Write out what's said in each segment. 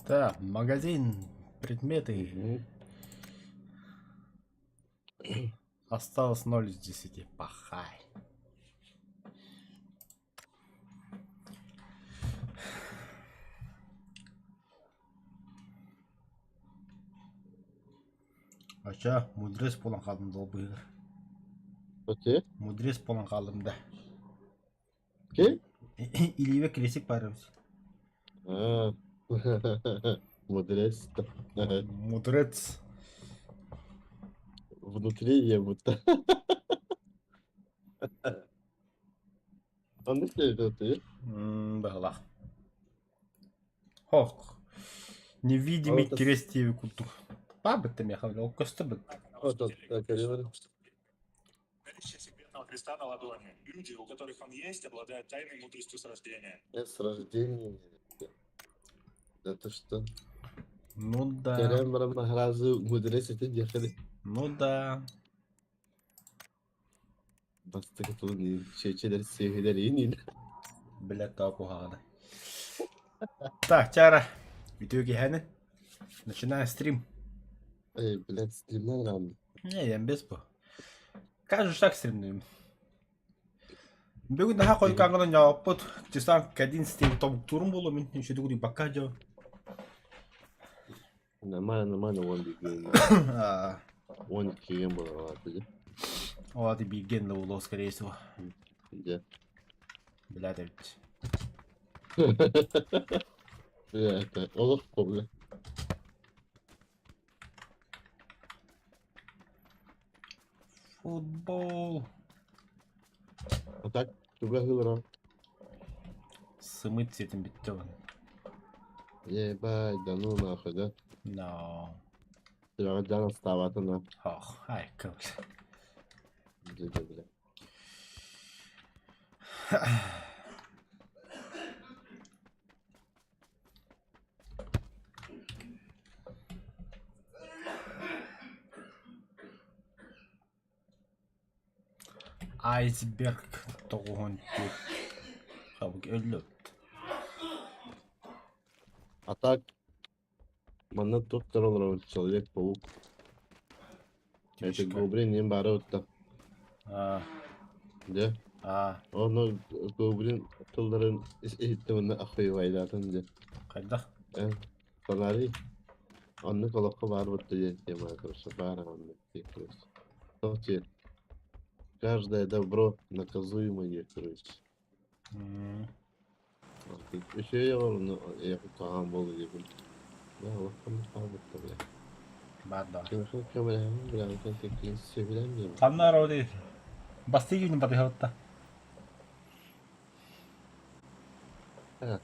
Так, магазин, предметы. Мгм. Осталось 0 из 10. Пахай. Ача, мудрец буолан хааллым долбуйар. Окей. Мудрец буолан хааллым да. Окей. Илиибэ крестик баар эбит. А, Мудрец. Мудрец. Внутри я будто. Оннук диэбит Быһалаах. Хох. Невидимый крест диэби курдук. Баабыт да миэхэ ол көстө быт. Наличие секретного креста на ладони. Люди, у которых он есть, обладают тайной мудростью с рождения. С рождения. Это что? Ну да. Кэрэн баран сразу мудрец этин диэхэ Ну да. Бастакы тылын чечелер сиэһилэр иин Бля тоо куһаҕана. Так, Чара, үтүө киэһэни. Начинаем стрим. Эй, блядь, стримнан рано. Не, я без бу. Кажу так стримнуем. Бүгүн наһаа хойукааҥҥынан ньооппут. Часам к 11 тобуктуурум буолуо мин үчүгэй бакка дьо. Нормально, нормально, он бигген. Он киген болар диye. О, ты бигген да буолуо, скорее всего. Дьэ. Блядь, эбит. Бля, это олох бля. Футбол. А так, туга хылра. Сымыт сиэтин бүттэ он. Ебать, да ну нахуй, да? No. Сүрэҕэ дьаҥ астаабатына. Ох, айка, бля. Дьэ, бля. Айсберг 94 хабык өллөт. А так, манна туох олорор Человек-паук. Это Гоблин им бары утта. А, Дьэ, а, ону Гоблин тылларын иһиттэ охуевайдаатын дьэ. хайдах? Э, фонари. Оннук олоххо баар бутта диэн тема короче, баар оннук короче. Тоҕо Каждое добро наказуемое, короче. Үчүгэй оҕолорну хаһан буолла диэбин. Да, олоххо хаалбыттар бля. Баар да. Кимиэхэ көмөлөһөммүн бля, киһи сөбүлээн диэбин. Ханна роди? Бастыгын батыһабытта. А,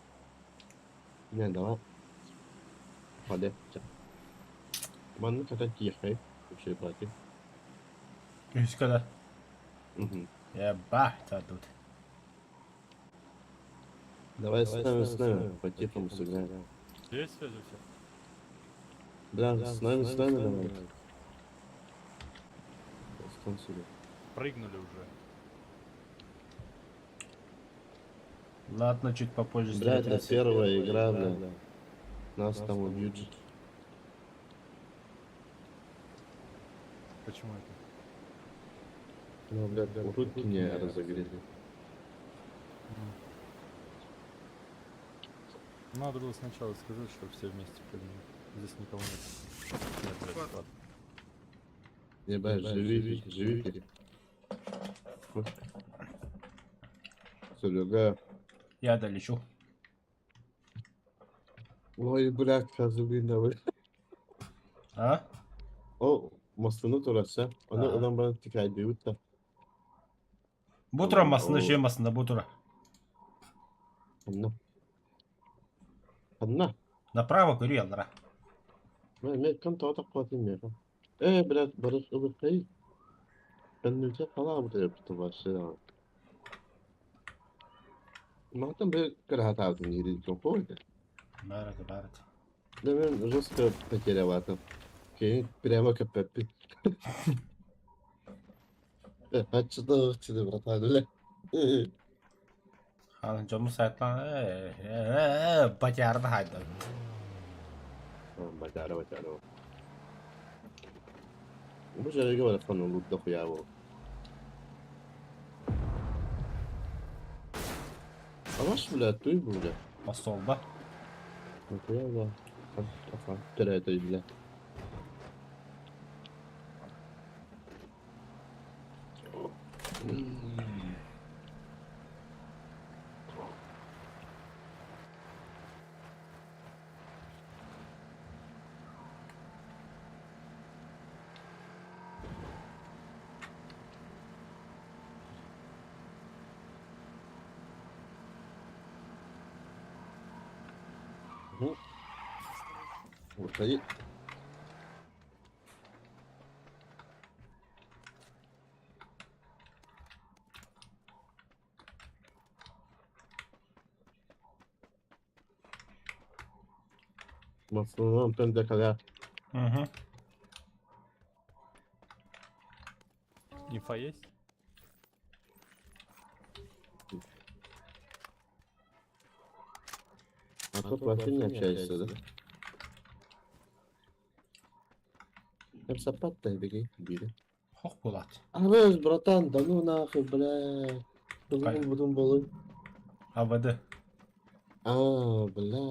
не, давай. Ходе. Манна хата тиэхэй, вообще платим. Үскө да. Мгм. Ебать, тут. Давай с нами, с нами, по-тихому сыграем. Есть связь у всех? Да, с нами, с нами давай. Спонсоры. Прыгнули уже. Ладно, чуть попозже Бля, это встретимся. первая игра, бля. Нас там убьют. Почему это? Ну, блядь, руки не разогрели. Надо было сначала сказать, что все вместе прыгнули. Здесь никого нет. Нет, блядь, ладно. Ебать, живи, живи. Серега. Я долечу. Ой, блядь, козлина, бля. А? О, массыына турар Оны Ага. ылан баран тикайдыбыт да. Бу тура массына, жиэ массына, бу тура. Ханна. Ханна. Направо көрүй аллара. Мен кым тоҕо тохтоотун миэхэ. Ээ, блядь, бары ылыххай. Кэннилчэ халаабыт эбит вообще. Мантан бу кыраһатаабытым диир комфорт. Баар это, баар это. Да мен жестко потерялатым. Кини прямо көппөппүн. Аччыда ыччыда братан, бля. Аны дьоммут сайтан батярда хайда. Бачаара, бачаара. Бу дьарыгы барахсан улуурда хуйаа буол. Алаш, бля, туй бля. Остуолба. Нахуя, бля. Төрөөтөй, бля. Выходи. В основном когда. Угу. Инфа есть? А тут вообще не общаешься, да? Сапат-то беги, бери. Хох булат. Арыз, братан, да ну нахуй, бля. Кай. Бүгін бұдын болы. АВД. А, бля,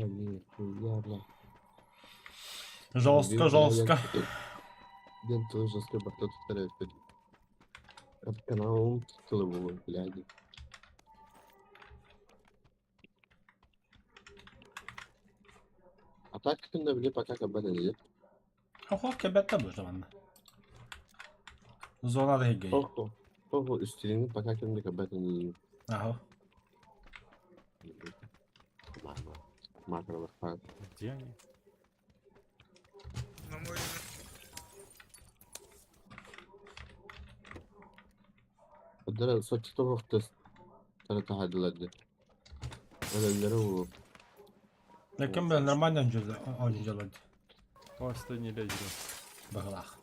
нихуя, бля. Жестко, жестко. Ден тоже жестко, братан, тут второй. Каналым тутулы болы, блядь. А так күндө били пока кабар эле. Хох кебетте bu zamanla. Зона да хигей. Охо. Охо, үстүрүңү пока күндө кабар эле. Аха. Макро Где они? На мой Подара сочто вахтас. Тара тахадыларды. Өлөлөрү уу. Ләкин ben нормально oynayacağız. О, стой, не лезь. да. Багалах.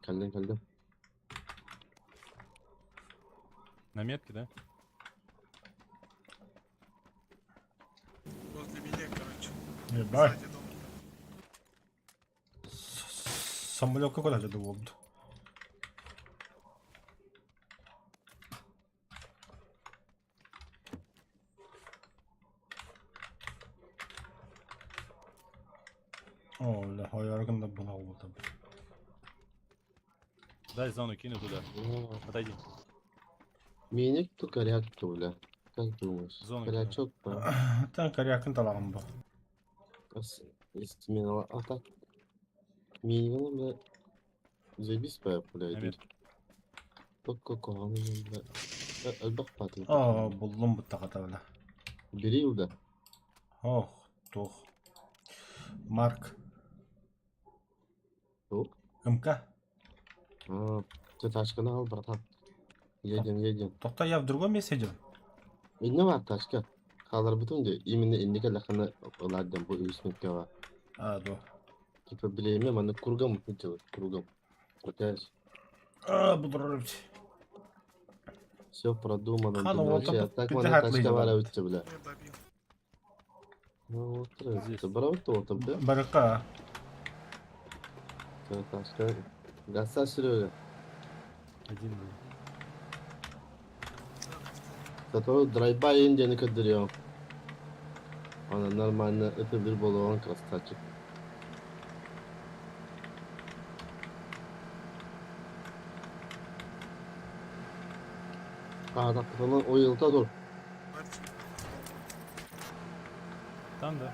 Калдым калдым. На метке, да? возле меня, короче. Ебать. Сзади дома. Самолет какой даже oldu. О, hayargın da buna oldu. Дай зону кину туда. Отойди. Миник ту коряк ту, бля. Как думаешь? Зону Корячок па. Hatta karyakın talağım bu. Сменила. А так. Миниган, бля. Заебись па, бля. На метке. Только коган, бля. Элбэх патын. Aa, buldum bu takata bile. Бери да. Oh, tuh. Mark. Тук. МК. А, ты тачканы ал, братан. Едем, едем. Тоқта, я в другом месте идем. Инне бар тачка. Халар бутун де именно иннеге лаханы ладдем бу үсмекке бар. А, до. Типа билеме маны кругом делать, кругом. Крутяешь. А, буду Все продумано. Хан, блин, вот вообще, это а так маны пятихат тачка лыжа бар бар. өтче, бля. Я добил. Ну, вот, Здесь. Ты брал то, там, да? Барака. Тачка. Гаса, Серега. Один был. Зато драйба индияны кадырıyor. Она нормально, это bir болған красавчик. А, так, потом ойылта тур. Мальчик. Там, да?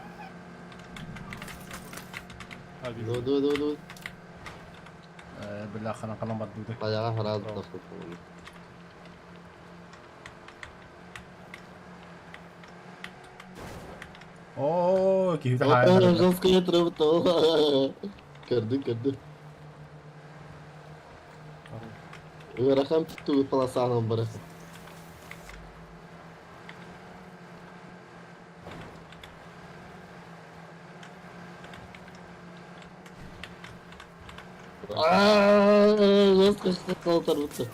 А, вижу. Ду ду ду ду. Бля, хана калам бадды. Баяға хараз тастап. О, кихи О, жестко я требовал. Көрді, көрді. Рахам tuttu полосаның бірі. Жестко что-то.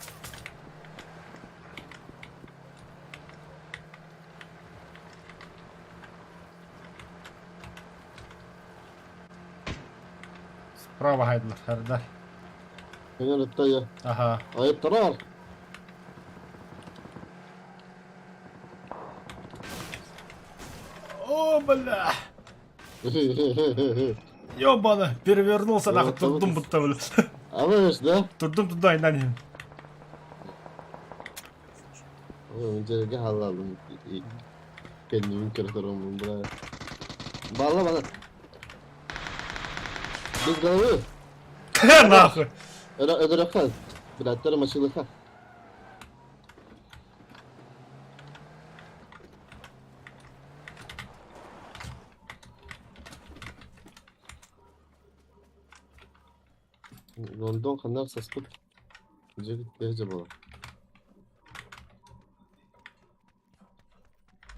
Справа хайдылар, хардар. Көнөр Ага. Айыптарар. О, бля! Ёбана, перевернулся, нахуй, турдум будто, бля. Алыш, да? Турдум туда и на ним. Öncelikle halalım. Kendimin kırıtırım buna. Bağla bana. Без головы. Нахуй. Ödürü Birader maçılıka. Лондон ханар саспыт. Жигит дээже буолар.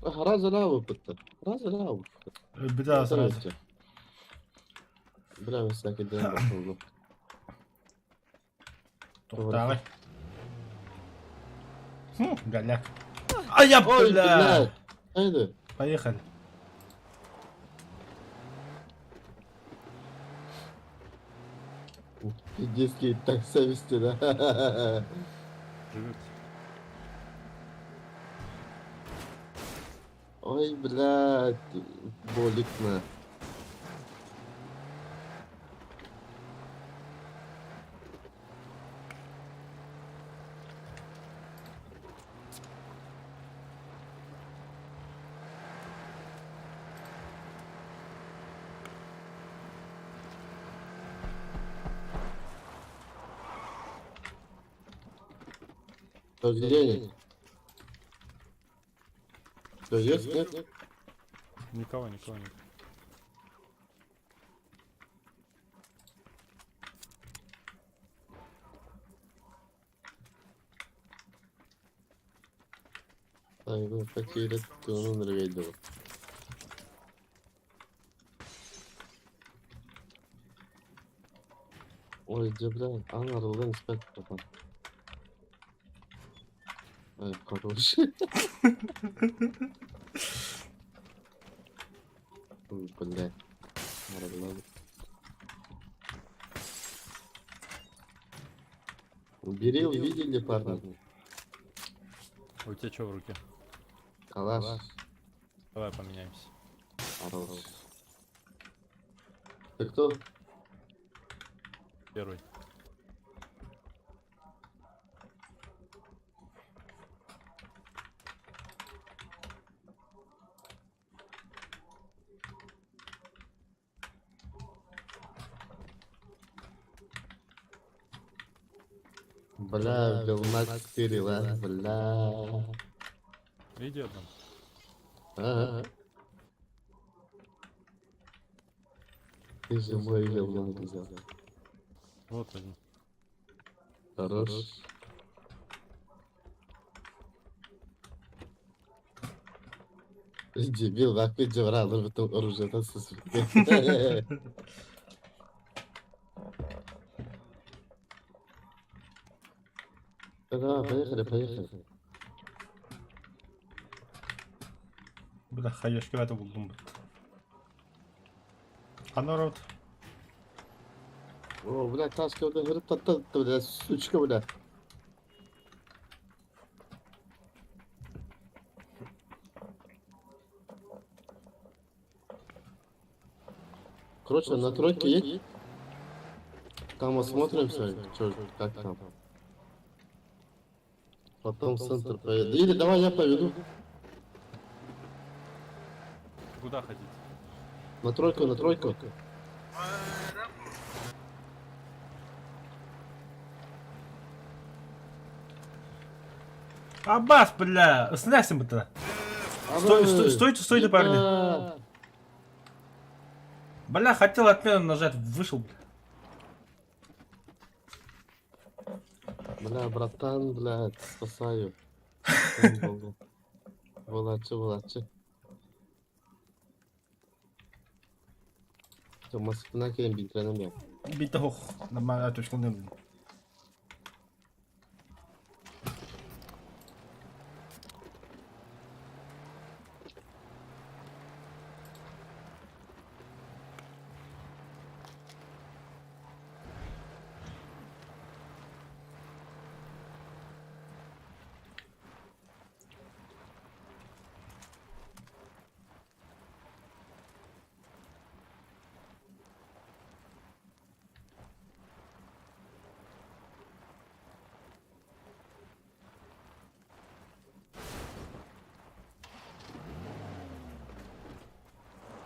Хараза лаа быппыттар. Хараза лаа быппыттар. Беда сразу. Бля, всякий день бахылды. Тоқтағай. Хм, голяк. А я, Ой, бля! блядь! Хайды. Поехали. Пиздецкий так совести, да? Живет. Ой, блядь, боликно. Так, где они? Что, есть, нет? Никого, никого нет. Так, ну, потеря, то он рвет. Ой, где, бля, а, арылдан спать потом. Ай, хороший. Ой, бля, арылдан. Убери, увидели, парни. А у тебя что в руке? Калаш. Давай поменяемся. Хорош. Ты кто? Первый. Бля, Белмак 4, бля. Иди одном. Ага. Ты же мой Белмак взял. Вот один. Хорош. Дебил, опять же брал, потом оружие это. Давай, поехали, поехали. Бля, хаешки это булдум. А народ? О, бля, ташка, бля, говорит, та, бля, сучка, бля. Короче, на тройке едь. Там осмотримся, чё, как там. Потом в центр поеду. Или давай я поведу. Куда хотите? На тройку, на тройку. Аббас, бля, снайсим это. Стой, стой, стойте, стойте, парни. Бля, хотел отмену нажать, вышел, бля. Бля, братан, бля, спасаю. Булачы, булачы. Москвына кэлэн билтирэнем я. Биитэ суох нормально точкалыыр.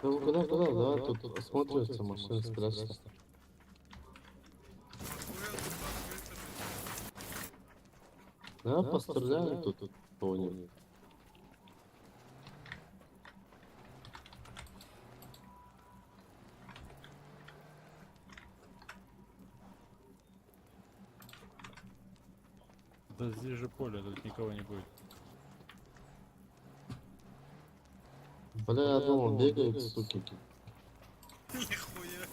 Ну куда, куда, да, тут осматривается, машина спрячется. Да, постреляем тут, тут понял. Да здесь же поле, тут никого не будет. Бля, я думал, бегают, суки. Нихуя.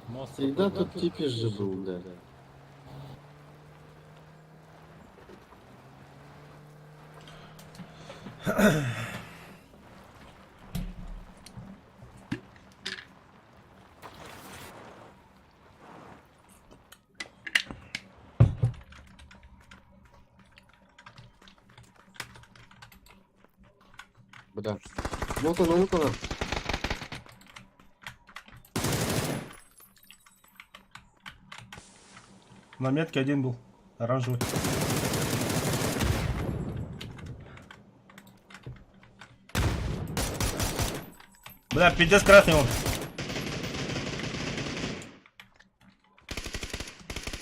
Мост Всегда какой-то. тут типиш же был, бля. Бля. Вот она, вот она. На метке один был. Оранжевый. Бля, пиздец красный он.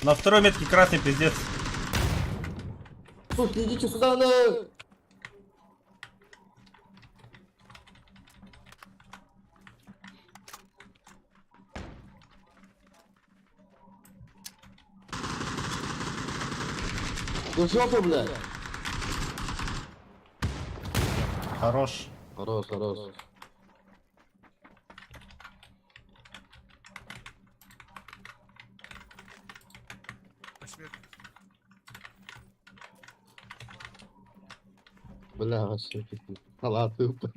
На второй метке красный пиздец. Суки, идите сюда, на! Да жопу, блядь! Хорош. Хорош, хорош. Сверху. Бля, вообще халаты упали.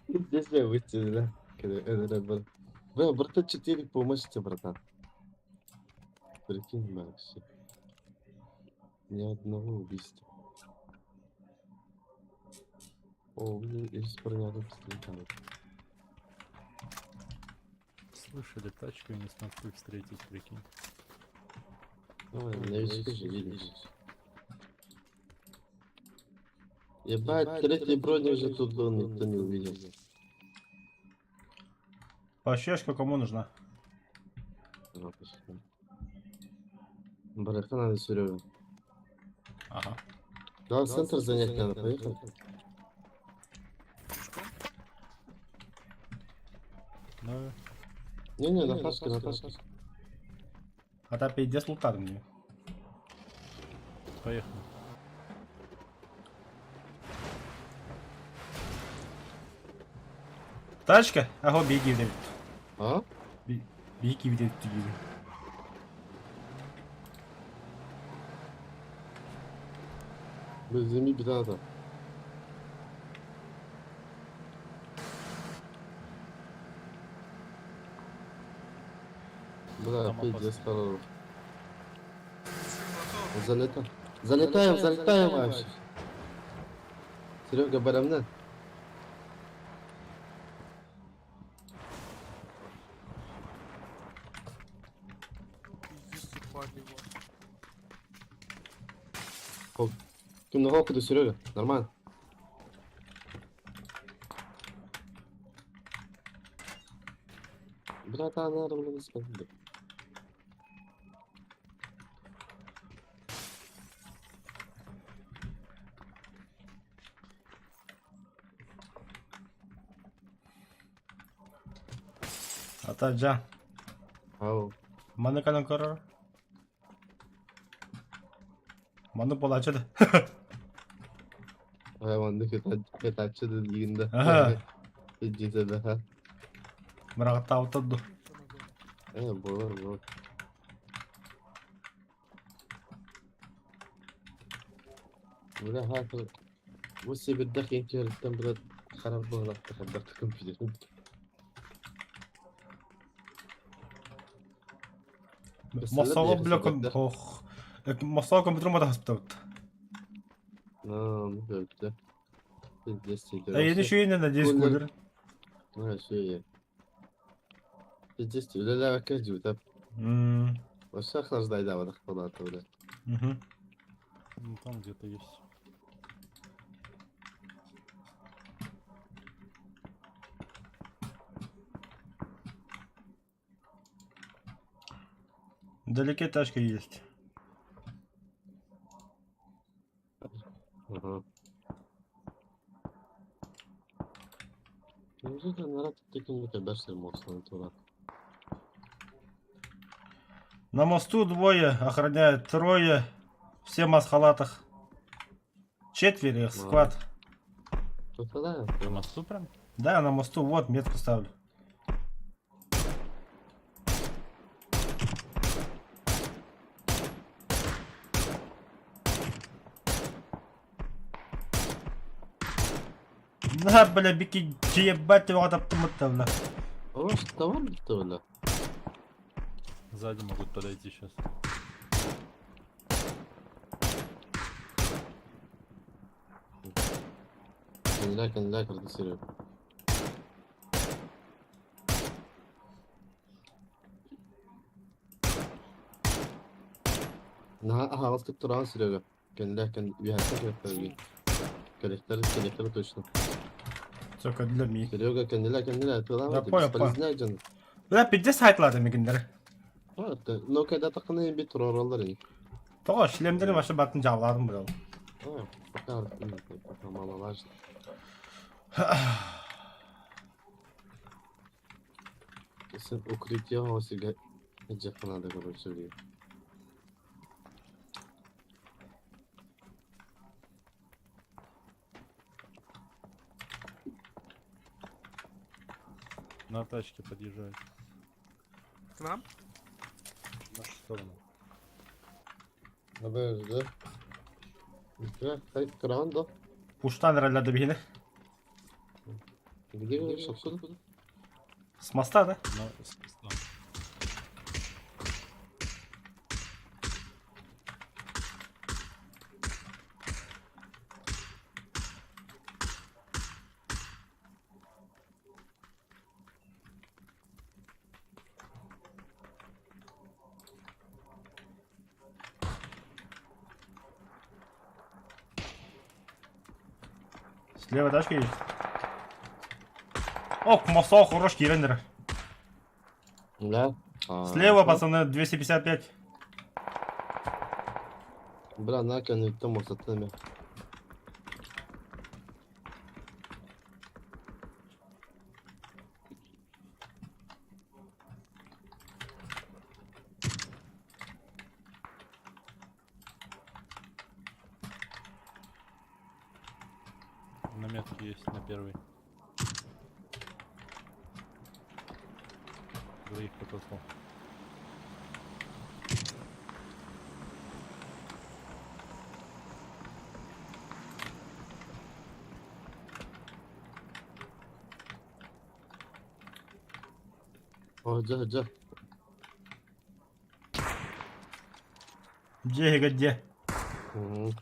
Здесь я выйти, да? Бля, братан, 4 помощи, братан. Прикинь, бля, вообще. Ни одного убийства. О, у меня есть броня тут слетает. Слышали тачку и не смогли встретить, прикинь. Давай, новички же видишь. Ебать, третий броник же тут был, никто не увидел. Пощечка кому нужна? Ну, пошли. Бараха надо, Серега. Ага. Да, центр занять надо, поехали. Пешком? Ну, Не-не, на тачке, на тачке. А та пиздец лутат мне. поехали. Тачка? Ага, беги в А? Беги в Без беда да. Бля, Там пиздец, опасно. хорош. Всё, готово. Залетаем. Залетаем, залетаем вообще. Серега, барамна. Пиздец, тут палево. Ким на холку, Серега, нормально. Братан, надо было спать. Ата жа. Ау. Маны канан көрөр. Маннык буолааччы да. Маннык ытааччы да диигин да. Аха. Илдьитэ да. Быраҕаттаабыттар дуу. Ээ, буолар, буолар. Бля, хаата бу сибирдэх киһиттэн бля харах быһылахта хайдах компьютерин. Мосоҕо бля ох Мосоҕо компьютер матаһыспытабыт. Аа, ну көрдө. Эйени шүйенен надеюсь кулер. А, шүйе. Пиздец, үлэлээбэккэ дьуутап. Вообще охлаждайдаабатах буолаата бля. Ну, там где-то есть. Вдалеке тачка есть. Ага. Ну, тут народ таким не мостом туда. На мосту двое охраняют, трое. Все в масхалатах. Четверо их, склад. Тут да. На мосту прям? Да, на мосту, вот, метку ставлю. На, бля, бики, ебать его таптымытта, бля. О, что там бля? Сзади могут подойти сейчас. Кандиля, кандиля, кырды Серега. Наһаа аһаҕастык тураҕын Серега. Кэннилээх кэн үөһэттэн кэлэхтэргин. Кэлэхтэр, кэлэхтэр точно. Сука, для ми. Серега кэннилэ кэннилэ Да, тылаама понял, понял. бесполезняк дьон. Бля, пиздец сайтлады мигиндер. Но когда таххына бит турараллар ини. Тоҕо шлемдери вообще батын жабыладым бля. А, пока, пока маловажно. Sen укрытие сигэ дьиэххэ наада короче билигин. На тачке подъезжают. К нам? В нашу сторону. Подожди. Кран, да? Пуштан эрэллэр биһини. Где говоришь, откуда? С моста, да? На, с моста. Слева тачка есть. О, мостов хорош кирендер. Да. А, Слева, пацаны, 255. Бля, на кэнниттэн мостаттан эмэ. На метке есть, на первой. Двоих потослал. О, дьэ, дьэ. Где, где? Мгм.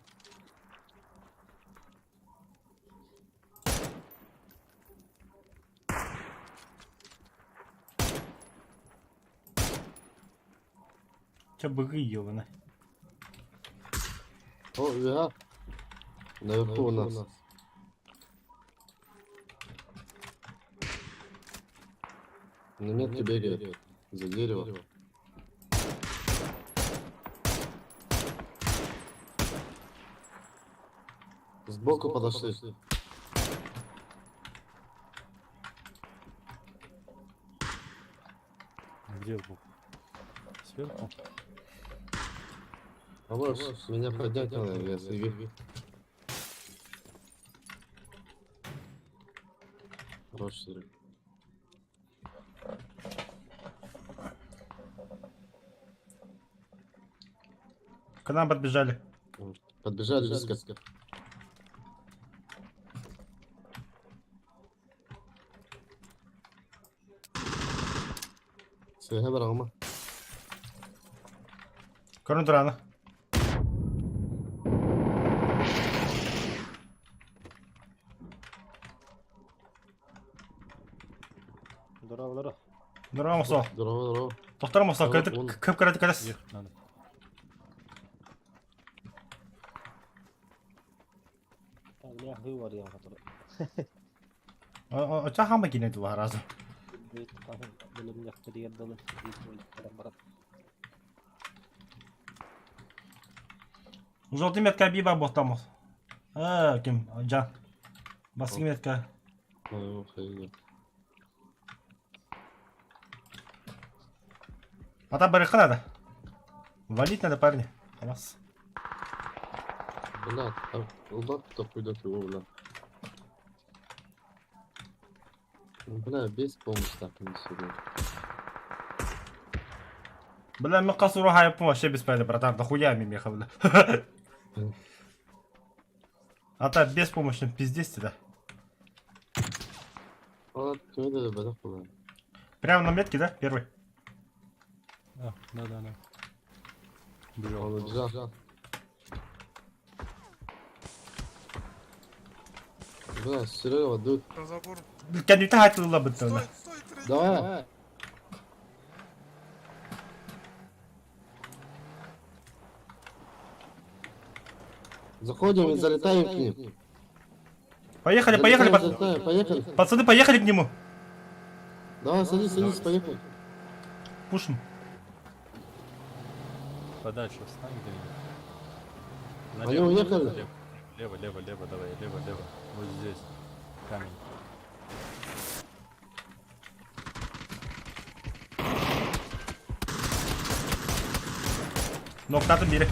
Че быгы ебаны. О, да. Наверху у нас. На метке бегает. За дерево. Сбоку подошли. Где сбоку? Сверху? Хорош, меня поднять надо, я сиви. Хорош, Серег. К нам подбежали. Подбежали близко. Сыһа бараҕыма. Көрөн тураны. Здорово, здорово. Здорово, Мусо. Здорово, здорово. Тохтор Мусо, Здорово, кып он. кып кыраты кырас. Ехать надо. Бля, выбор я который. Оча хама кине тула разу. Бит бөлүмнэх киригэр дылы биир барат. Желтый метка биба боқтамыз. А, ким? Жан. Басты метка. Ой, охуенно. А там барыха надо. Валить надо, парни. Раз. Бля, там лапу такой дать его, бля. Ну, Бля, без помощи так не сюда. Бля, мен қасуру хайыппын вообще без пайда, братан. Дохуя мимо ехал, бля. А так беспомощно пиздец да. А, кто это бля, бля. Прямо на метке, да? Первый. А, да-да-да. Бежал. Он убежал. Бля, Серега, дует. На забор. Кәдімгі айтылыла бітті. Стой, стой, третий. Давай. Заходим и залетаем к ним. Поехали, поехали, Залетаем, залетаем, поехали. пацаны, поехали к нему. Давай, садись, садись, поехали. Пушим. Подальше встань где-нибудь. Они уехали? Лево, лево, лево, лево, давай, лево, лево. Вот здесь. Камень. Ноктатын biri.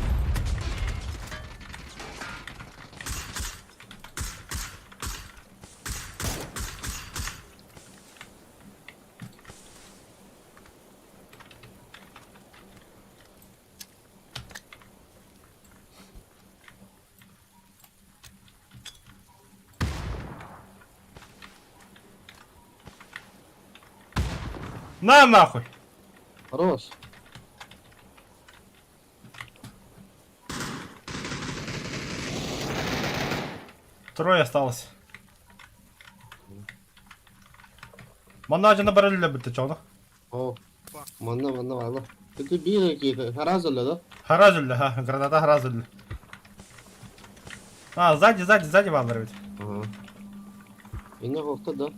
На нахуй! Хорош. Трое осталось. Манна барылла бітті чоғны. О, манна, манна, манна. Ты били какие-то, харазали, да? Харазүллі, ха, граната харазүллі. А, сзади, сзади, сзади баллар ведь. Ага. И на вовка, да?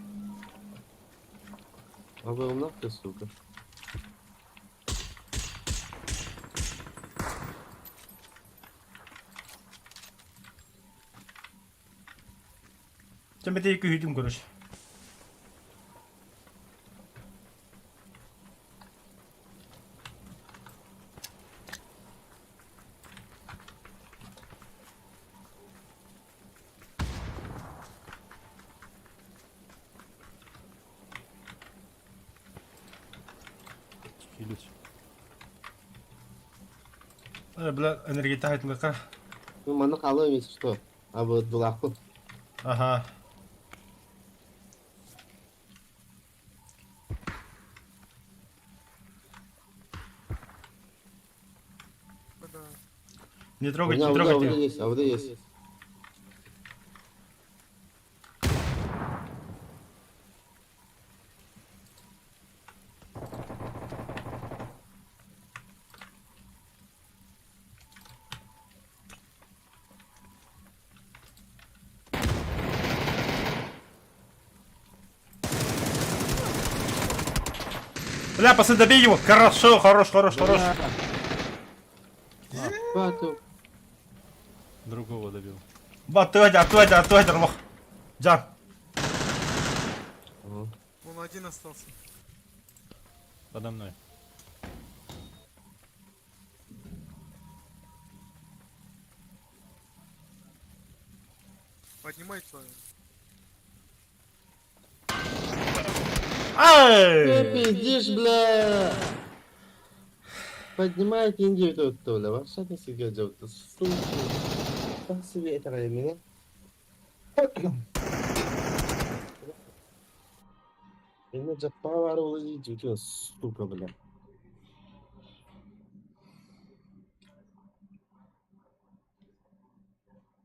А вы умна ты, сука. Чембете екі үйдім көріш. Хилюсь. Э, бля, энергета айтылыққа. Ну, манна қалып если что. А вы дулақпын. Ага. Бля. Не У трогайте, меня не АВД, АВД трогайте. есть, АВД есть. Бля, пацаны, добей его. Хорошо, хорош, хорош, хорош. Батю. Другого добил. Ба, отводя, отводя, отводя, лох. Джан. Ага. Он один остался. Подо мной. Поднимай свою. Ты Ай! пиздишь, бля! Поднимает Индию тут, бля. Вообще не сидит, делать, сука. Так себе это меня. Меня жаппа бар сука, бля.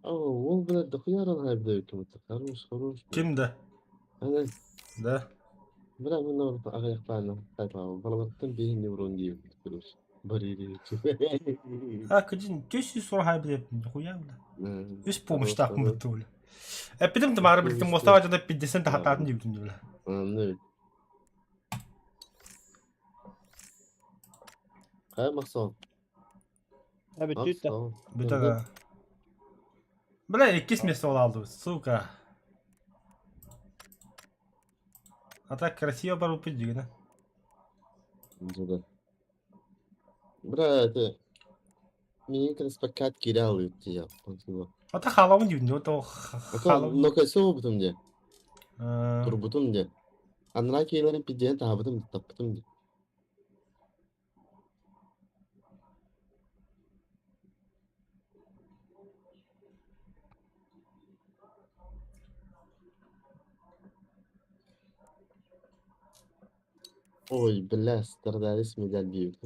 О, ол, бля, дохуя рано обдают. Хорош, хорош. Ким да? Ана, Да. бля, мен орда ағаяқтаны қайта балабаттан бейін неврон деймін, короче. Бар А, кыдин, төсі сұрай білеп, нихуя, бля. Үс помощь так мытты, бля. Эпидем ты мары билтим, мостава жада 50 хататын дейбитим, бля. Ну. Қай мақсал? Ha бүттү да. Бүтэ да. Бля, иккис место ол алды, сука. А так красиво бар болып дигена. Да. Бра, это... Меня как раз пока кирял я. А так халавын дейбитим, вот халавын. Но кайсы бутум де, турбутум де. Анра кейлерин пиден табытым таппытым де. Ой, бля, страдались медаль бьют.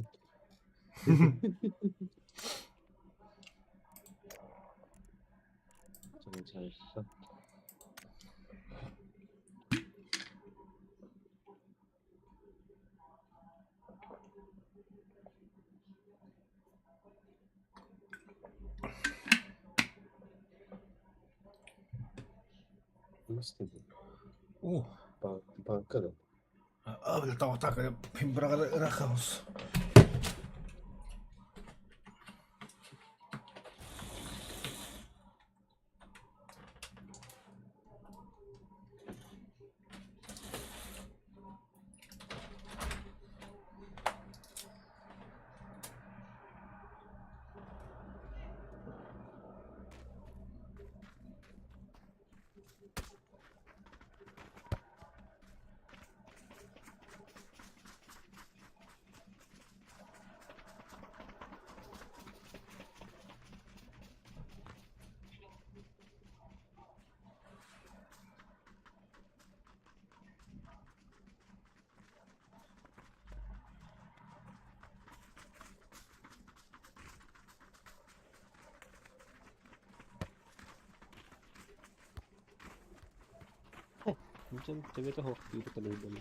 О, Банка да. а, бля, там вот так, рахаус. Мчен тебе хох киирэ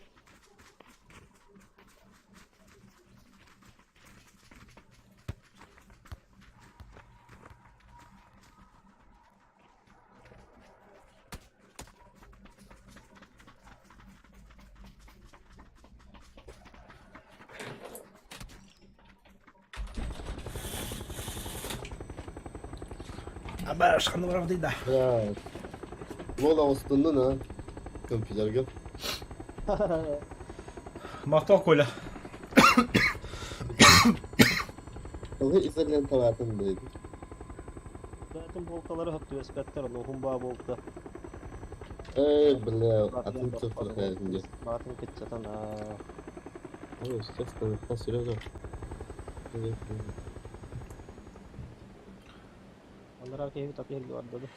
Аба, шханы бар да. Бля. Лола остыннын ha. Компьютерге. Мақтау Коля. Ылы изолента батын дейdi. Zaten boltaları höptü vespetler onu humba bolta. Ey бля, атын цифр хайринде. Батын кытчатан а. Ой, сейчас там Сережа. Анара кеһи тапер барда да.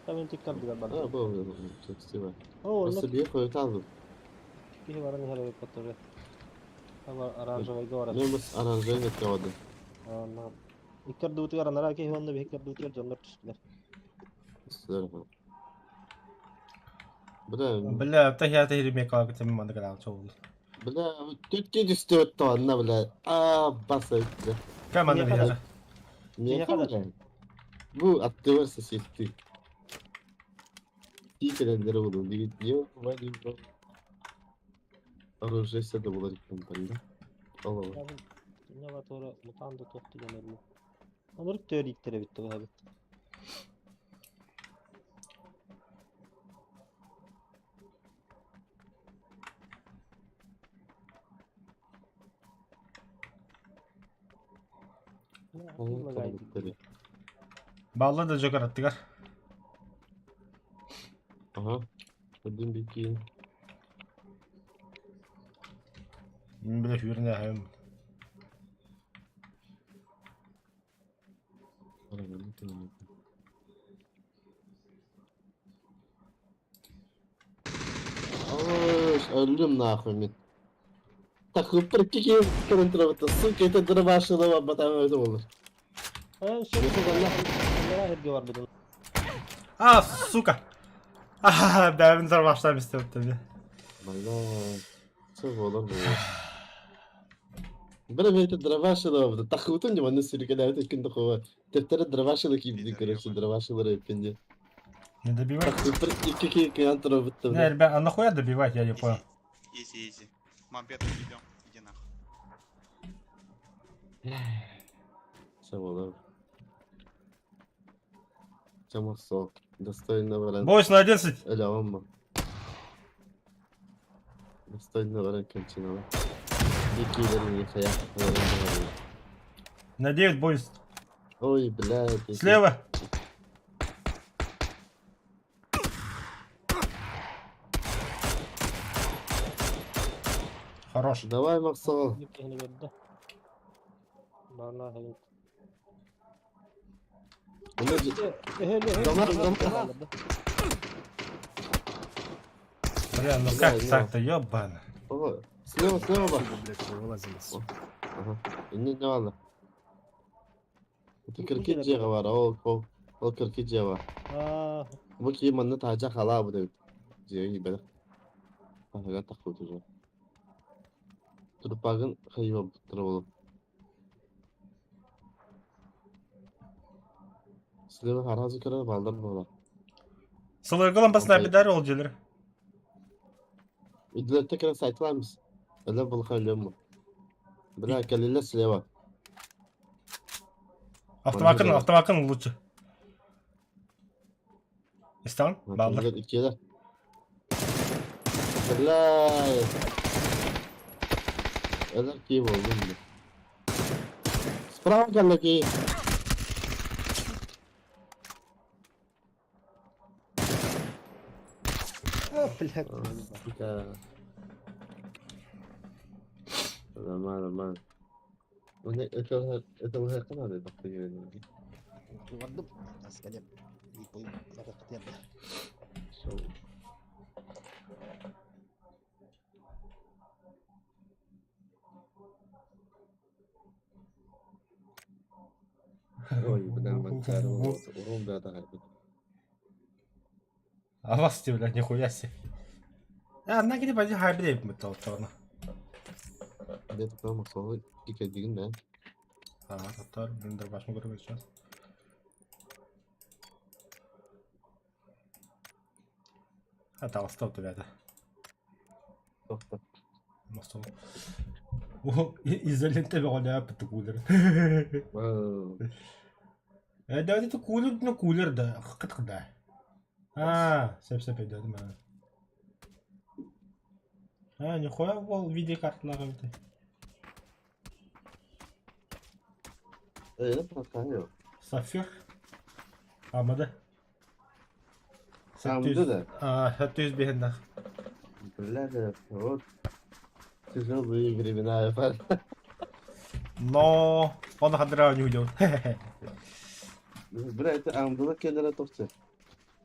Тамын тиккар дигән бар. А, бу, текстива. О, Просто бие койталды. кеһи баран хәрәк патыры. Ама оранжевый город. Мен бас оранжевый кавады. Ана. Иккар дуутугар анара кеһи онда бихиккар дуутугар дьоннор түстүлэр. Сіздер. Бля, Бля, та я та хири мека кытым манда калал чоул. бля, төтке түсті өтті анна, бля. А, баса өтті. Каманда Меха бля. Меха, Меха бля. Бу аттыбарса сетти. Тикелендер болду. Деген, ё, вали, бро. Оружие да болар екен, да? Ала, Не бар тора мутанды тохты денер. Онор төрүйттере битти бу бит. ала, Лагай. ала. Балла да жокер аттыгар. Ага. Один бикин. Мин бile хүрүнэ аһым. Өллүм нахуй мин. Такыптыр икки киһи көрөн турабыт. Сука, это дробашила батам öyle olur. Эн сөп Аллара herge var budun. А, сука! Аха, бэбин дробаштан истэбит. Бля, все olur bu. Бля, мен это дробашила бу. Такыптын деп аны сүргелерди иккинде кова. Тефтере дробашила кийди, короче, дробашила репинде. Не добивай. Такыптыр икки киһи көрөн турабыт. Не, ребят, а нахуя добивать, я не понял. Изи, изи. Мамбет уебем. Иди нахуй. Все olur. Чамасок. Достойно вариант. Бойс на 11. Öyle olma. Достойно вариант кончинала. Дикие нихуя. На 9 бойс. Ой, блядь. Слева. Хорош. Давай, Максол. Bir kihini gördü. Barna herge. Onu Domar, domar. Бля, ну Бля, как ну. так-то, ёбана. О, Слева, слева бар. Блядь, вылазили, сука. Ага. Не, не ладно. Это кирки бар, ол, ол, ол кирки бар. Аа, Bu ki manna taca hala bu da. Diyor gibi. Ага, такой уже. Турпагын хайва буттыр Слева харазы көрө балдар бола. Сылыргылан басына Окей. бедар ол желер. Үділетте кірі сайтыламыз. Әлі бұл хәлем. Бля, кәлеле слева. Автомакын, Мана автомакын лучше. Истан? Балдар. Икелер. Бля. Әлі кей болды. Справа кәлі кей. блядь. Сука. Нормально, нормально. Это это уже канады так Vardım. Askeri. Ой, бля, манчар, урон бля, давай. А вас тебе, блядь, нихуя себе. А, на где пойди хайбрейк мы то чорно. Где-то там Максол, тика деген, да? А, татар, блин, дробаш могу сейчас. А, там, стоп, ребята. Тоқта. Мостол. О, изолента бөҕөлөөх бит кулер. Э, да, это кулер, ну кулер, да, кытк да. А, сөп сөп өйдөдүм. А, нихуя ол видеокарталар эбит. Э, пока Сафир. Амады. Амды да? А, 700 бэһиннэх. Бля, да, вот. Тяжелые времена, я Но он хадра не уйдет. Бля, это амдыла кенere тохты.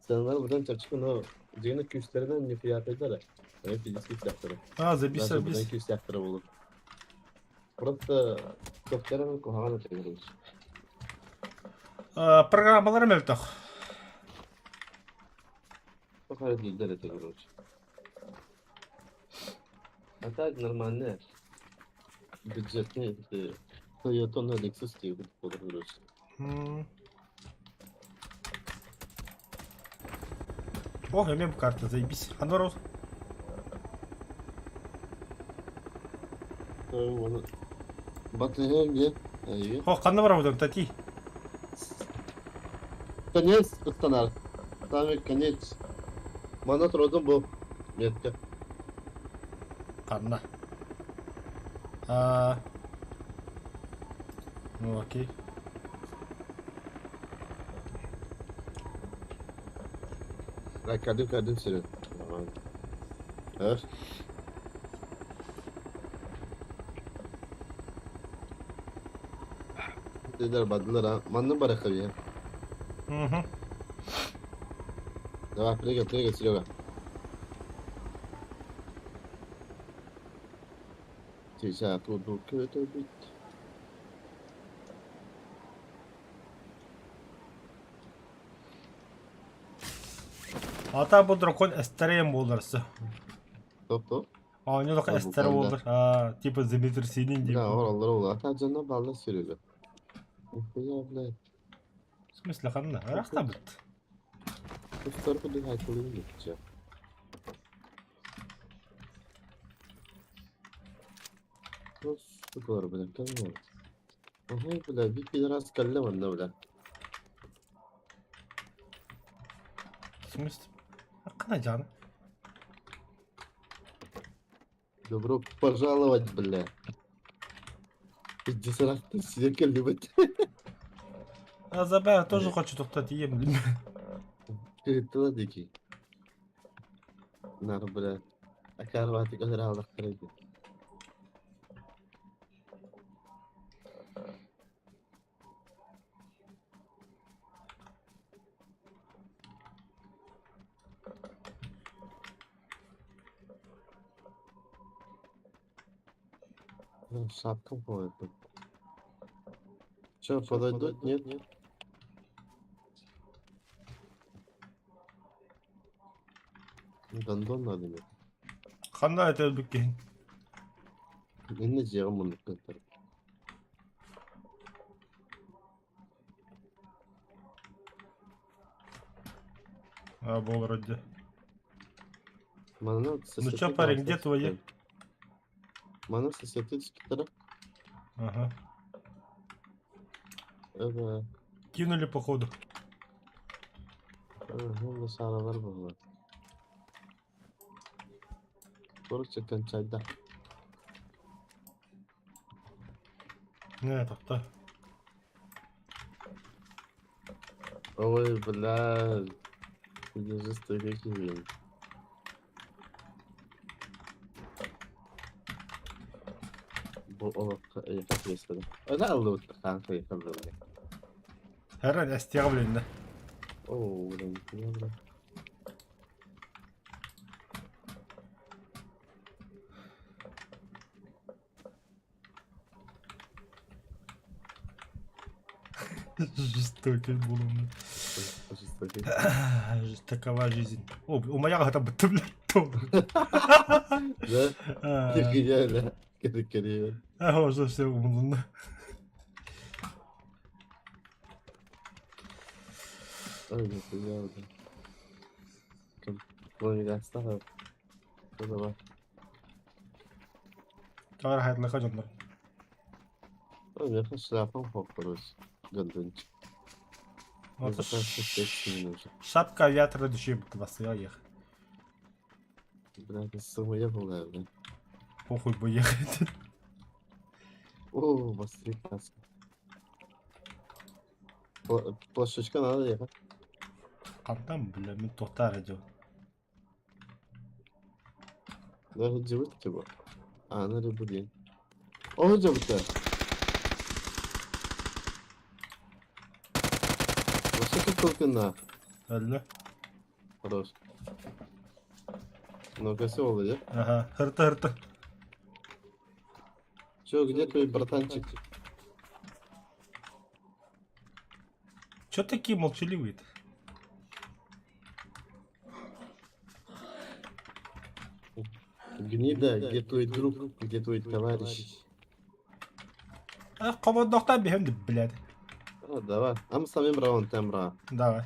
Сенлер buradan чапчык, но дигәне күчләрдән нихуя кайдара. Аны физически яктыры. А, забис, Даже buradan забис. күч яктыры булыр. Просто токтарын кохаган өтә. Программалар мөлтөх. Тохар дилдер это, короче. А так нормально. Бюджетный это Toyota Lexus diye olur, короче. О, эмиэ бу карта, заебись. Хандар Оны Батыгы где? Әйе. О, ханна бар будем, тати. Конец ыстанар. Самый конец. Мана туродун бу. Метка. Ханна. А. Ну, окей. Кэллим, кэллим сирин. Нормально. Өр. Дилер бардылар а. Манна барахабия. Угу. Давай, прыгай, прыгай, Серега. Тиша, туду көтөбүт. Ата бу дракон эстереем буоларсы. Топ топ. Оонньуу эстер буолар. А, типа землетрясение Да, дип. ораллар ол. Ата дьоно балла Серега. Нихуя, блядь. В смысле ханна? Рахта бит. Кустар куды хакылын гитче. Сука, бля, кому? Ага, бля, бит пидорас кэллэ манна, бля. В смысле? Ханна жаны? Добро пожаловать, бля. Пиздец, ты сидел кэллибит. А забай, я тоже хочу тоқтат ем. Тыла дикий. Нар, бля. Акарватик өлөр аллахтар Шапка ходит. Че, подойдут? Нет, нет. Гондон надо мне. Ханна это бүккен. Инне жеғым мұны көтер. А, бол вроде. Мана Ну чё, парень, где твои? Мана сосеты скитара. Ага. Эбэ. Кинули походу. Ага, саралар болар. Короче, кончайда. Не, тоқта. Ой, бля. Ты жестокий блин. Бу олоххо эйэхэ Ына ыллыбыт хаан хайыхаллыбыт. Хәрән әстеға блин да. Оо, блин, бля. Жестокий был он. Жестокий. Такова жизнь. О, у моя это блядь, то. Да? Гениально. Кere А, уже все умно. Ой, нихуя, бля. Кроме Давай. Товар хайтлаха жондар. Ой, меха шляпам хоп, короче. Гондончик. Вот не нужен. шапка ветра души вас я ехать. Бля, это самая была, бля. Похуй бы ехать. О, быстрее краска. Плашечка надо ехать. Қантам, бля, мен тоқтар радио. Даже дебют типа. А, надо будет. О, дебют. Вообще как на. Әлі? Хорош. Ну, красиво, да? Ага, хырты хырты. Чё, где твой братанчик? Чё такие молчаливые-то? Гнида, где твой друг, где твой товарищ? А, командохтан бихем, блядь. А, давай. Ам самим раунд темра. Давай.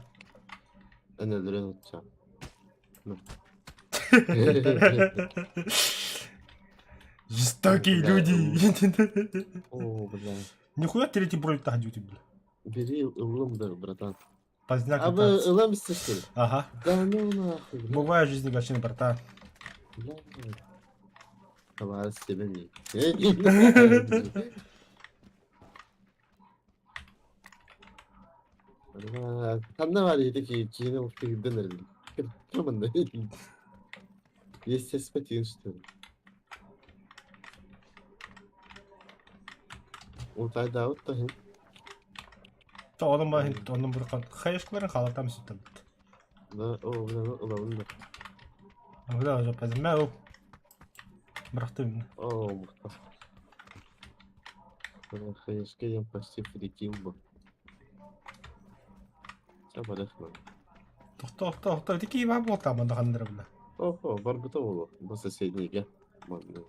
Әне дүрен отча. Жестокие Бля, люди. О, бля. Нихуя третий бронь тахдю бля. Бери ылым да, братан. Поздняк. А вы ылым что ли? Ага. Да ну нахуй, бля. Бывает в жизни гашины, братан. Бля. Товарищ тебе не. Бля, Ханна бар еді ки кийин укту гидден эрдим. Кырманна. Есть спатин, что ли? Утайдаабыт да иһин. Онон онон бурхан хайышкаларын халатам сүтэлбит. Да, о, бля, ылабын да. Бля, уже возьму. Бырахтым. О, мухта. Хаешка я почти фрикил бы. Ча барахна. Тохто, тохто, тохто. Ити кии баа буолта манна ханнара бля. Охо, барбыта болу. Бу соседнийге. Манна.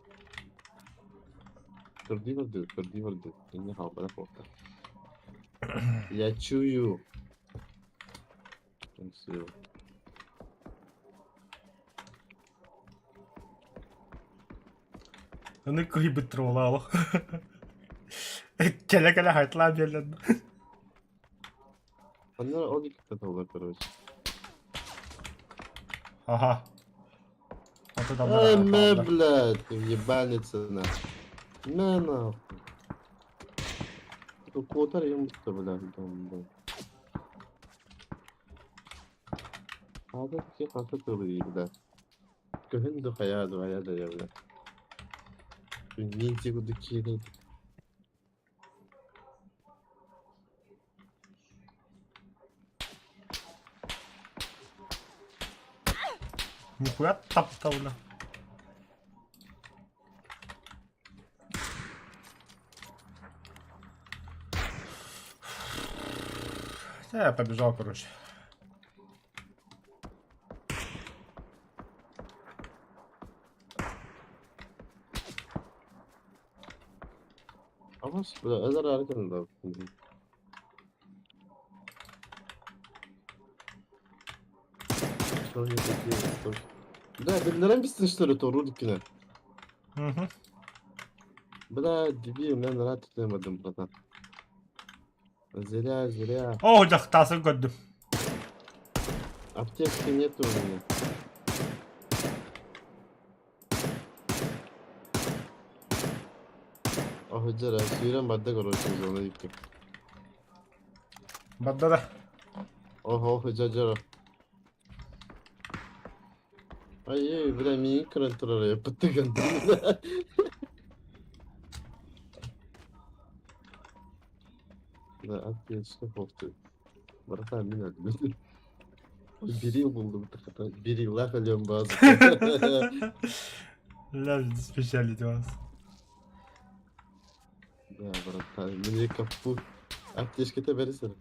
Көрдүү барды, көрдүү барды. Инне хаалбара буолта. Я чую. Всё. Аны кыйбыт троллаалах. Кэлэ-кэлэ хайтлаан биэллэн. Анна ол икки толор, короче. Ага. Вот это Эй, мэ, блядь, ебаница на. Мэ, нахуй. Куотар ем бля, там, да. Хата ки хата тылы, бля. Көһүн да хайа да хайа да бля. Минти куду киирэн. Нихуя таптауна. Да, я побежал, короче. Абас, бля, өлөр аркан да. Что они такие? Что? Да, биллэрэн бистин что ли, то рудкина. Угу. Бля, дебил, мен рад түтемедим, братан. Зря, зря. О, дьахтасын көрдүм. Аптечки нету у меня. Ох, дьэ, сүүрэн барда, короче, зона икки. Барда да. Ох, ох, дьэ, дьэ. Ай, бля, миигин көрөн турар, пыттыгын. Да, аптечка хофты. Братан, мин өлбүтүм. Берил булдум, бериллах өлөм базы. Ля, специалити вас. Да, братан, мне капу. Аптечката бэрисэр.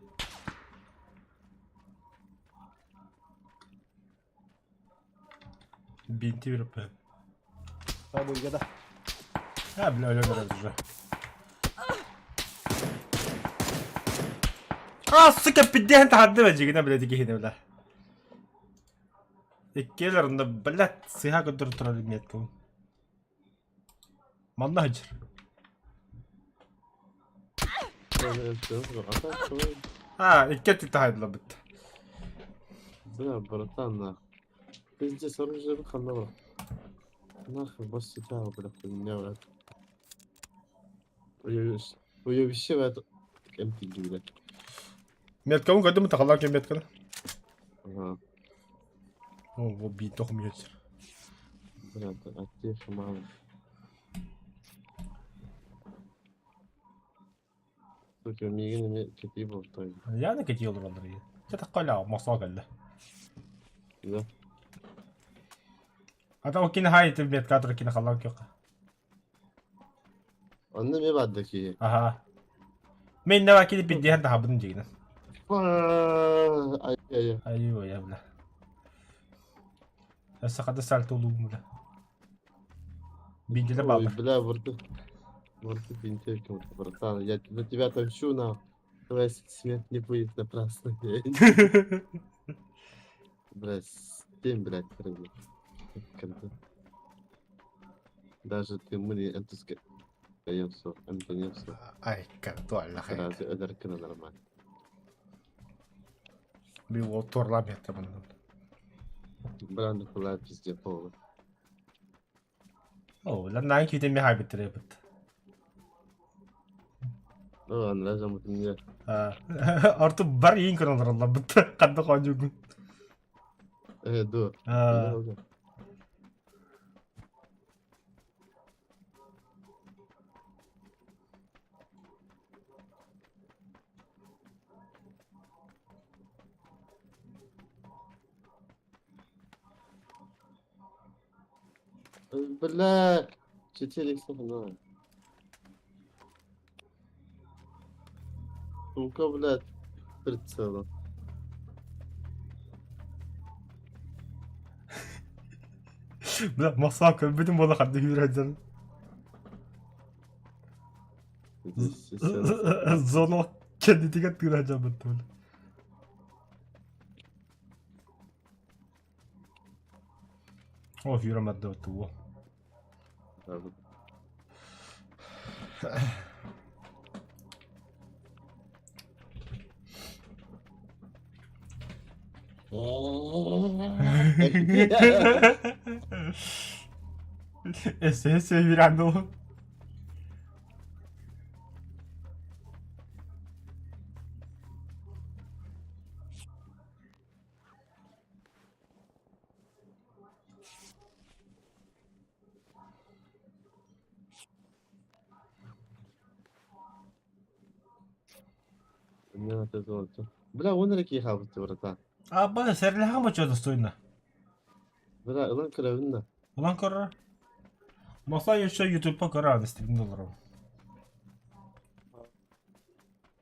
Бинти беріп. Бабульга да. А, бля, өлө көрөбүт уже. А, сука, пиддиэн таһарды дьигинэ, блядь, киһини, бля. Иккиэлэр онно, блядь, сыһа көрдөр турар метка. Манна сылдьар. А, икки өттүк таһайдылар бытта. Бля, братан, нах. Пиздец, оружие ханна бар. Нахуй, босс тебя, бля, хуйня, брат. Уебище, брат. МТГ, блядь. Меткабын көрдүм, тахаллар кем метканы. Ага. О, бу биир тохум үөтсэр. Брат, аптечка мало. Сука, миигин эмиэ кэтии буолтаҕай. Яны кэтии олороллор иһин. Чэ таккалаа, мохсоҕо кэллэ. Да. Ата ол кини хай ити метка турар кини халлаан күөххэ. Онно эмиэ баар киһи. Аха. Мен не кини пиддиһэн таһабын дьигинэн. Ай ай. Айуу, я бля. Өссө хата сальто улуум бля. Биндиле Ой, бааллар. бля, вот вот ты винтовка, братан, я на тебя отомщу, на. Твоя смерть не будет напрасной. Бля, с тем, блядь, прыгну. Когда- Даже ты мне энтузиаст. Антоневсо. Ай, туалла хай. Сразу өлөркүнэ нормально. Би ол торлам ятта манна. Бля, нахуй пизде полный. О, лан китен ми хай битре бит. Ну ладно, даже мы не Арту бар иин көрөн олороллор бит. Ханна хоонньуугун. Ээ дуо? Аа. Бля, 4 на. Сука, блядь, прицела. Бля, Москва көрбүтүм буола харды үүрэн Зоно кэннитигэр тыына дьаммыттыбын. О, фюра маддабыттыбы. Эссе вирандыл. Не надо золото. Бля, он реки хабыты, братан. Аба, сэрилэһэҕин бочуо достойно. Бля, ылан көрөбүн да. Улан көрөр. Москва еще ютубка көрөр аны стримде олорор.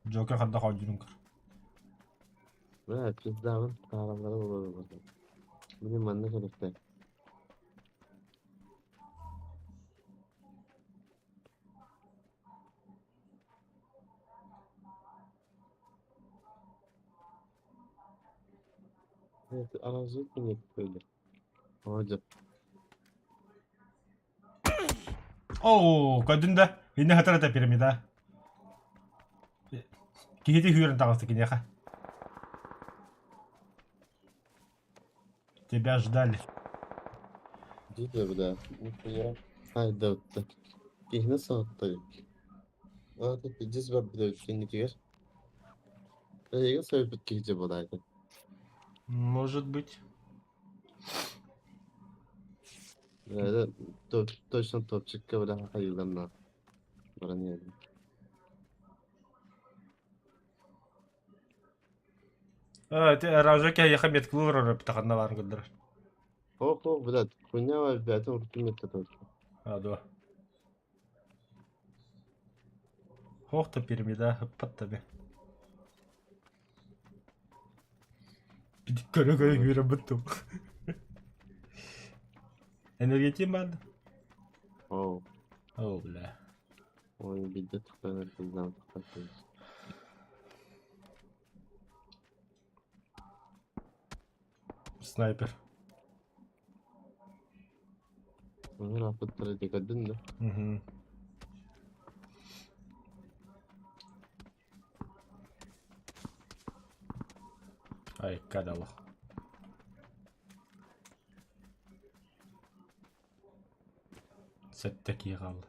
Джокер ханна хоонньуурун көр. Бля, пиздабын, таараллара буолар братан. Блин, манна кэлэхтэй. Evet, arazi böyle. Hadi. Оо, көрдүн да, иннэ хатар этэ пирамида. Киһити хүүрэн таҕыста киниэхэ. Тебя ждали. Дии бля. Нихуя. Хайда отта. Киһини соһутта. Аата пиздец бар бля кэнникигэр. Эйигин соһуйбут киһи дьэ буолаайда. Может быть. Бля, точно топчикка бля хайыыланна. Баран иһэбин. А, ити Ража киһиэхэ меткалыы олорор эбит ханна баарын көрдөрөр. Ох, ох, блядь, хуйня бэйэтин урукку метката. А, дуо. Ох да пирамида ыппат да бе. Көрө-көрө күүрэммит тум. Энергетик баар да? Оо, Оо, бля. ой, биирдэ тахсан пиздаан тахсан. Снайпер. Ону ырааппыттара дии көрдүн да? Мгм. Ай, кадалах. Сэттэ киһи хаалла.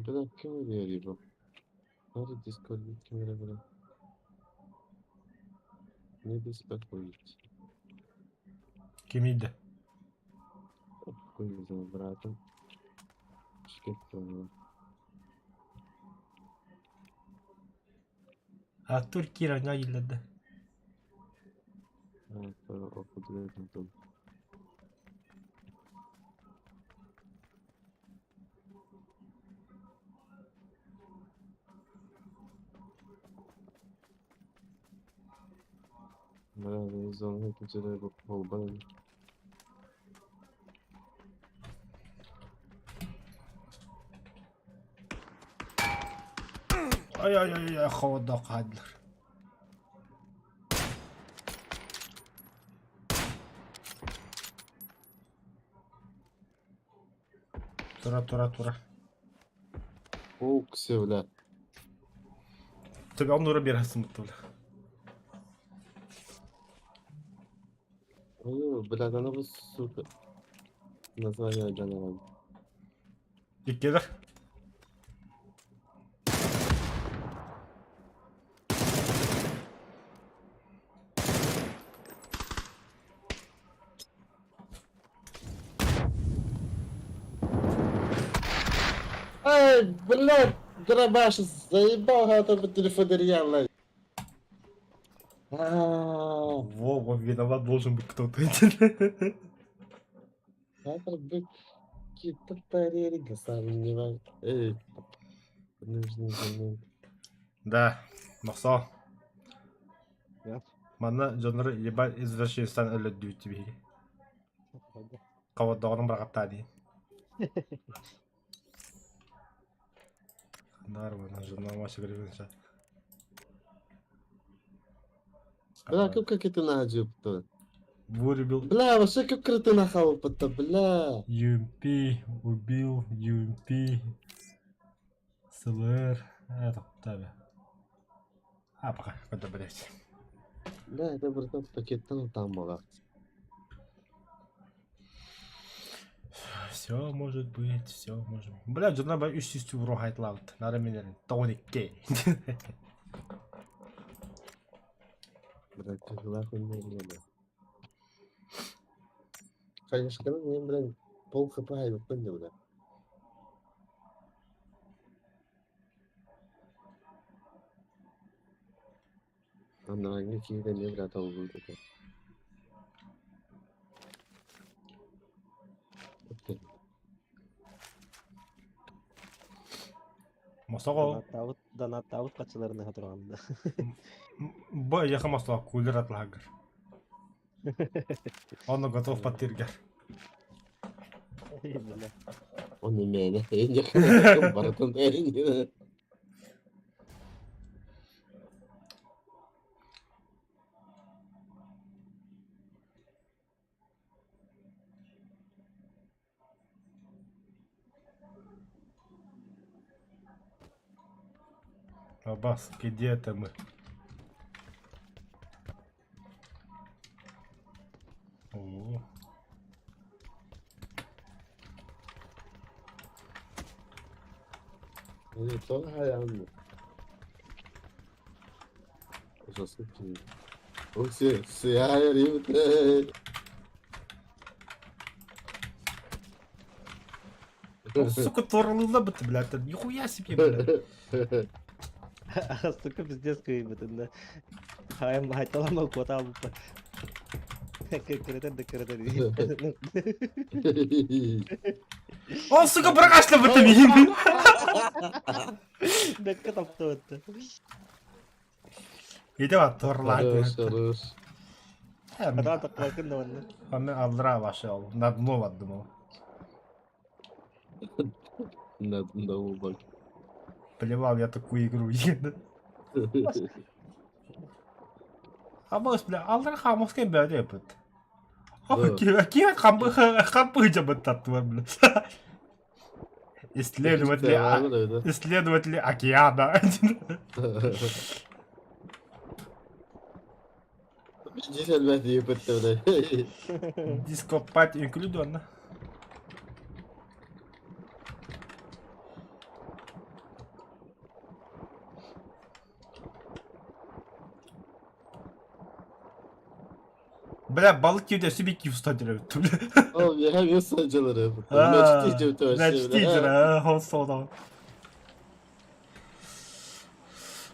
Бля, ким өлүөрүй бу? Надо Discord ким эрэ бля. Не беспокоить. Кимий да? Хуй его братом. Шкет Артур Кировна киллэрдэ. Ай-ай-ай, холодок хааллар. Тура, тура, тура. Ок, бля. Төбө оннура биэрэ сымыттыбыт. Ой, блядь, она бы, сука. Название дала. Иккилэр. Эй, блядь, дробаш, заебал это телефон. А, Вова, виноват должен быть кто-то. это бы какие-то тарелки сам не важно. Эй, нужно заменить. Да, Мохсоо. Да. Манна дьоннору ебать извращенецтан өлөрдүбүт биһиги. Хобордоҕунан быраҕаттаа дии. Нормально, жена Вася Григорьевича. Бля, как это надо, Вырубил Бля, вообще как крыты нахал-то, бля. UMP, убил UMP, СЛР, это тебе. А, пока, куда, блядь. Бля, это, братан, пакеттан там была. Все может быть, все может быть. Бля, жена ба үс жүз евро хайтлабыт. Нара менен тоникке. Бля, как нахуй не было. Конечно, мне, блин, пол хп понял, бля. Ана какие-то не, брат, был такой. Мосого. Донаттаабыт хачыларына хатырганда. Бу яха мосого кулер атлагыр. Он готов подтыргер. Бля. Он и меня, я не братан, я не. Абас, где это мы? О. Не то, а я Жестокий. Все, все, ребята. Сука, торла бы ты, блядь, нихуя себе, блядь. Сука, пиздец кыйбытын да. Хайм хайталама куотаабыппа. Кырытыр да кырытыр. Он, сука, бракашла бы ты, блядь. Бэккэ таптыбытты. Иди вот, торла. Хорош, хорош. Хатаа тақлакын да манна. Он алдра вошел, на дно вот думал. На дно бак. Плевал я такую игру. А бос, бля, алдра хамовский, блядь, этот. Да. Киев хампы хампы жабыттаттылар, бля. Исследователи, исследователи океана. Десять блядь, ебать, блядь. Дископать инклюденно. Бля, балык кивде себе кив стадиры. Oğlum ya hem sancıları. Meçti cebte Meçti cebte. Hossodan.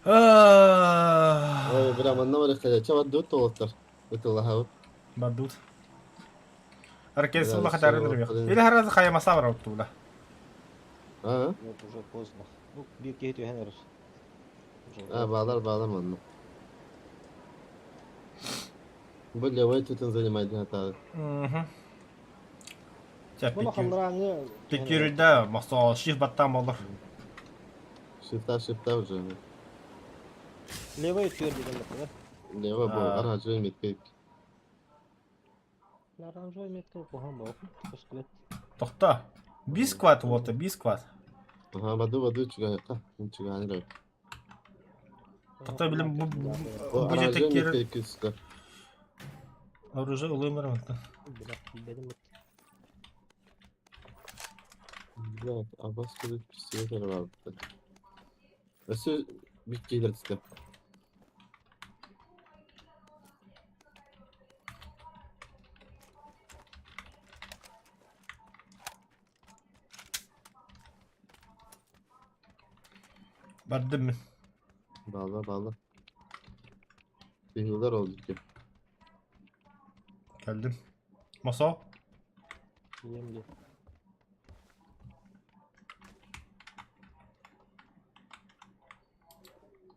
Ой, бля, манна барах кая. Чава дут толтар. Бутылла Бадут. Аркес Бля, улла хатарын всё, рыбе. блин. Или харазы хая масавра оттула. А? Нет, уже поздно. Ну, бир киһи түһэн эрэр. Уже А, балар, балар манна. Бля, ой, тут занимать хата. Мгм. Буну халлараңы Пикирде маса шиф баттам олар. Шифта, шифта уже. Левый түөр деген да. Лево бу, А. оранжевый меткей. Оранжевый метка кухан боо. Көскүлет. Тохта. Бискват вот, бискват. Ага, баду, баду, чуга, та, чуга, не Тохта билим бу Бу бу жете оранжевый кир меткей күстө. оружие улымыр. Блядь, а бас куда пистолет бар. Өсө биткейлер түсті. Бардым мин. Bağla bağla. Yıllar oldu ki. Кэллим. Мосо. Ийэм дии.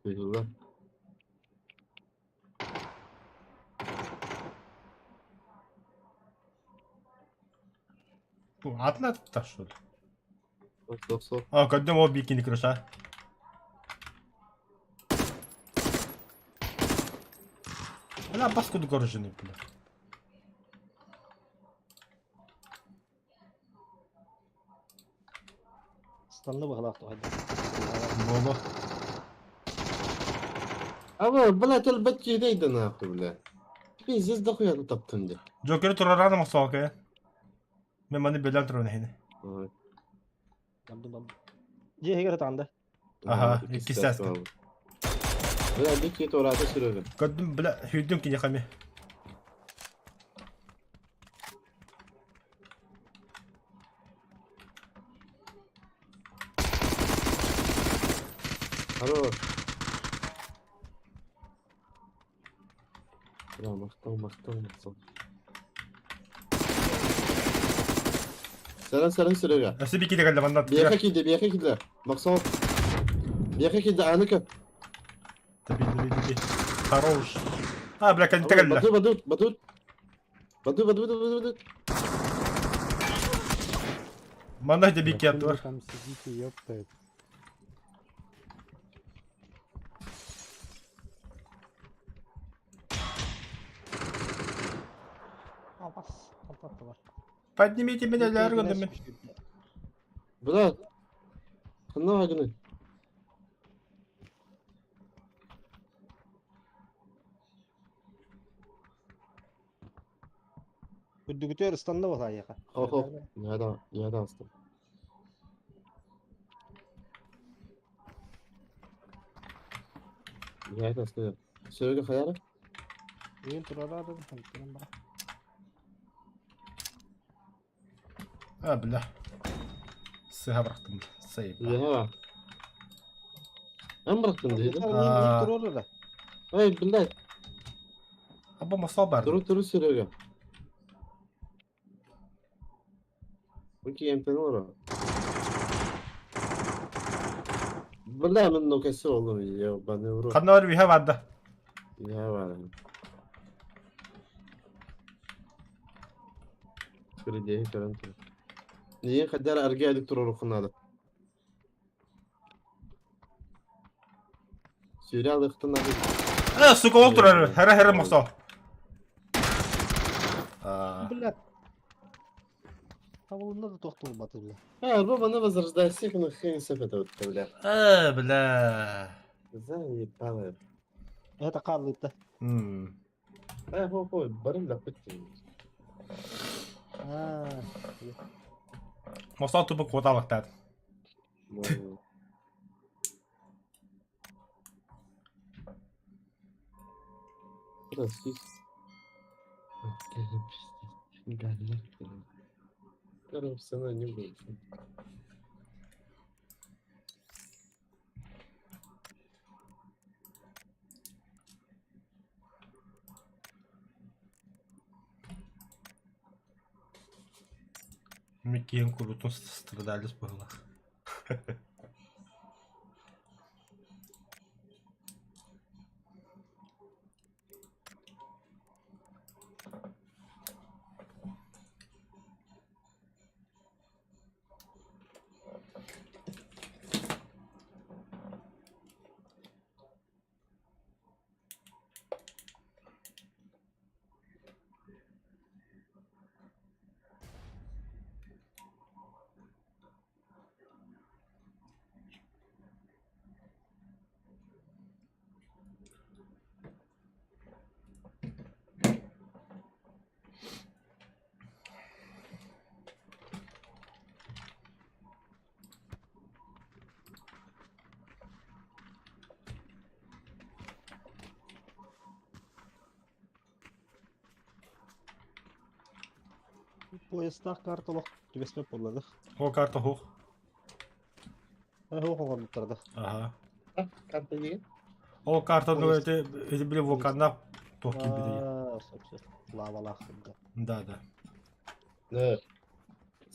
Yıllar. Бу атын атыттар что ли? Sok sok. А, көрдүм ол бикини кырыша. Бля, бас куду горжыны, бля. Станны быһалаах туһайда. Боло. Ama бля тел бит нахуй бля. Пиздец дохуя тут таптым де. Джокер турарана мосока. Мен маны белән туран хине. Ой. Бардым бардым. Дьиэ иһигэр ытаанда. Аха, икки сәскә. Бля бик кит ората сүрәгә. Көрдүм, бля, хүрдүм кине хами. Хорош. Бля, мактау, мактау, мактау. Сәрән, сәрән сүрәгә. Өсө бикине кэллэ манна. Бияка килде, бияка килде. Максат. Бияка килде, аныкы. Таби, таби, таби. Хорош. А, бля, кэннэ кэллэ. Баду, баду, баду. Баду, баду, баду, баду. Манна де бики Да хули вы аттылар. там сидите, ёпта. Абас. Алтаттылар. Поднимите меня, для аргода. Бля. Ханна агны. Үрдүгүтүөр ыстанна быһаайаха. Хо, хо. Нәдә, нәдә астым. Нәдә астым. Сүрәгә хаяра. Үйін турарады, туран бара. А, бля. Сыга бырахтым. Сейп. Я. Мен bıraktım dedi. Аа. Турарады. Ай, блядь. Аба мосол бар. Дуру туру сүрәгә. Окей, MP'ni var o. Бля, мен нокасы oğlum ya ben vuru. Ханна бар биһэ барда. Ya var. Krediye karantina. Niye kadar arga elektro rukunada? Suriye alıktın abi. Э, сука, ол турар. Хара хара мосол. А. Бля. Табылында да тоқтолмады бля. Ha, baba ne возрождайся, ну хрен себе это вот, бля. Э, бля. Заебало. Это қарлыйды. М. Ай, хо, хо, барым да пытты. Аа. Мосол тупо куоталыктаад. Короче, не будет. Микиен курутун страдались быһылах. Поездах карта олох түбэспэт буоллады. О карта хух. Хоох оҕорбуттарда. Аха. Карта диэн? Ол картаны эти эти били вулканнаах туох киирбитий? Аа, сөп сөп. Лавалаах сылдьар. Да, да. Да.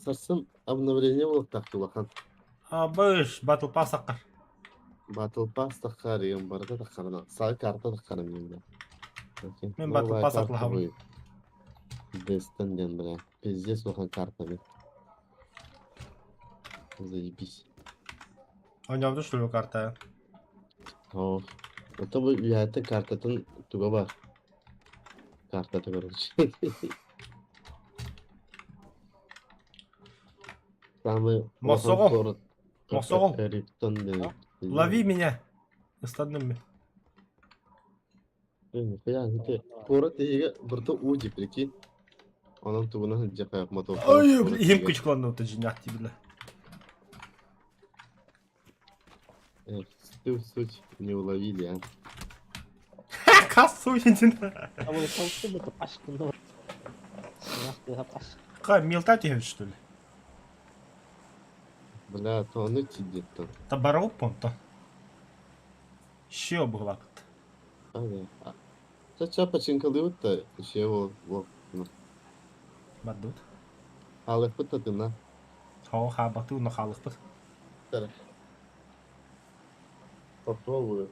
Сарсын обновление буолуохтаах улахан. Абыш, Battle Pass аккар. Battle Pass таххарыйым барыта таххарына. Саа карта таххарым диэн. Мен Battle Pass атлаһабын. Дестен диэн бля. Пиздец улахан карта бит. Заебись. Оонньообуту что ли карта? Оо. Ото бу үйэһэттэн картатын туга бар? Картата короче. Самый улахан Мохсоҕол. город Мохсоҕол. Кариптон диэн. Лови меня. Ыстанным мин. Нихуя, ити куорат иһигэ барыта уу дии, прикинь. Онон тугунан сылдьа мотор. Ой, иһим кычкыланна дьиҥнээх дии Ты суть не уловили, а? Кассу иһин. А бұл қалыпты бұл пашкында. Нахты паш. Ка, милта тиһэбит что ли? Бля, то ону тиийдиттэн. Та бароп понто. Ще обглапт. А, да. Ча-ча пачинкалыыбыт да, еще ол ол Бардыбыт. хаалыахпыт да тына. Хоо хаабаты уна хаалыхпыт. Попробую.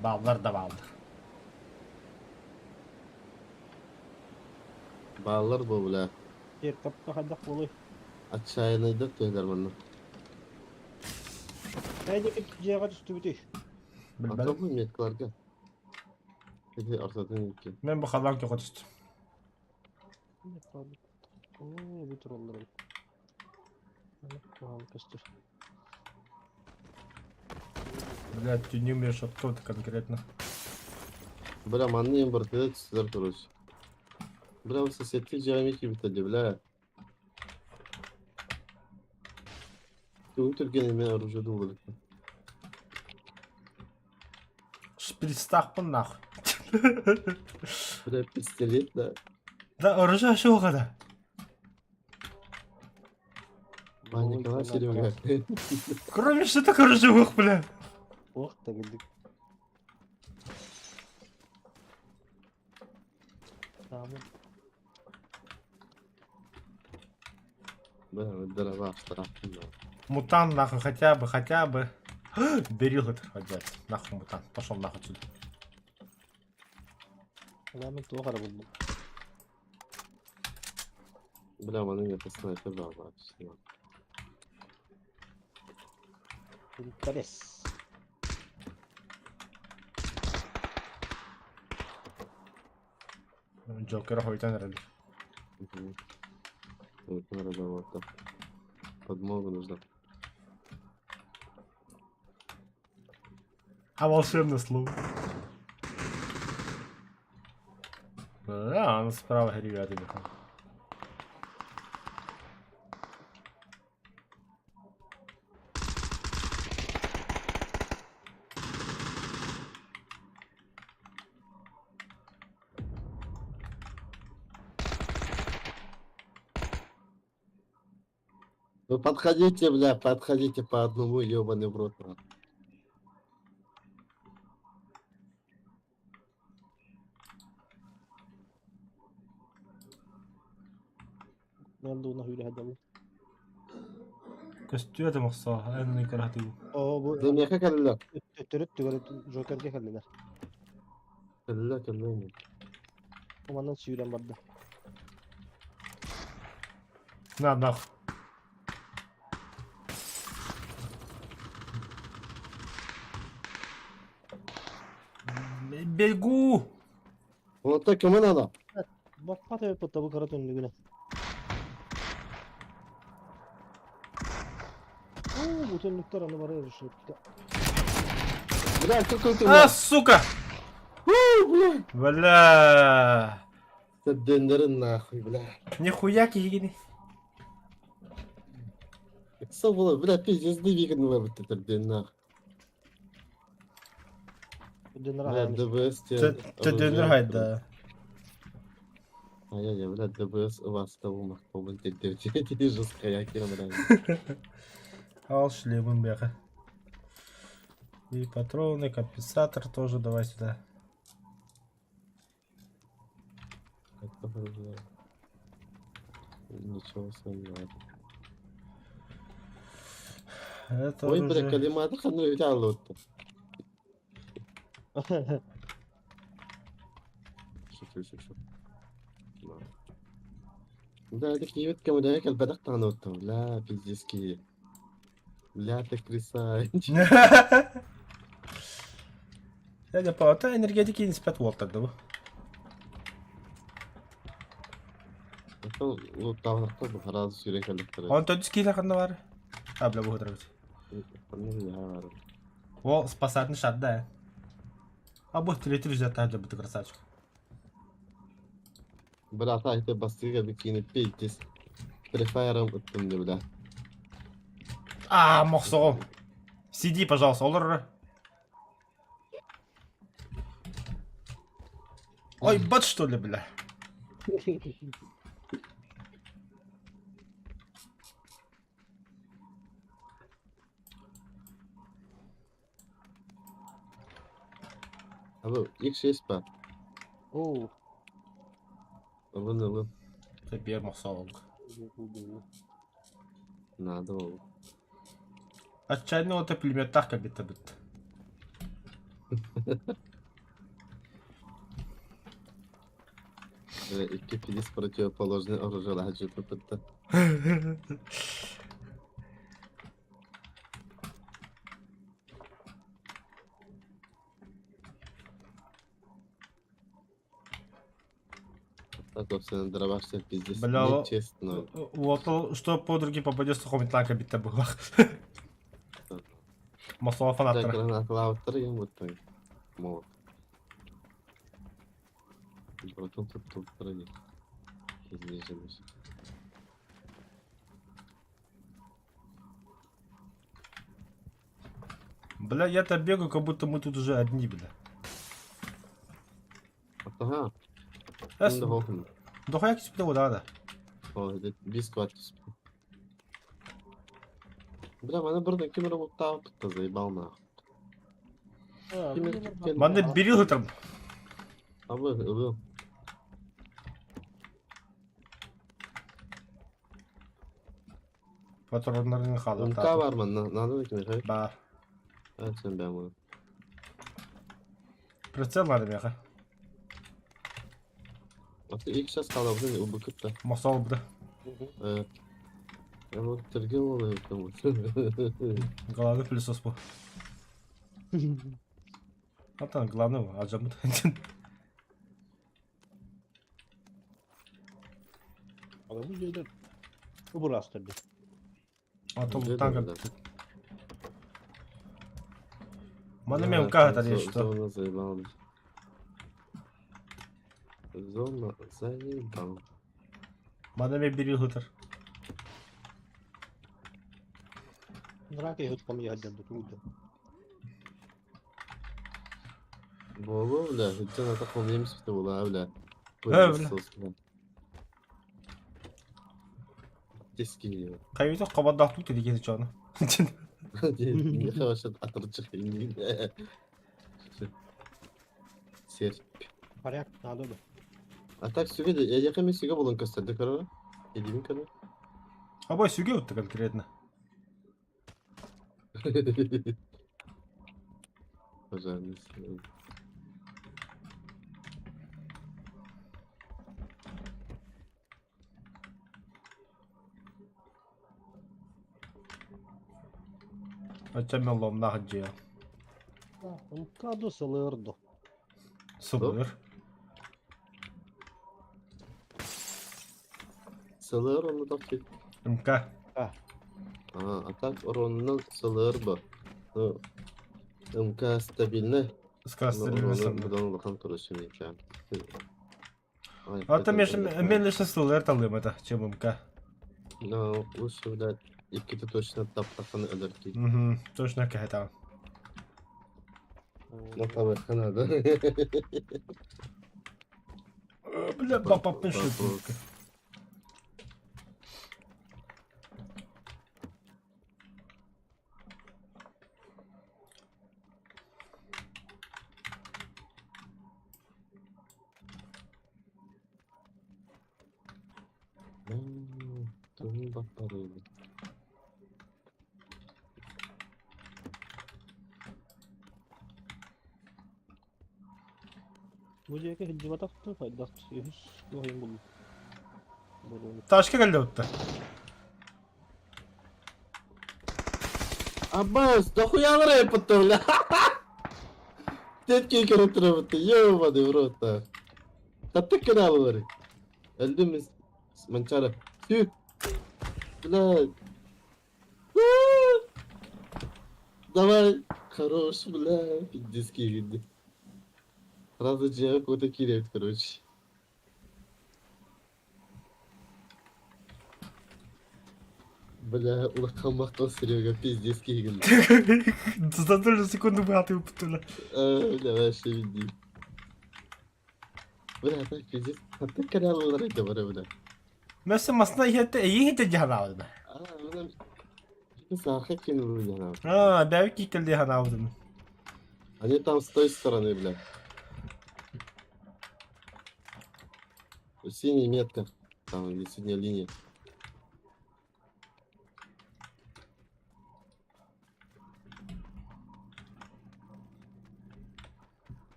Бааллар да бааллар. Бааллар бу бля. Жер тапка хайдах буолуй. Отчаянныйдар түһэлэр манна. Хайда дьиэҕэ түстүбүтүй? Билбэтим. Ото бу меткаларга. Ити ортотун икки. Мен бу халаан көҕө түстүм. Оо, бу тураллар эбит. Куһаҕан көстөр. Блядь, түннүм я шоттот конкретно. Бля, манна им бартыда түстүлэр короче. Бля, ол соседти дьиэҕэ киирбитэ бля. Тугу түргэн эмэ оружие булбут. Шприцтаахпын нахуй. Бля, пистолет да. Да, оружие шоуга да. Паникала Серега. Кроме шуток оружие ух, бля. Ох, тагылдык. Tamam. Бля, дрова штраф. Мутант нахуй, хотя бы, хотя бы. Берил это, блядь. Нахуй мутант. Пошел нахуй отсюда. Мен туох эрэ буллум. Бля, маны не снайпер да вообще. Интерес. Джокера хойтан эрэл. Мгм. Вот, работа. Подмога нужна. А волшебное слово. Да, он справа, ребята, идет. Ну подходите, бля, подходите по одному, ебаный в рот. нахуй. Мен дуuna hűle Көстүө да мохсоо, эн көрөтү. Оо бу Да меха кэллэ. төттөрүт түгэр Джокерге кэллилэр. Кэллэ, кэллэ. Манан сүүрэн барда. На, нахуй. Бегу! Вот так кому надо? Баппат эбит бу кара түннүгүнэ. Оо бу түннүктэр аны бары өрүшүптэ. Бля, какой ты, А, бля. сука! Бля. Бля! Дендерин нахуй, бля. Нихуя киһигини. Сол было, бля, пиздец, дыбигнула вот это ден нахуй. Бля, ДБС те. Төдөнөр хайда. Ай-яй-яй, бля, ДБС у вас того махпобын теддер. Жестко, я кем, бля. Ал шлемын бляха. И патроны, компенсатор тоже давай сюда. Это, бля, Ничего с вами не надо. Это Ой, бля, оружие. коллиматор ханры взял вот. Шучу, шучу. Да, это киевит кому да, как бадах танут там, бля, пиздец киев. Бля, ты крыса. Я не понял, это энергетики не спят Уолтер, да? Это вот там сразу сюрек электро. Он тот скилл ханна бар. А, бля, буду трогать. О, спасательный шат, да. А бу третий взять, а, бля, ты красавчик. Бля, та это бастыга бикини пиздец. Префайром оттым бля. А, мохсоҕум. Сиди, пожалуйста, олор. Ой, бат что ли, бля? Алло, X6 па. Оо. Ылын ылын. Тебе мохсоҕум. Надо ол. Отчаянный вот пулеметтах как будто бит. Бля, икки пиздец противоположный оружие хаджи пытта. Так, собственно, дробаш пиздец. Бля, о- Нечестно. Вот, что подруги попадется хомитла как будто было. Мохсоҕо Так, фанаттара. гранаталаабыттар ем вот Молот. Братан тут тут брони. Изнеженный. Бля, я-то бегаю, как будто мы тут уже одни, бля. Ага. Эс, Да, хохм. дохуя киспите вода, да. О, это бискват. Бля, мана бұрын кемера болып тауып заебал нахуй. Манна берил там. Абы, ылы. Патроннарын хала. МК бар манна, надо да кемер. Бар. А, сен бә мұны. Прицел надо меха. Аты екі час қала бұны убыкып та. Мохсоҕо буда. Я вот терген ол Главный пылесос бу. Atan главный бу. Ажамыт. Adamı şeyler. Bu rastladı. Ато Где танк. да, Мана мен МК это есть что. Зона заебал. Зона заебал. Мана мен берил хытыр. Драка йот ком яджан тууда. Болу, бля, жан ата кол емес бите була, бля. Э, бля. Тески. Кайбыта кабадак тут деген чону. Не хорошо атырчык. Сер. Поряк надо да. А так сүге де, я якын сүге болон көстөрдү көрө. Эдимин көрө. Абой сүге өттү конкретно. Пожалуйста. Ача мен ломна хаджия. Мкаду сылырду. Сылыр. Сылыр оны топчук. МК. А, а так оронунан сылыр бу. Ну, МК стабильно. Скорострельность. Будан улахан короче меча. А там мен лично СЛР талым это, чем МК. Ну, лучше, блядь, иккитэ точно таптахан өлөртүй. Угу, точно кэһэтэ. Натабыахха надо. Бля, папа Вопрос. Тугун баппарыыбыт. Бу дьиэкэ сылдьыбатах да хайдах үһүс туһайын буллум. Боруону. Ташка кэллэ утта. Аббас, дохуя рэп бля. Тетки көрө турабыт, ебаный в рот. Таптык каналлары. Өлдүм Манчара. Сүү. Бля. Давай. Хорош, бля. Пиздец киирди. Сразу дьиэҕэ куота киирэбит, короче. Бля, улахан махтал Серега, пиздец киирди. За долю секунду братый выпутали. Бля, вообще види. Бля, так пиздец. Хантан каналлары да бары, бля. Мәсі масына иһэтте эйиһ ите дьаһанаабытым. А, бля. Сааха кинул, бля. А, бэйбит кииккэлдии ханаабытым. Они там с той стороны, бля. Синяя метка. Там или синяя линия.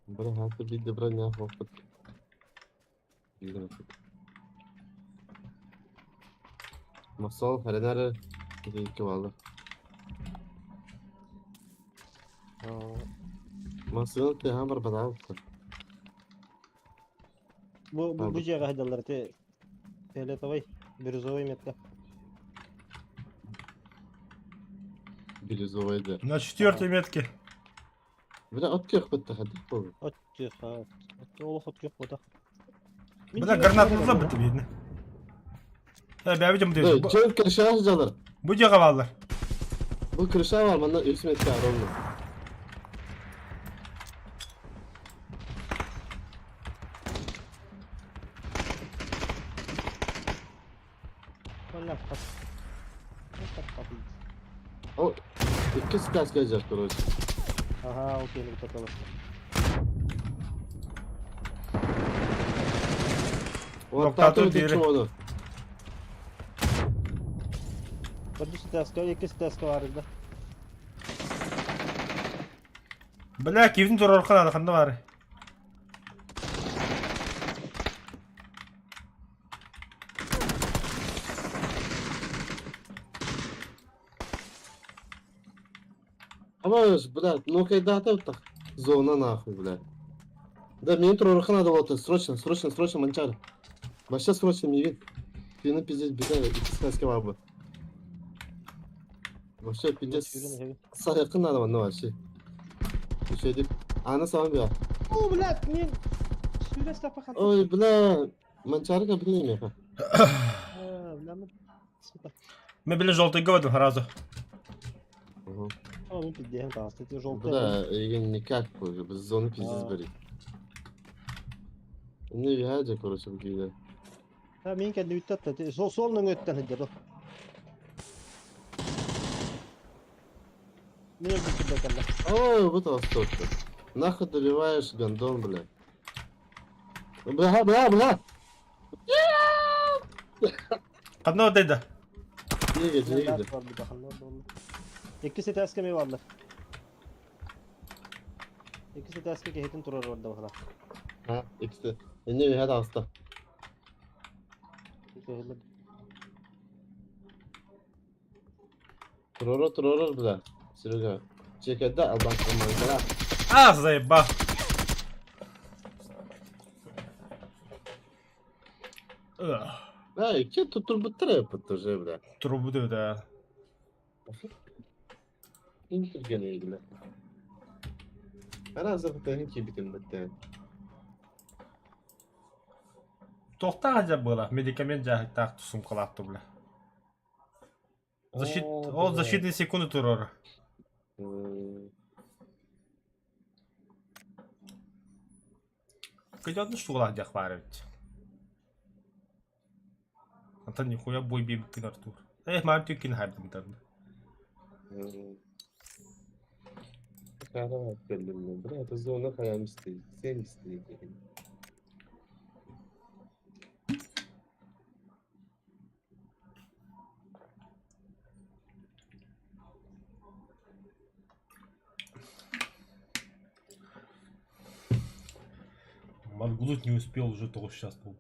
Бля, это видно броня, опыт. Масол, Харенара, икки баллар. Масыл тыаһаан барбатаҕа Бу бу бу дьиэҕэ сылдьаллар ити фиолетовай, бирюзовай метка. Бирюзовай да. На четвертой метке. Бля, от күөх бытта хадых буолла. От күөх, от олох от күөх буолбатах. Бля, гранат забыт видно. Э, бэйбит Да, дьэ. чөл крышаҕа сылдьаллар. Бу дьиэҕэ бааллар. Бу крыша бар, манна үс метка ровно. Манна хас. О, икки сказка сылдьар, короче. Ага, окей, ну такого. Вот Доктор тату бири. чуону. Бір таска, екі таска бар да. Бля, кивин турар ханада ханна бар. Абаш, блядь, ну когда ты так? Зона нахуй, блядь. Да, мне турар надо вот, срочно, срочно, срочно, манчар. Вообще срочно мне вид. Ты на пиздец беда, икки сказка баба. Вообще пиздец. Сарыкын надо, ну вообще. Еще Аны сам бия. О, блядь, мен сүрес тапа Ой, бля, манчарка блин меха. Бля, мен сука. Мен биле желтый говорил сразу. О, мен пиздец, таасты, ти желтый. Бля, я никак уже, без зоны пиздец бери. Не вяжа, короче, бля. Ha, мен кәдімгі үтті, сол солның өттен хыдыр. Мен өтті кәлі. Ой, вот остаток. Нахуй добиваешь, гондон, бля. Бля, бля, бля. Ханна отайда. Неге, неге. Икки сетәске ми барлар. Икки сетәске кehетин турар орда бахала. Ha, ikisi. Ne hadi hasta. Турору, турору, бля. Серега. Чекеде алдан командара. А, заеба. Бля, икки tuttur буттыр yapıttı уже, бля. Трубу да. Ким түргэн бile. Араас запытаһын киирбитим бэттээн. Туохтаах дьэ буола медикамент дьааһыктаах суумкалаах бля. Защит... Ол защитные секунды турар. Кыдьаатын штугалаах диэх баар эбит. Антон нихуя бой биэбиккин Артур. Эх, маам түккин хайбытым. Кара кэллим. Бля, это зона хаям стоит. Семь стоит. Моргнуть не успел, уже того сейчас был.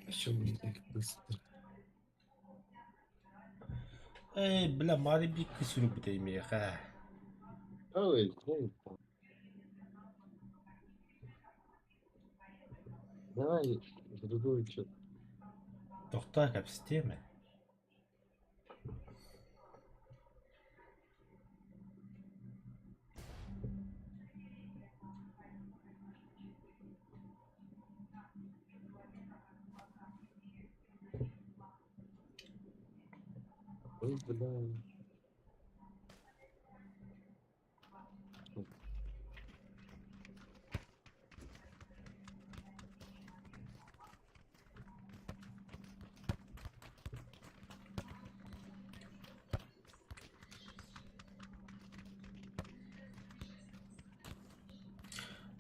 Почему не так быстро? Эй, бля, Мари бикки сүрүк имеха. Ой, ой. Давай, другую что. Тохтоо кэпсэтиэмэ. Ой, бля.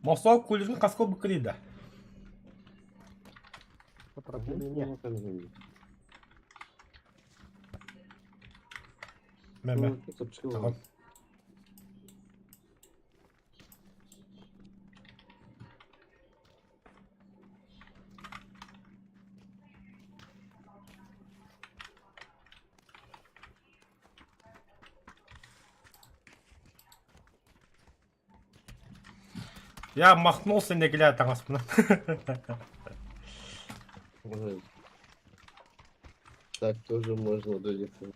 Мосоо кулерин хаска быкырыйда. Сопротивление. Мэмэ. Таҕан. Я махнулся, не глядя таҥаспына. Ой. Так тоже можно удалиться.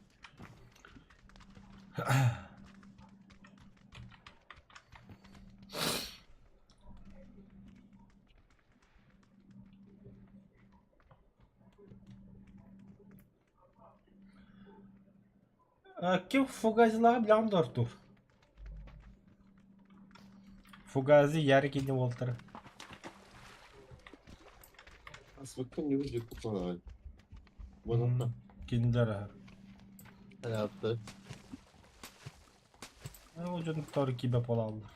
Ким фугазилаҕа билэҕин дуо, Артур? Фугази Ярик инни уолтара. Асвыкка не выйдет купалай. Вон он. Кинилэр Hayatta. Ол дьон тор киибэ буолаллар.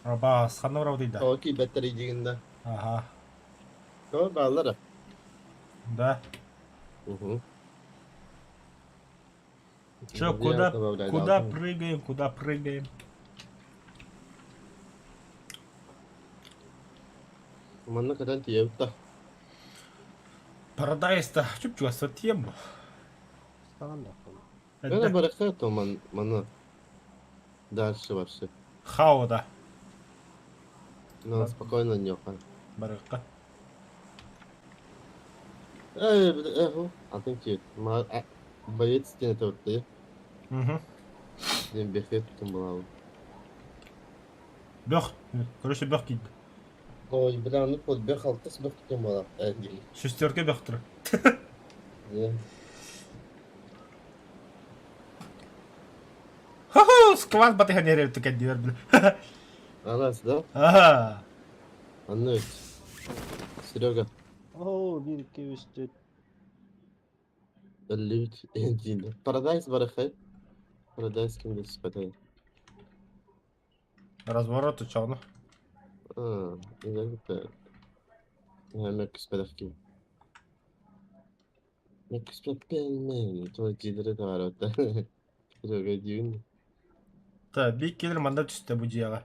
Абаас, ханна барабытый да? Окей, беттер дигинде. Аха. Tamam bağlara. Да. Угу. Чё, куда, куда прыгаем, куда прыгаем? Манна катан тиебит Парадайста чуп-чугас тием бу. Странно. Öyle bırakıyor man mana. Дальше вообще. Хао да. Ну, спокойно не Барыкка. Эй, э, атын ки. Ма боец стене төртте. Угу. Ден бехет тутун була. Бөх. Короче, бөх кийди. Ой, бля, ну под бех алтыс бех тутун була. Э, Шестерка бөх тур. Хо-хо, сквад батыхан ереп түкен диер бля. Алас, да? Ага. Анны. Серега, О, 1, 2, 3, 4. Лют, Дина. Парадайз барахай. Парадайз кимде спатай. Разворот учону. А, это. Мекс падахки. Мекс пелмен. То дидре таварата. Серега дюн. Та, бик келер манда түсті бу дияға.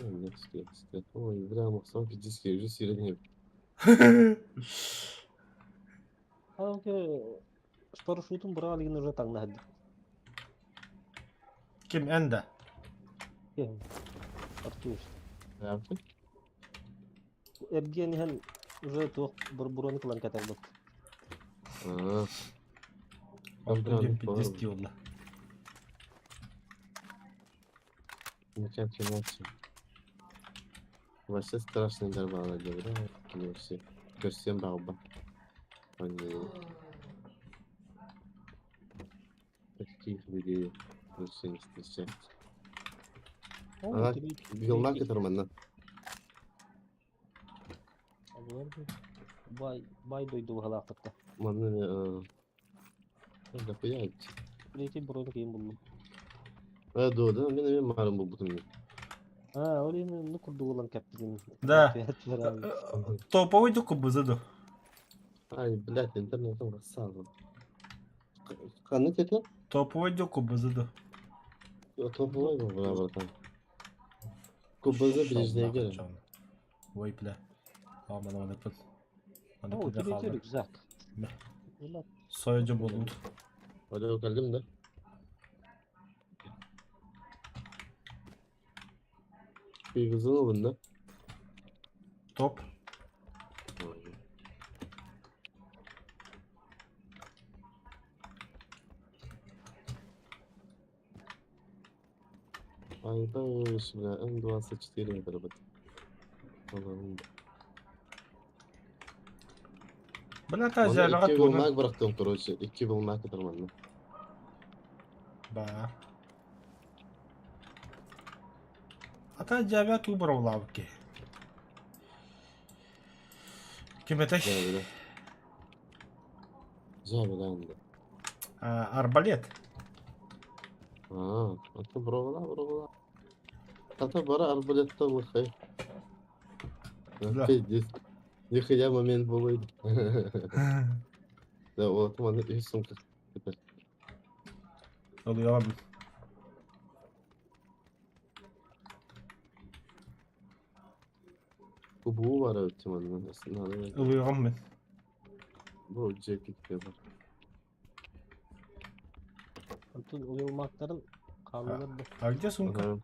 Мекс Ой, бля, махсан физически уже сирен. Окей. Парашютом брали уже так на Ким энда? Артур. Правда? Эргиэн иһэн уже туох буруону кылан кэтэрбит. Аа. Онтон диэн пиздец дии буолла. Начать начать. Вообще страшный дарбаала диэбит да кини Көрсүөн баҕарбат. Таких людей лучше не встречать. Ага, Вилна который манна. Бай, бай дойду баһалаахтыкта. Манна дохуя Третий бронь киин буллум. Э, да, да, мен эми марын булбутум. А, ол эми ну курдук ылан кэппитин. Да. Топовый дуку бузаду. Ай, блядь, интернетом рассадил. Ханнык этэ? Топовый дуку бузаду. Топовой бра, братан. КБЗ ближнеге. Ой, бля. Аман аман Аны О, күндә третий калды. рюкзак. Мә. Ула, Союнчу булдым. Алло, кэллим да? Кыйгызын ылын да? Топ. Айбай, бля, М24 это Бля, та Оны жабаға икки туны. волнак бырахтым, короче, икки волнак нормально. Ба. Ата жаба ту бравлавки. Ким это? Жабыда. Жабыда онда. Арбалет. А, ата бровала, бровала. Ата бара арбалетта лыхай. Да. Пиздец. Нихуя момент был. Да, вот, маны и сумка. Oluyor Кубуу бар өттүм андан. Надо Ылыгам мен. бу джекет бар. Антон уйулмактарын хааллар да. А где сумка? Ага.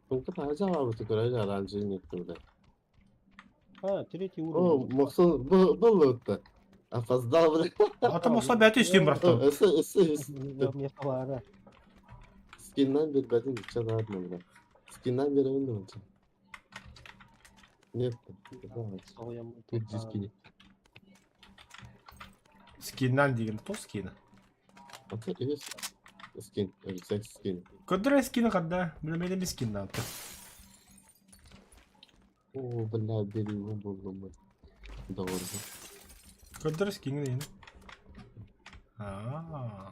Сумка таһа жабабыты көрөр оранжевый нетти бля. А, третий О, уровень. Моксон был был Опоздал, бля. Ата болса бәті үстен бұрақтан. Эссе, эссе, эссе. Мне хабара. Скиннан бербедим, чадармын бля. Скиннан беребин да Нет, да, Соғуям. тут скини. Скиннан деген то скина. Ата эс скин, рюкзак скин. Көдірі скины қанда, білмейді скиннан. О, бля, бери булдум. Doğru. Көдірі скины деген. А.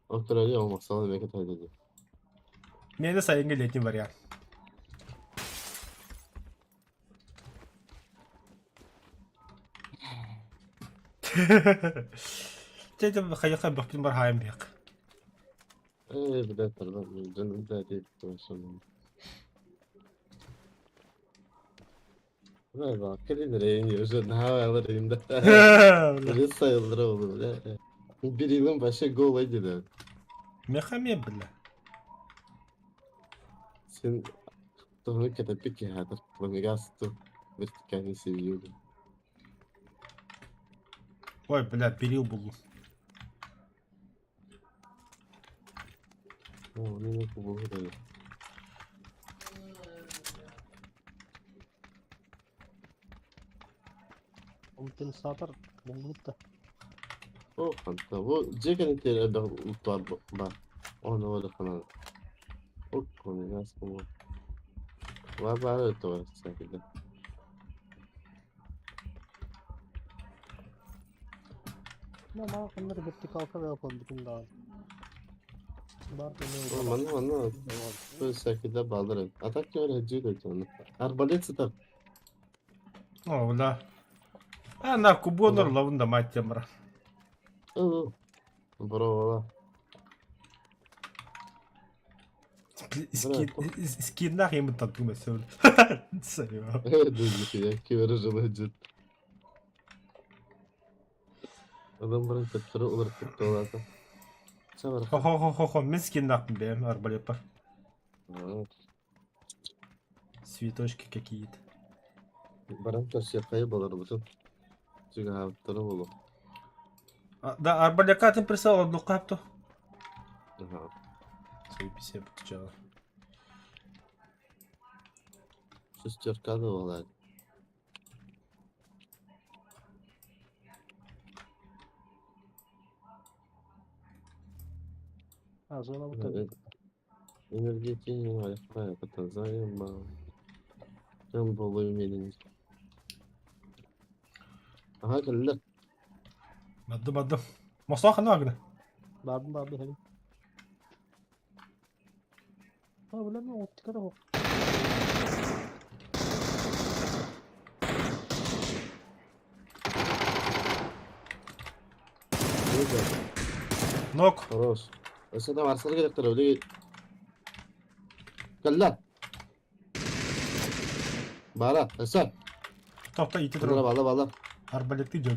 Австралия olmasa мемлекет haydi. Мені сайынғы летний вариант. Тете хайықа бөхтін бар хайым бек. Эй, бля, tarla, canım da değil, başım. Vay bak, kelin уже ne alırım da. Öyle sayılır oğlum. Bir yılın başı gol edilir. Мехаме бля. Sen doğru kadar bir ki hadır. Ламигасту вертикальный seviyorum. Ой, бля, берил булдum. О, ну не kubulu da. Компенсатор булбут да. О, ханта. Bu Jack'ın teri var var. Onu öyle falan. O konu nasıl bu? Var var öyle var şekilde. Ama onları vertikalka ve yapalım daha. Бар O manna manna böyle şekilde bağlarım. Atak diyor hacı da onu. Arbalet satar. О, бля. А, на кубонор лавында мать темра. Oo. Bravo. Скиннах ему там думать все. Серьезно. Düzgün ya ki hacı. Adam bana tepkiri olarak tuttu zaten. Çavar. Хо-хо-хо-хо, мен скиннахпын бэм арбалет бар. Цветочки какие-то. Баран көрсүөххэ болорбутун. Чугаһаабыттара буолуо. Да, арбаляка атын присыл ордукка хапто. Аха. Заебись, я подключала. Шестерка да буолаат. А, зона вот Энергетический это заебал. Кем был уверен. Ага, кэллэ. Бардым, бардым. Мостаах ханна агына? Бардым, бардым, хәлим. А, бля, ну, оптика да жоқ. Нок. Хорош. Өссө да барсар керектер өлі. Кэллэ. Бара, өссө. Тохто ити Бала, турар. бала, бала. Арбалетты дьон.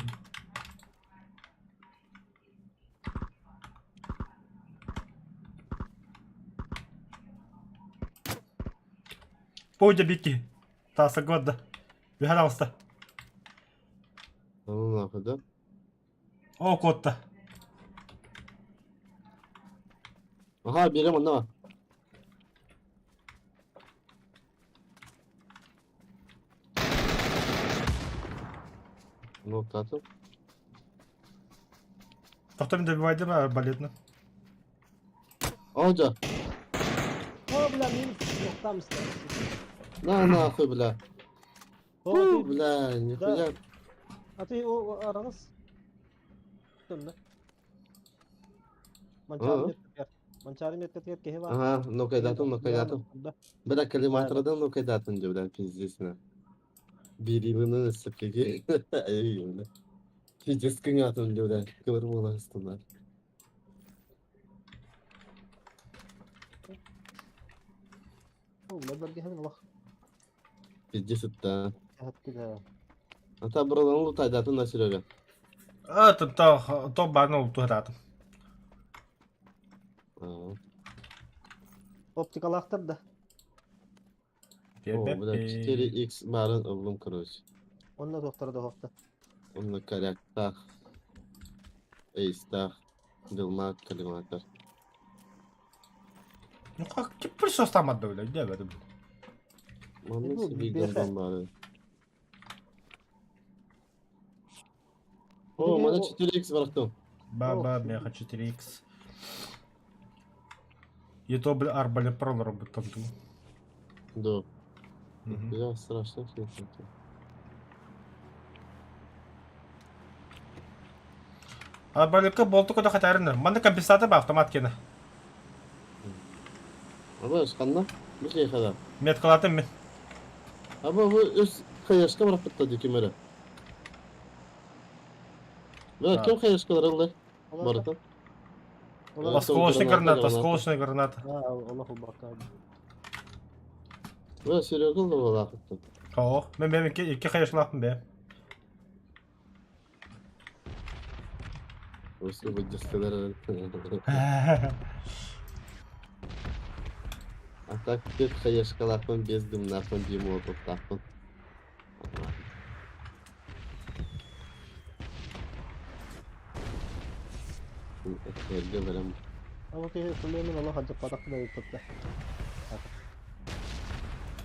Пойдя бики. Таса годда. Пожалуйста. Ну нахуй, да? О, котта. Ага, берем онно. Ну, таты. Тохто мин добивайдым арбалетны. О, да. О, бля, минус. Там стоит. На нахуй, бля. Фу, бля, нихуя. А ты о, арагас? Төннө. Манчары меткетер. Манчары меткетер киһи бар. Ага, нокайдатым, нокайдатым. Бля, коллиматордан нокайдатым деп, бля, пиздец, на. Берилini сепкеге. Эй, бля. Пиздец кыңатым деп, бля. Кыбыр боласыңдар. О, бля, бергеһин олох. Пиздец это. Кэһэттилэр. Ата бұралан лутайдатын на Серега. А, то то то баны утуһаратым. Оптикалаахтар да. О, бля, 4x барын ыллым, короче. Онно туохтара да оһохто. Онно коряктах, эйстах, дылмак, коллиматор. Ну как теперь все там отдавлять, где в этом? Маннык Ну, сибиир бэхэ. дьонтон баары. О, мана 4x барахтым. Баба, меха 4x. И то, бля, арбалет пролор там ту. Да. Я страшно хитро. Арбалетка болту куда хатарына. Манна компенсатор ба автомат кена. Аба, ханна? Бу кейхада. Меткалатым мен. Аба, бу өс хаешка барахпытта дикимере. Бля, кем хаешкалар ылды? Барытын. Осколочная граната, осколочная граната. Олох улбакка. Бля, Серега ылды балахытты. О, мен мен икки хаешлахпын бе. Осы выдержкалар. А так тек хаешкаларпын, без дымнарпын, бир молотовтарпын. Эрге берем. Ама киһи сулеймен олох алдьаппатах да ыыппыта.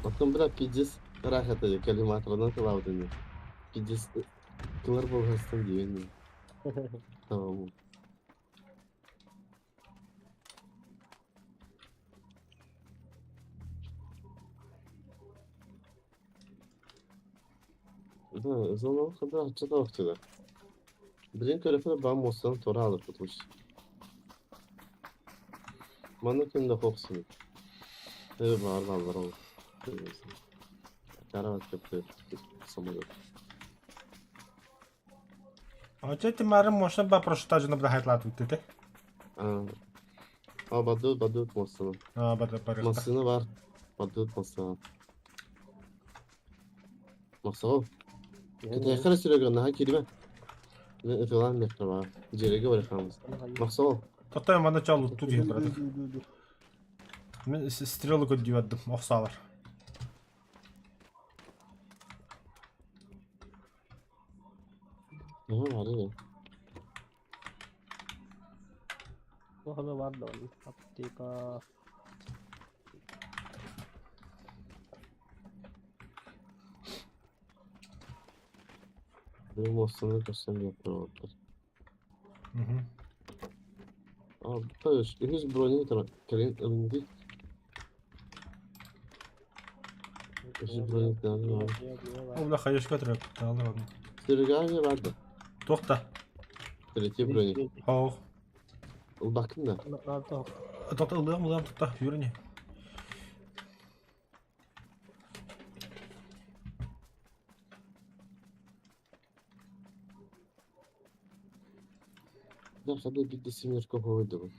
Оттон бля пиздец рахата коллиматорынан тылабытын. Пиздец кылар болғастан дегенде. Tamam. Да, зона хада чата охтыда. Блин, көрөфө бам мостан тора алып бутуш. Маны кимде коксун. Э, бар бар бар ол. Карават кепти самолет. А че мары можно ба прошта жына бля хайтлат үтте. А, а бадут бадут мостана. А, бада барыста. Масына бар. Бадут мостана. Мосоо. Кытайхара Серега наха кирбе. Мен ытылан мектер бар. Жереге бар хамыз. Мосоо. Тотой мана чалу ту дие брат. Мен стрелы көдү бардым, охсалар. Аха, Туох эмэ баар да онно. Аптека. Benim olsun көстөн yapıyorlar. Мгм. А, то есть, үһүс брони кэлин ылынды. Үһүс брони Ол бля хаешка трек. Таалар оны. Серега барды. Тохта. Третий брони. Хоох. Ылбакын да. Тохта ылыам ылыам тохта. Юрни. Да, хады бидде семерка хойду.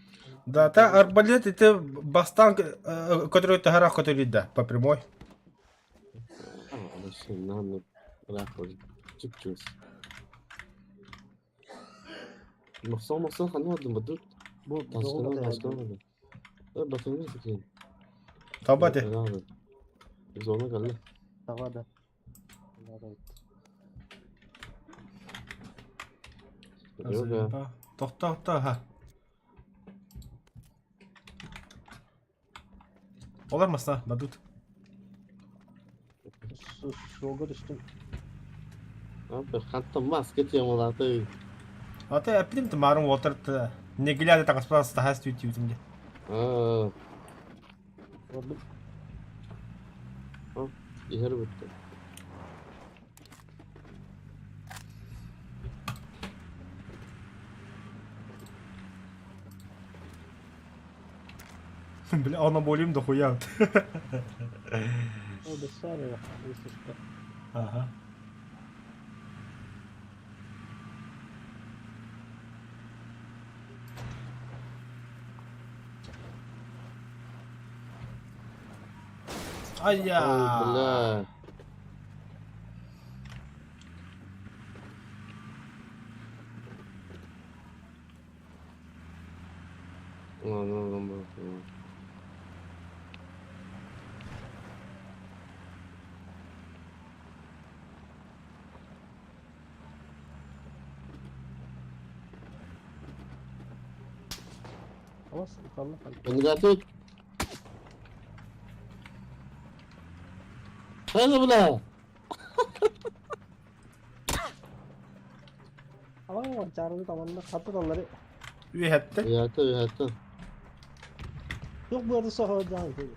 Да, та арбалет это бастан, который ты который да, по прямой. А, вообще, нам рахвал. Чуп-чуп. Мохсон, мохсон, ханы одну бадут. Бу Таскана, таскана. Э, батырмы сикин. Таба де. Зона калла. Таба да. Тохта, тохта, ха. Олар масна, бадут. Суолга түстүм. Хатта маска темалаты. А ты эпидем ты марун уотарт не глядя так спас тахас түйт юзинге. Аа, Олордум. иһэр бүтте. Бля, он оболим дохуя. О, бессария, если что. Ага. Ой, Ай-я! бля. Ладно, ладно, ладно. خلاص طلع. Кандидатур. Хайда, бля. Ama çağrını tamamla katı dalları. Үйәтті. Уятты, уятты. Yok bu arada soha devam ediyor.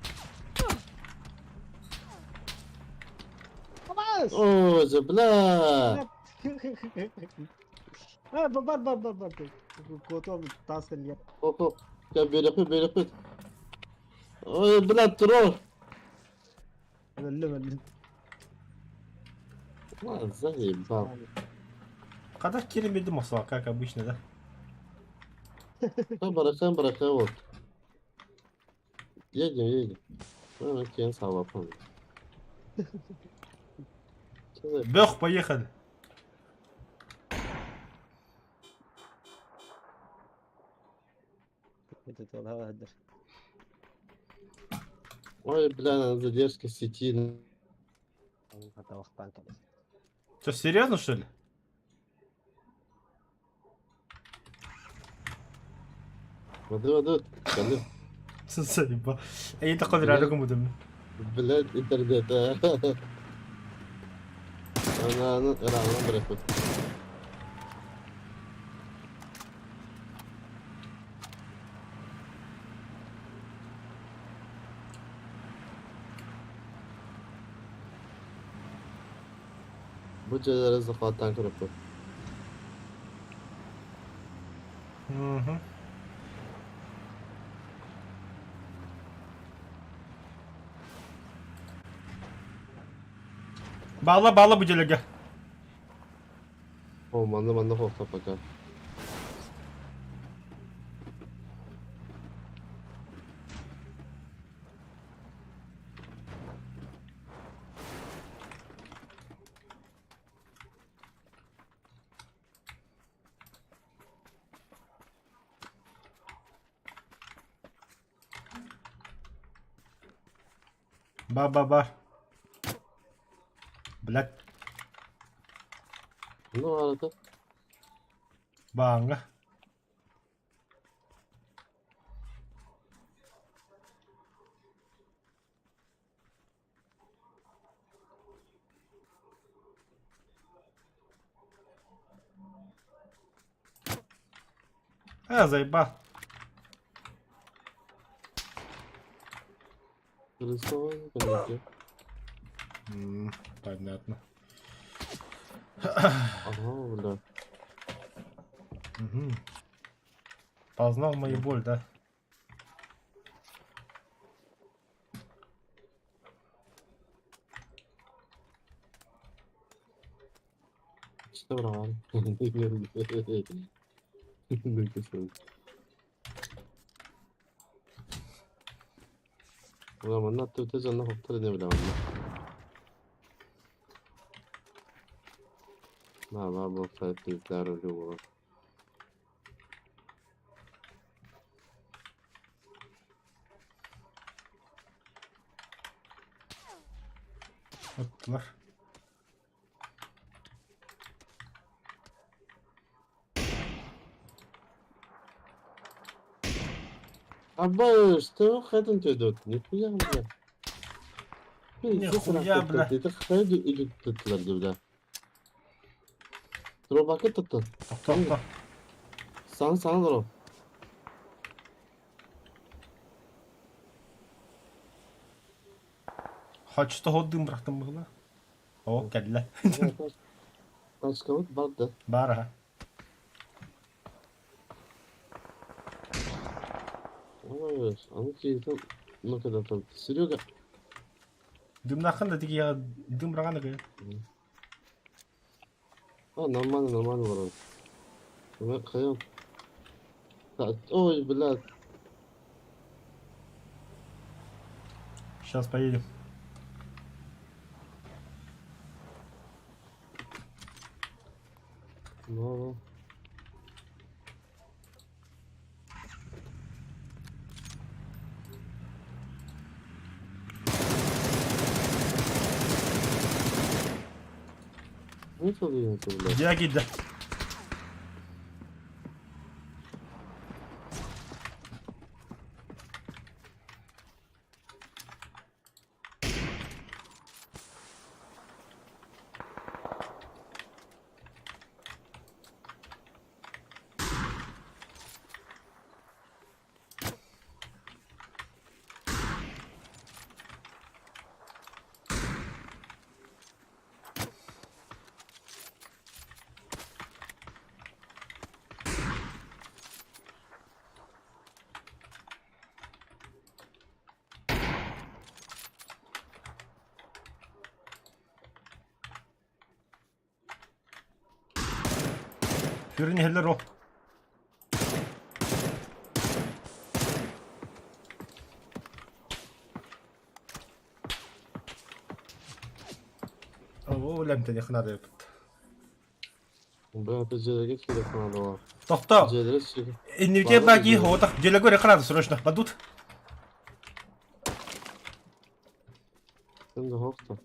Aman! О, же, бля. Ha bar bar bar bar. Kotu tas geliyor. Хоп, хоп. Я берекут, берекут. Ой, бля, трол. Öldüm öldüm. Ладно, заебал. Когда кирим масла, как обычно, да? Баракан, баракан, вот. Едем, едем. Ну, кен салапан. Бех, поехали. Ой, бля, задержка сети. Что, серьезно, что ли? Воды, воды, калі. Заебал. Эй, такой рядом будем. Блядь, интернет, а. Она, она, рано брехут. Бу жерлere захваттан көрөппүт. Угу. Бала, бала бу делеге. О, манна манна хохта пока. Ба, ба, ба. Блядь. Ну, арата. Бааҥҥа. А, заебал. Рисование, конечно. Понятно. Ага, бля. Мгм. Познал мою боль, да? Что брал? Манна төтө дьонно хоптор ини бля манна. На, на, бу пизда рулю буолар. Оттулар. Абба, что хотим тебе дать? Нихуя, бля. Нихуя, бля. Это хайду идут тут, бля. Дробака тут. Тохтоо. Сан сан дроп. Хочто ходдым бырахтым быһыла. О, кэллэ. Тачкабыт бар да. Баар аха. Ой, аны киһитин ну когда там Серега. Дымнахын да тиги дым быраҕан ыгы. А, нормально, нормально барар. Хайан. Ой, блядь. Сейчас поедем. Ну. Не это, блядь. Дьэ киирдэ. Хүрүн иһэллэр ол. Оо, лэмтэниэх наада эбит. Бля, это дьиэлэргэ киириэх наада бар. Тохтоо. Дьиэлэри сири. Иннибитигэр Бары баки дьиэлэр. оҕотох дьиэлэргэ өрө хараады срочно. Бадут. Ким да хоохто.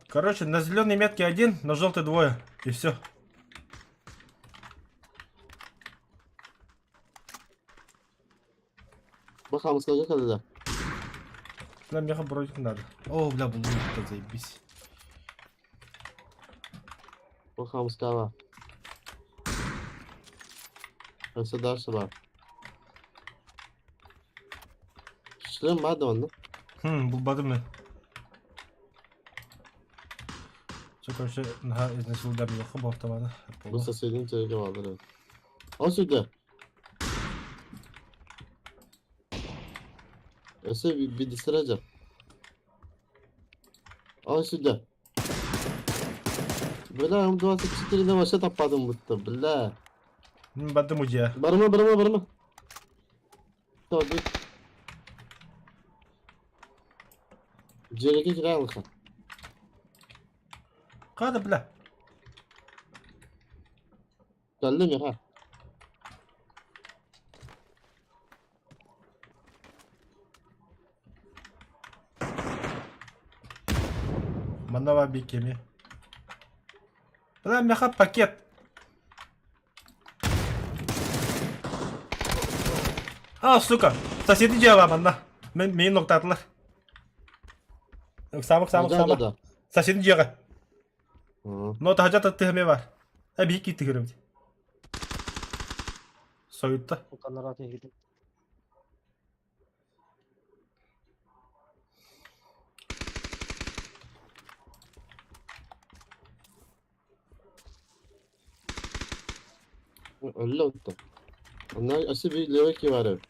Короче, на зеленой метке один, на желтой двое. И все. Бу хаамыскаҕа кэллэ. Нам меха броник надо. О, бля, был заебись. Бу хаамыскаҕа. Өссө дальше бар. Шлем баар да онно. Хм, булбатым мен. Все, короче, наһаа изнасиловали меха балтаманы. Бу соседний дьиэгэ бааллар эбит. Ол сюда. Өссө бидистерэ дьэ. Ол сюда. Бля, М24 на вообще таппадым будто, бля. Бардым удья. Барыма, барыма, барыма. Тобі. Дьиэгэ киирэ алыха. Када, бля. Кэллим яха. Манна бикеми. Бля, меха пакет. А, сука! Соседи дьиэҕэ манна. Мен миин ноктаатылар. Ыксаама, ыксаама, Да, да, ыксаама. да. Соседи дьиэҕэ. Ага. Но таһдьа тыһыме бар. Э, биһик киирдигирим. Соютта. Канарат иһитин. Өллө отто. Онно өссө биир левый баар эбит.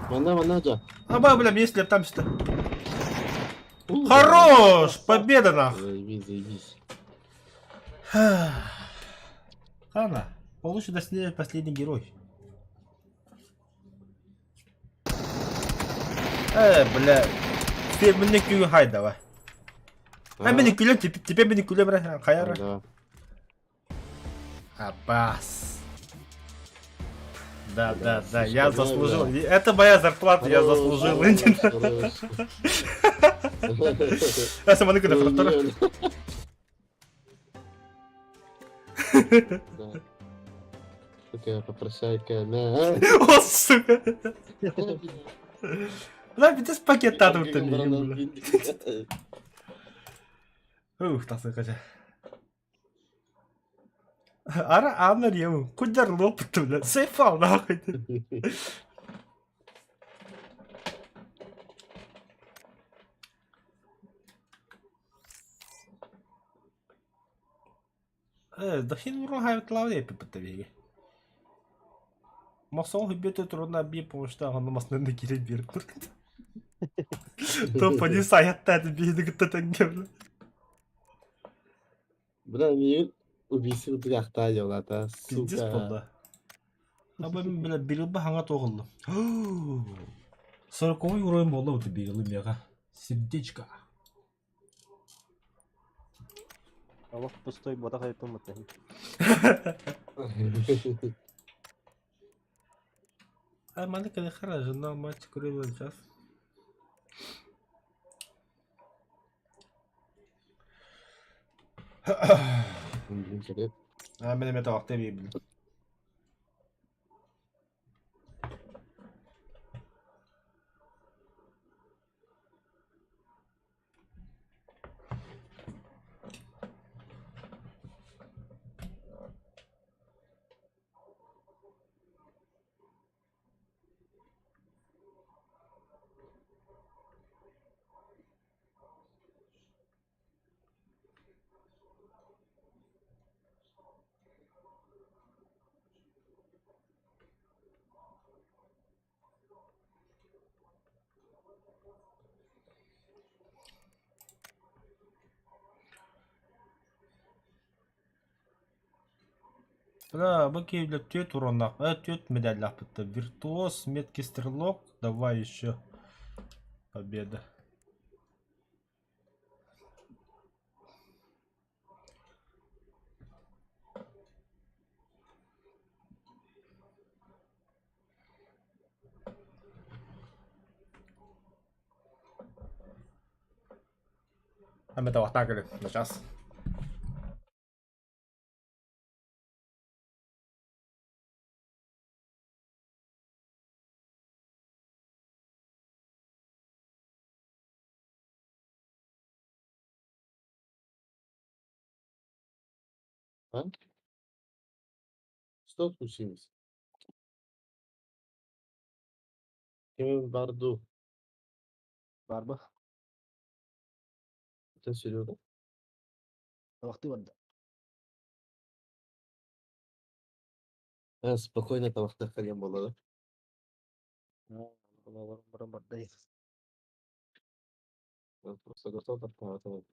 Манна, манна дьа. Аба, бля, мне слеп там сюда. Хорош! Победа нах! Заебись, заебись. Хана, получит доследовать последний герой. Бля. Ты мне кью хай давай. А мне күлем, теперь мне күлем, бля, хаяра. Да. Абас. Да, да, да, я слушай, заслужил. бля. Это моя зарплата, я заслужил. Хорош, Я сама не хорош. күлем, Да. Такая попрощайка, мә. О, сука. Бля, пиздец пакет тадым ты бля. Ух, тасы кача. Ара анар ему, кудяр лопату, бля, сейфал нахуй. Да хин урон хайвет лаве пипетовеги. Масон хубету трудно би, потому что он масын кире бир. То пони саятта это би гыта бля. Бля, мин убийся бляхта делата, Пиздец сука. болду. Аба мен бля бирилба хаңа тоғылды. 40 уровень болды вот бирилы мега. Сердечко. Аллах пустой батах айпын мытын. А маленькая хара, жена, мать, курила сейчас. А, мен эме табакта бейбил. Бля, баки, бля, тет урон тет медаль лапыта. Виртуоз, меткий стрелок. Давай еще. Победа. А мы так сейчас. А? Что случилось? Ким барду? Барба. Это Серега? Вакты барда. А, спокойно табахта халем было, Барым барым барда. да? Просто готов тартовать.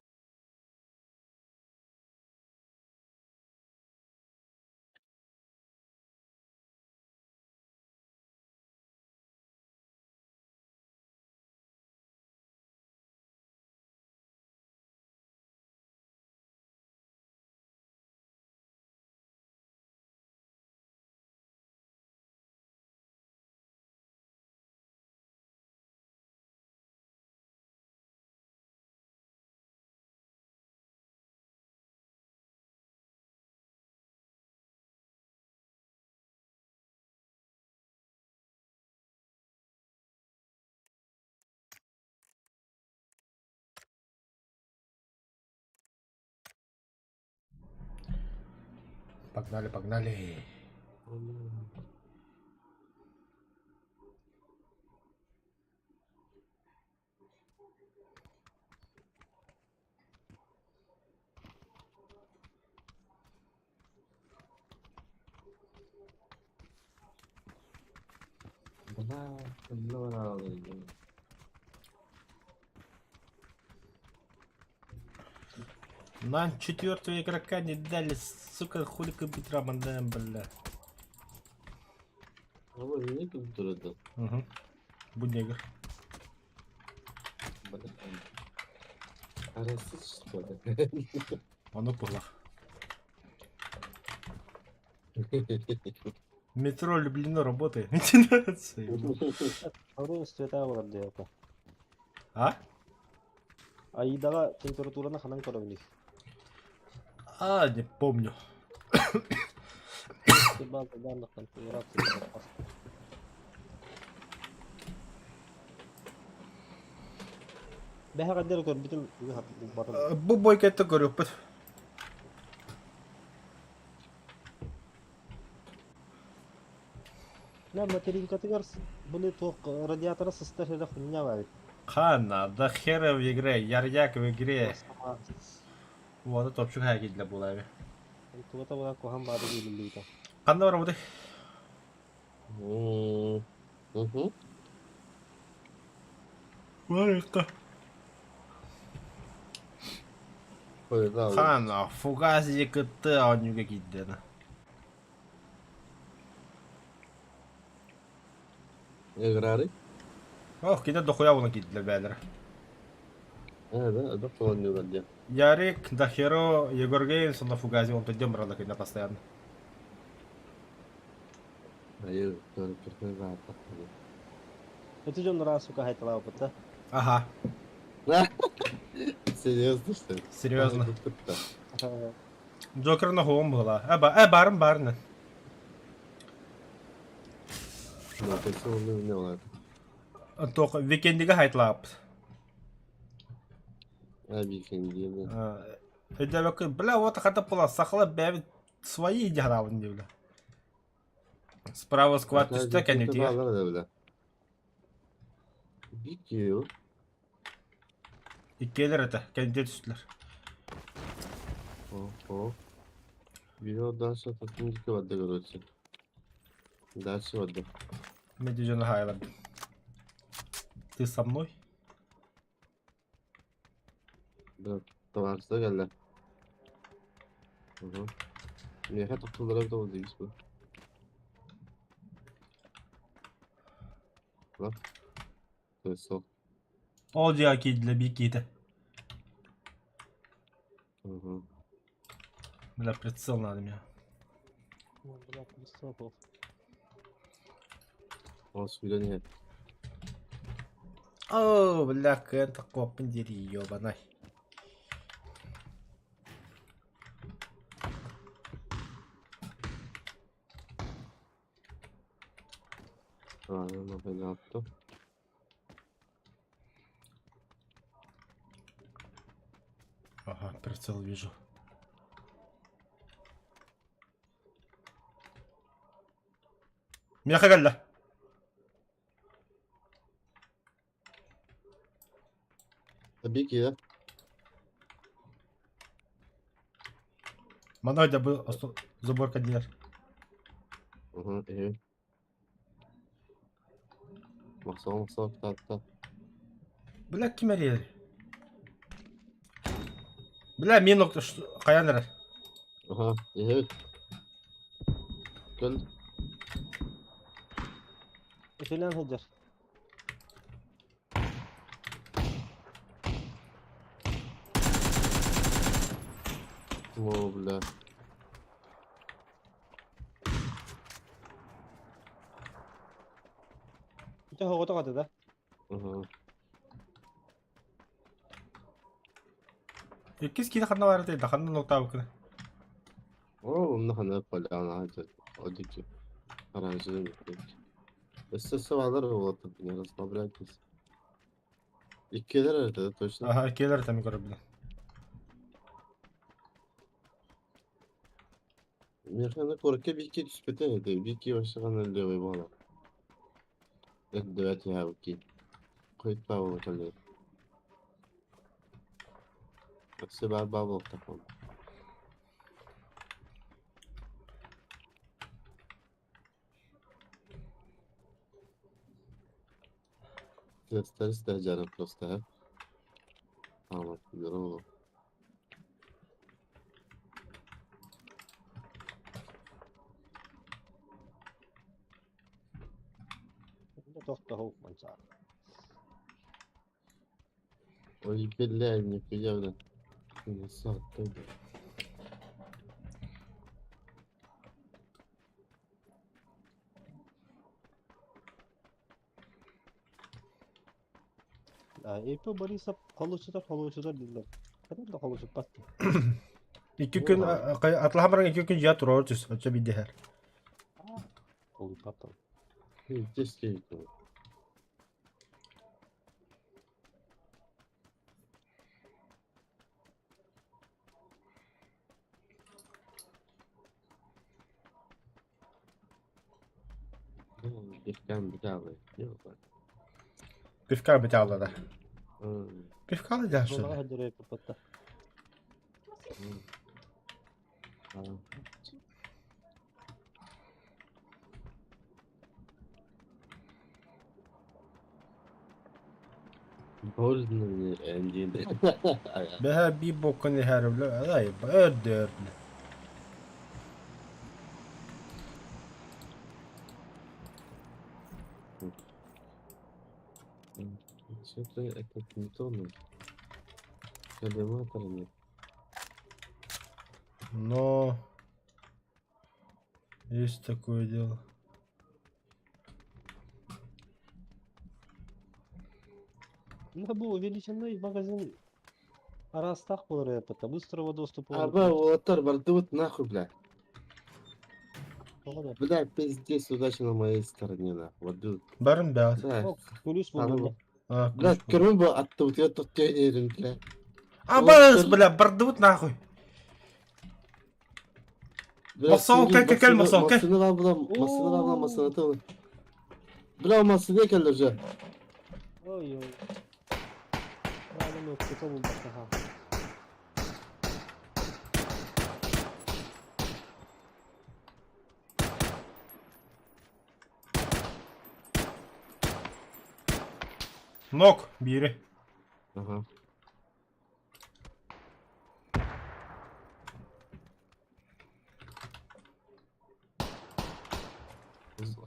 Погнали, погнали. Бля, ну, Нам четвертого игрока не дали, сука, хули компьютера мандаем, бля. Ол эмне компьютер Угу. Будь негр. Бля. Арасы что ли? Ону кулах. Метро Люблино работает. Орун света болар диэхэ. А? Аидаҕа температураны ханан көрөбүнүй? А, не помню. База данных конфигурации безопасности. Бэһэҕэддэр көрбүтүм барым. Бу бойкетты көрүөхпүт. На материнкатыгар буну туох радиатора сыстар эрэ хуйня баар. Ханна, да хера в игре, ярьяк в игре. Вот топчук хайгидле булаби. Тугата була куһан баары дииллиитэ. Ханна барабыты? Угу. Барыкка. Ханна, фугази кытты оонньууга киирдэ. Играры? Ох, кини дохуя буолан киирдилэр бээлэрэ. Э, да, да, оонньуулар диэн. Ярик, Дахеро, Егор Геймс, онно Фугази, онтон дьон бараллар кинилэр постоянно. Айы, көрө баата. Эти дьон ыраас сука хайталаабыт да. Ага. Серьезно, что ли? Серьезно. Джокер на хуом была. Э, ба, э, баарым баарына. Да, то есть он не умел Туох викендигэ хайтлаабыт. А, викенди, Өйдөөбөккө, бля, вот хата була, сахала бэбит свои дьаһараабын диэбилэ. Справа сквад түстэ кэннитигэр. Бикио. Иккиэлэр этэ, кэннитигэр түстүлэр. О, Видео дальше татмилки воды, короче. Дальше воды. Медвежонок Хайленд. Ты со мной? Да, товарищ geldi. Угу. Миэхэ тохтуулара эбитэ ол диибис бу. Бар. То есть сол. Ол дьиэҕэ киирдилэр биир киһитэ. Угу. Бля, прицел надо мне. Бля, прицел был. Ол сүүрэн иһэр. Оо, бля, кыайан таххуоппун диэри ёбанай. Правильно, понятно. Ага, прицел вижу. Миэхэ кэллэ. Бики, да? Манна хотя бы заборка диэр. Угу, э. Махсал, махсал, та, та. Бля, ким эрийэр? Бля, мин хайаан эрэр? Ага, э. Кэл. Үтүлэн сылдьар. О, бля. Ити хоҕото хата да. Ага. Иккис киһи ханна баар этэй? Да ханна нуктаабыккына? О, онно ханна поляна одики. Оранжевый. Өссө сывалар уолаттар не расслабляйтесь. Иккилэр это точно. Аха, иккилэр этэ мин көрөбүн. Миэхэ аны куоракка биикки түспэтэ этэ. Биикки вообще ханна левый буола. Эрдэбэт иһээбикки. Хойут баа кэллэ. Өссө баар баа буолуохтаах Тестер дьарык просто Здорово. Тохтоһук мансаар. Ой, бля, нихуя, бля. Саттым. Ипп Борисов холусутар холусутар дииллэр. Кэтэн да холусуппат. Икки күн атлаһан баран икки күн дьиэ туруор түс, оччо биирдэһэр. Холуйбат. Здесь Пивка битааллара. Пивка да что ли? Бэһэ биир буоккан иһээрилэ өрдөөрүлэ. Что-то этот не то, но коллиматор нет. Но есть такое дело. Ну, бу увеличенный магазин араастаах буолар эппэтэ. Быстрого доступа. Аба, уолаттар бардыбыт нахуй, бля. Бля, пиздец, удача на моей стороне, нахуй. Бардыбыт. Барын бэт. Бля, Күлүс буолла. бля, көрүм бу аттыбытыгар тоттуйан бля. Абас, бля, бардыбыт нахуй. Мосол, кел, кел, кел, мосол, кел. Массыны бар булам, массыны бар булам, массыны тыл. Бля, массыны келдер же. Ой ой. Аным өттүкө булбатаха. Нок, бири. Ага.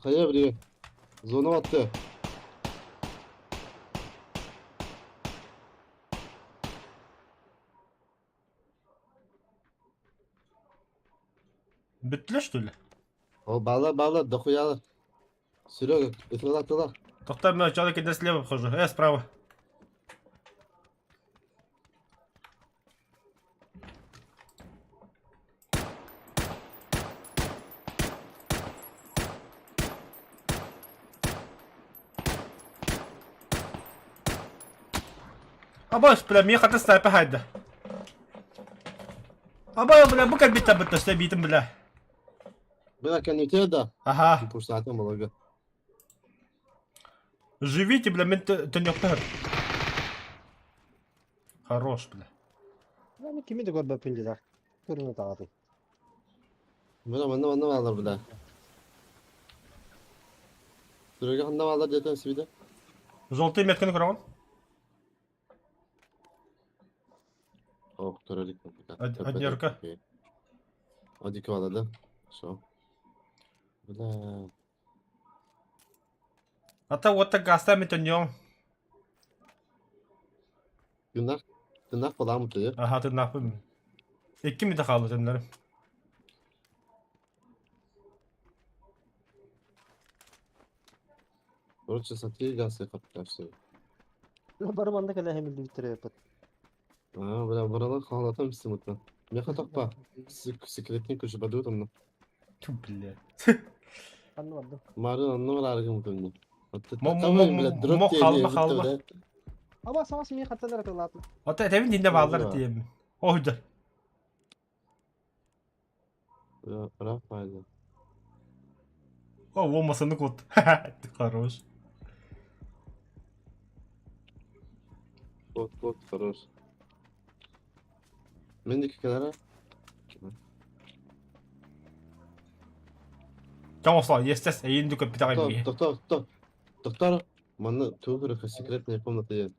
Хайа бри. Зона атты. Бүттүлэр что ли? О, бала, бала, дохуялар. Серега, ытыла, ытыла. Тоқтар, мен человек иде слева обхожу. Справа. Абас, бля, мне хата снайпер хайда. Аба, бля, бу кэлбиттэр бытта, битим, бля. Бля, кэннитэ да. Ага. Пуштаатым балага. Живите, бля, мен төннөхтөр. Хорош, бля. Мен кими да көрбөппүн дедах. Көрүнө таҕатын. Бля, манна манна баалар, бля. Серега ханна баалар диэтэн сибидэ. Желтый метканы көрөҕүн? Ох, көрөлүк. Однерка. Одики баалар да. Все. Бля. Ата уотта гаста мен төннүөҥ. Тынах, тынах балаам утуйар. Аха, тыннаахпын. Икки мүнүүтэ хаалла төннөрүм. Короче, сатыы газ хаппарсы. Бары манна кэлэ хэмилдибиттэр эппит. А, бля, баралар хаалатам истим утан. Меха тохпа. Секретный күш бадут онно. Ту, бля. Ханна бардым. Марын онно бараргым утан. Мо халма халма. Аба саас мии хаттан эрэ тылаатын. Ата этэбин динде бааллар тиэмин. Ойда. Рафаэль. О, во масаны кот. Ты хорош. Кот, кот, хорош. Мен диэки кэлэрэ. Чоҥослоо, естес, эйин дүкөппүтэҕэ Тохтоо, билиэ. тохтоо, тохтоо. Тохтоо. Манна тугу көрөххө секретная комната диэн.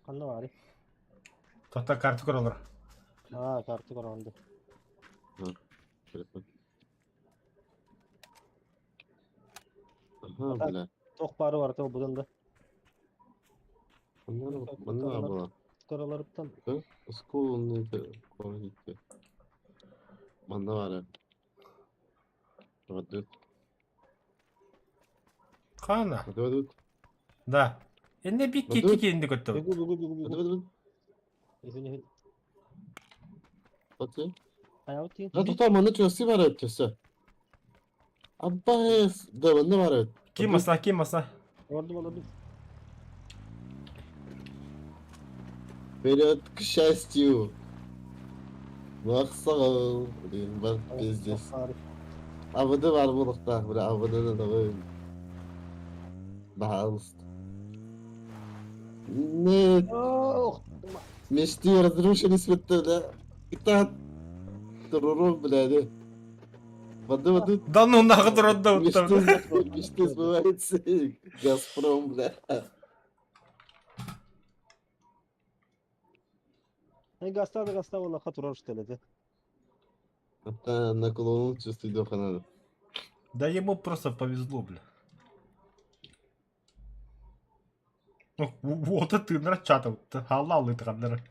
Ханна баарый? Тохтоо карта көр олор. Аа, карта көрөҕүн дуу. Телефон. Аха, бля. Туох баары барыта ылбытын да. Манна манна була. Кыраларыттан Осколонный корните. Манна баара. Радут. Хана. Радут. Да. Инне бик кики киинди көттө. Бегу бегу бегу бегу. Радут. Извини. Окей. Хайаути. Да тохтоо манна чөсси баар эбит чөссө. Аббас да манна баар эбит. Ким маса, ким маса. Ордум олордум. Вперед к счастью! Махсал, блин, бар пиздец. АВД бар буолуохтаах, бля, АВД-ны давай. Пожалуйста. Нет, Ох, мечты разрушились в бля. Итак, туруру, бля, не. Воды, воды. Да ну нахуй родда. Мечты, мечты сбываются. Газпром, бля. Гаста да гаста буоллахха турар штелете. Это на клоун чувствует духа надо. Да ему просто повезло, бля. Ну, вот это ты нарчатал, халал это ханнер.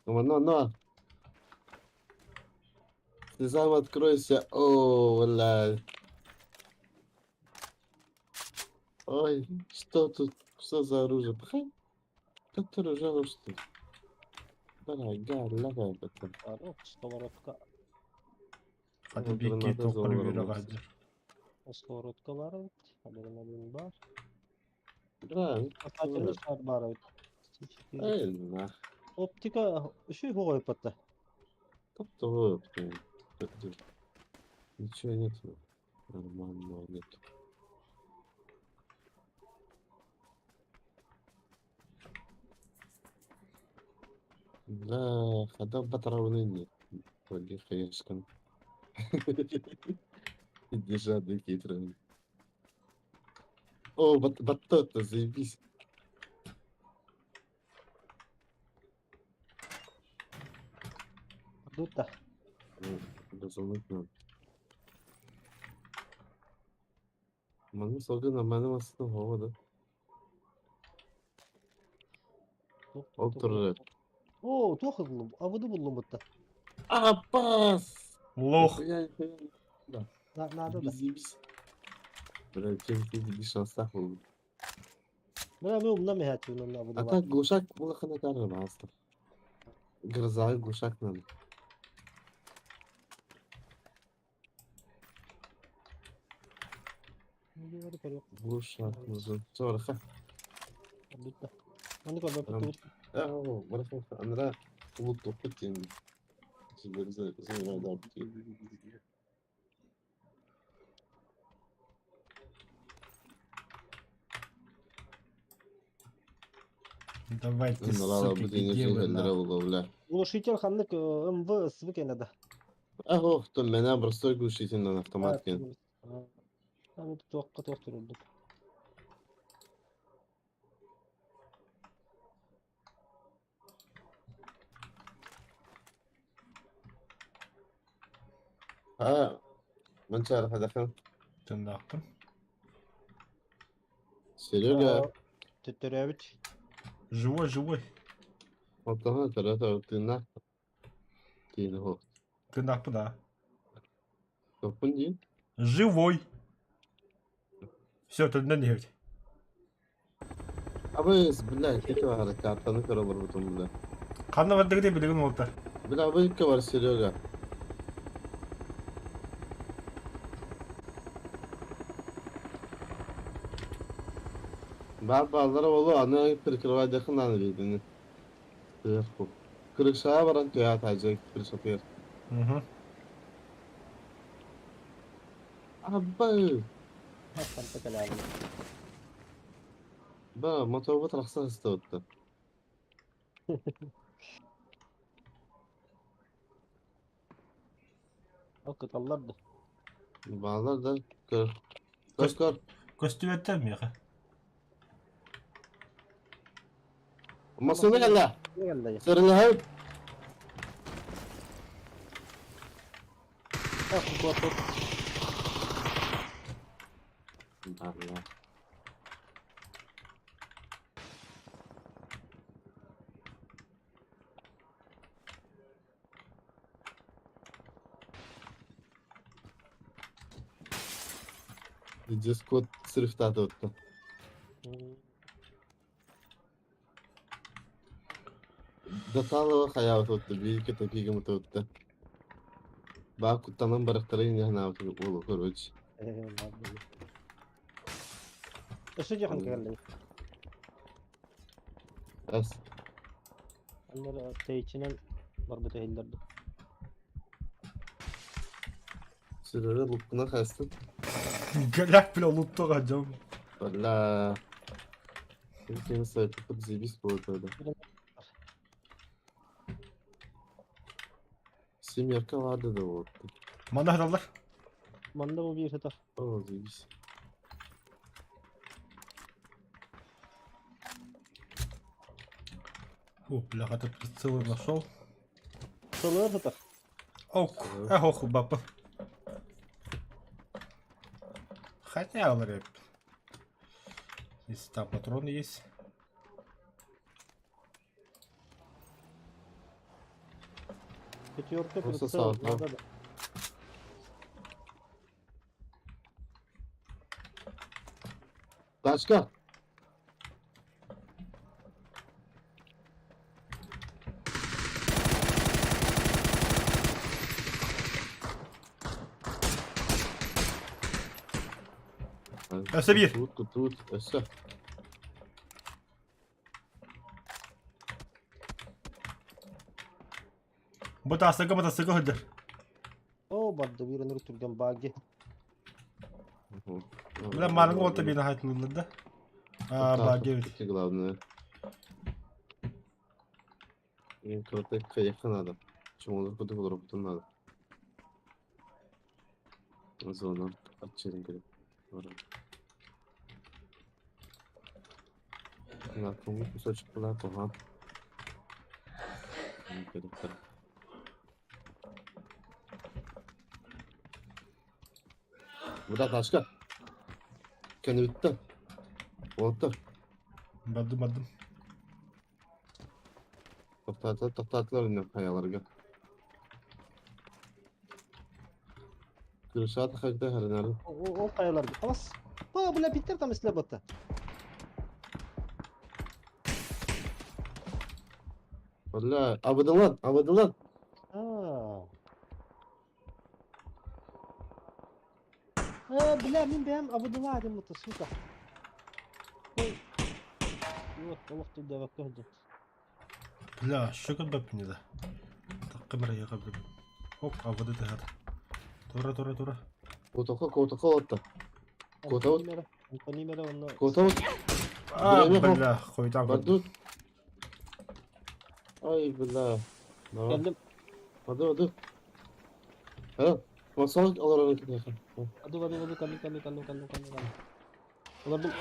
Но, но. Ты сам откройся. О, бля. Ой, что тут? Что за оружие? Пхай. Тут оружие что? Давай, гар, лягай потом. Сковородка. Hadi bir Граната iki tokunu bir zorlaması. ağacı. Сковородка бар эбит. Адреналин бар. Да, Касательный шар бар эбит. эй, нах. Оптика үшүй хугайпатта. Топ-то, Ничего нет. Нормального нет. Да, хода батравны нет. Вроде хаешкан. Держа хитрый. О, бат батот-то, заебись. Дутта. Газонуть надо. Манны салгы нормально массыны хова да. Ол турар. О, туох буллум. Абыды буллум бутта. Апас! Лох. Нихуя, нихуя. Надо да. Заебись. Бля, чем ты дебишь шансах был. Бля, мен умна мехатюнун абыды А так глушак улахана кара аста. Гроза глушак надо. Глушак нужен. Чорха. Дутта. Маны көрбөппүт. Ау, браха, анра луту путин. Давайте, суки, где вы нахуй? Глушитель ханнык МВ свыкенеда. да. Ах, то меня простой глушитель на автоматке. Аны туохка туох турурдук. А, Манчар, хадахан. Тындактым. Серега, Төттөрөбүт. Живой, живой. алтаха тарата тына. Тина хо. Тындакпы да. Топун дин. Живой. Все, тында не ведь. Абы, блядь, кете бар, картаны көрө бар бутун бля. Канна бардыгы билигин болду. Бля, абы бар Серега. Бар баллар болу, аны прикрывать дехын аны бейдini. Сверху. Крыша баран туя тажы, крыша тер. Угу. Абы! Ханта кэлээбин. Ба, моторбут тахса сыстыбытта. Ол кыталлар да. Баалар да көр. Көр көр. Көстүбэттэр миэхэ. Массыына кэллэ. Кэллэ. Сырылаһыт. Ах, куоппут. Баалар. Дискот срифтааты Даталова хайаабыт биир кэтапига мутабытта. Баа куттанан барахтарын инньэ уолу короче. Өссө дьахан кэллин. Эс. Аннары тэйичинэн барбыта иһиллэрди. Сүрөрө луппуна хастын. Голяк, бля, луттуга дьон. Бля. Сен сайты заебись было тогда. Семерка лады да вот. Манна хаталлар. Манна бу биир сытар. О, заебись. О, бля, это целый нашел. Сылыар сытар. Ок, эх, ох, бапа. Хотя, рэп. Если там патроны есть. Пятерка Просто прицел. сау, да. Надо да. Тачка! Өссө биир. Тут, тут, өссө. Бу таасыга матасыга сылдьар. О, барда биир өнөр түргэн баги. Бля, манга олта бина хайтылылар да. А, баги бит. Это главное. Им круто кайфа надо. Чему он куда было надо. Зона. Отчерин говорит. На кому кусочек была, ага. Буда тачка. Кәне битте. Болыптыр. Бардым, бардым. Тоқтатылар, тоқтатылар инде хаяларга. Күршат хакта хәрнәр. Ол каялар. Алас. Ба, бля, биттер там эсләп батты. Бля, абыдылан, абыдылан. А. А, бля, мин бэм абыдыла дим вот, сука. Ой. Вот, олох туда вакырды. Бля, что как не да. Так, камера я как бы. Оп, а вот это гад. Тура, тура, тура. Котока, котока отта. Кота вот. Антонимера, онно. Кота вот. А, Бля, бля, хуй там. Бардут. Ай, бля. Давай. Келдим. Ады, ады. Ха, масал алар аны китә. Аду, аду, аду, каллым, каллым, каллым, каллым, каллым, каллым. Олар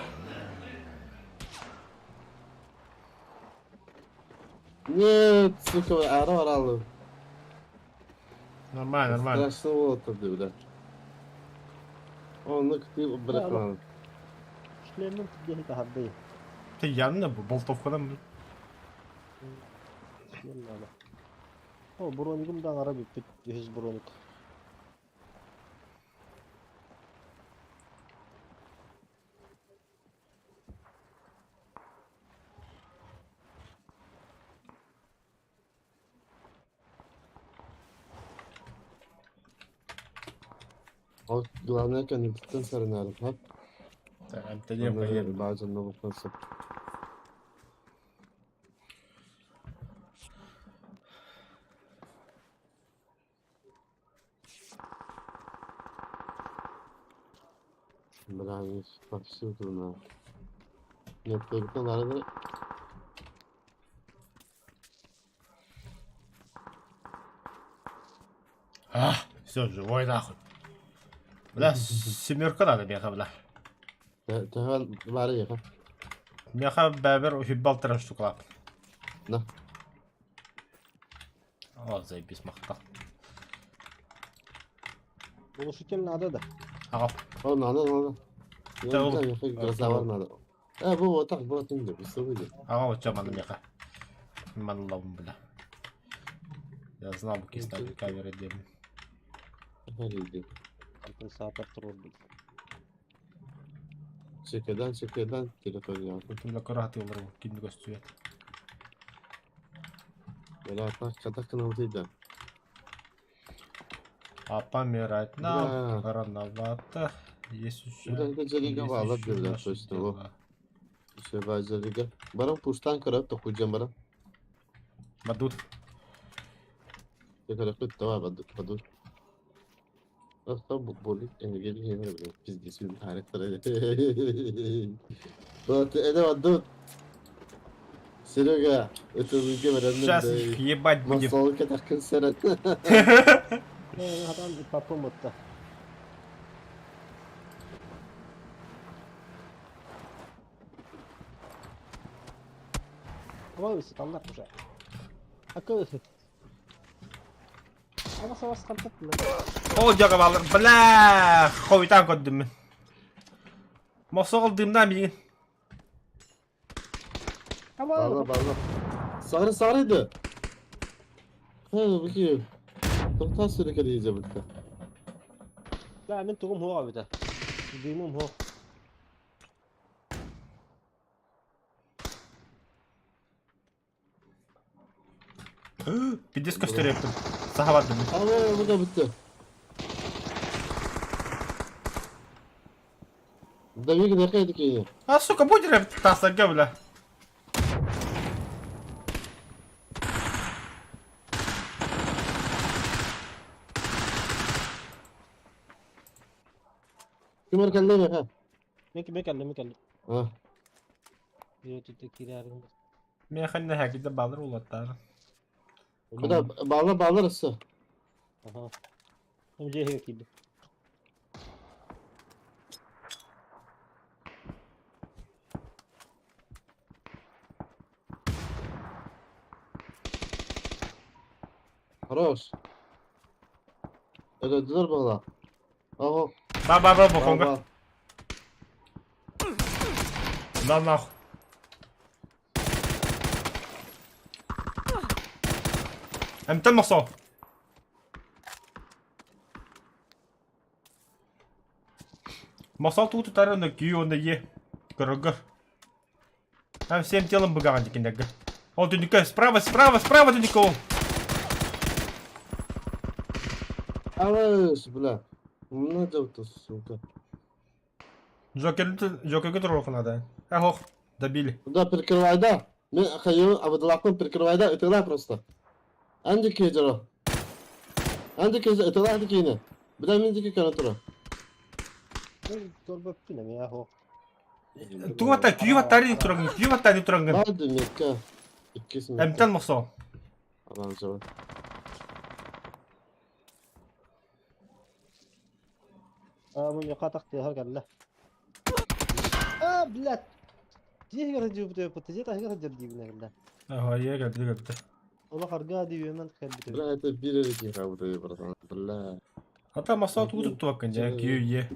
Нет, сука, ара аралы. Нормально, нормально. Страшно было тогда, бля. Оны көтеп бирә. шлемнен тидеһи таһарды. Ты явно болтовкадан. Шлем надо. О, бронигым да ара бит, 100 броник. Ал главное, кәне битен сәрнәр, ха. Так, Антонем поедем. База новых концепт. Бля, они повсюду на. Нет, только надо. А, все, живой нахуй. Бля, семерка надо миэхэ, бля. Төһө бары яха? Миэхэ бэбер үһүббалтыран штукалааппын. На. О, заебись, махтал. Глушитель надо да. Аҕал. О, надо, надо. Я Да, не ол- знаю, миэхэ грозовар надо. Бу вот так, бу отын деп, выйдет. Аҕал оччо маны миэхэ. Манылабын, бля. Я знал, бу киһи камера диэмин. Компенсатор туруорбут. Чекедан, чекедан, телефон Бутула көрө олору кимди көстүбэт. Бля, так, так кына А помирать нам Бля. рановато. Есть еще. Бля, это жалига есть вала, еще бля, наши точно, во. дела. Все, жалига. Барам пуштан көрөп токуйжан барам. Бадут. Я көрөп давай, баду, баду. Просто болит энергия, бля, пиздец, мен тарих Вот, это баду. Серега, это говорят, Сейчас их ебать будем. Масалка так консерат. Хатан папым отта. Ой, сатандар уже. А кö. Ама савас кантат. О, жага балыр. Бля, ховитан көрдүм мен. Мосоғыл дымна миин. Ама Bağla bağla. Sarı sarıydı. Ha bakayım. Tohtar sürükleri iyice bitti. Да, мен тугум хуа бит. Димум хо. Пиздец көстөр ептім. Саха бардым. Ama bu da bitti. Da bir dakika yedik iyi. А, сука, будь реп тасарга, бля. Kim arkanda ne ha? Мен мен кэллим, мен кэллим. Ha. Йо кирәрим. Мен ханна хакиде балыр улаттар. Bu da bağla bağla arası. Аха. Эм же киди. Хорош. Evet dur bağla. Aha. Ба ба ба Bağla. боконга. На нахуй. Эмтен мосо. Мосол тут тарына күйі е. Көрөгөр. Там всем телом быгаған декендерге. О, түнікке, справа, справа, справа түнікке ол. Алış бля. Ne yaptı сука. Джокер, Джокерге тұр надо. Ах, добили. Да прикрывай да. Мен хайы абдылакын прикрывай да, ытыла просто. Анди кежеро. Анди кеже ытыла анди кейне. Бля мен дики кана тура. Торба пинем я хо. Тугата күйі тарин тұраңын, күйі тарин тұраңын. Hadi mekka. İkisi mekka. Эмтен мосо. Allah'ım cevap. А мен катак хар кэллэ. А, блядь. Дие гара жуб деп бит. Жет ахга жер дибин кэллэ. Ага, е келді, келді. Ола харга диби мен кэлбит. Бля это bir iki ha братан. Бля. Ата мосо тугу туттубаккын жа, күйі е.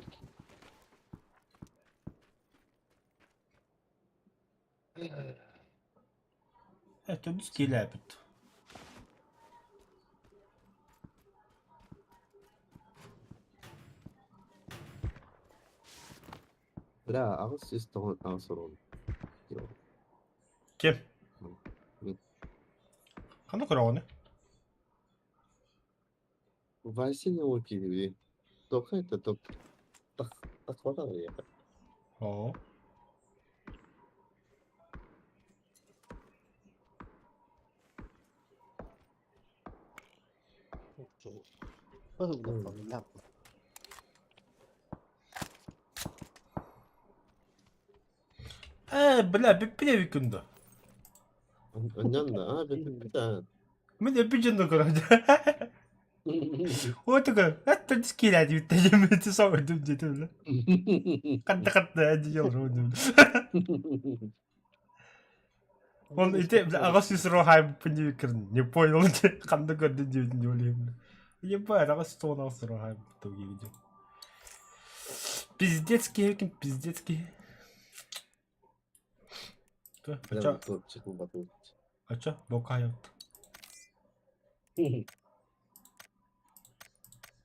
Это düz келәбіт. Бля ağız ses тоғын sorun. Кем? Мен. Қандай көрі Василий Окей. Тока это топ. Так так хватало я. О. Бах. Ээ, бля, бүппүт эбиккин дуо? Онньон да, аа, бүппүт аа. Мин өппүт дьон да көрөн. Вот такой, это скиля диэбиттэ, соҕурдум диэтим бля. Хатта-хатта дии олорбутум. Он ити аҕа сүүс роһайбыппын диэбиккин не понял ханна көрдүн диэбитин дьолуйум. Ебать, аҕа сүүс тоҕон аҕыс роһайбыт видео. Пиздец киһи пиздец киһи. Ача, ача, бокайот.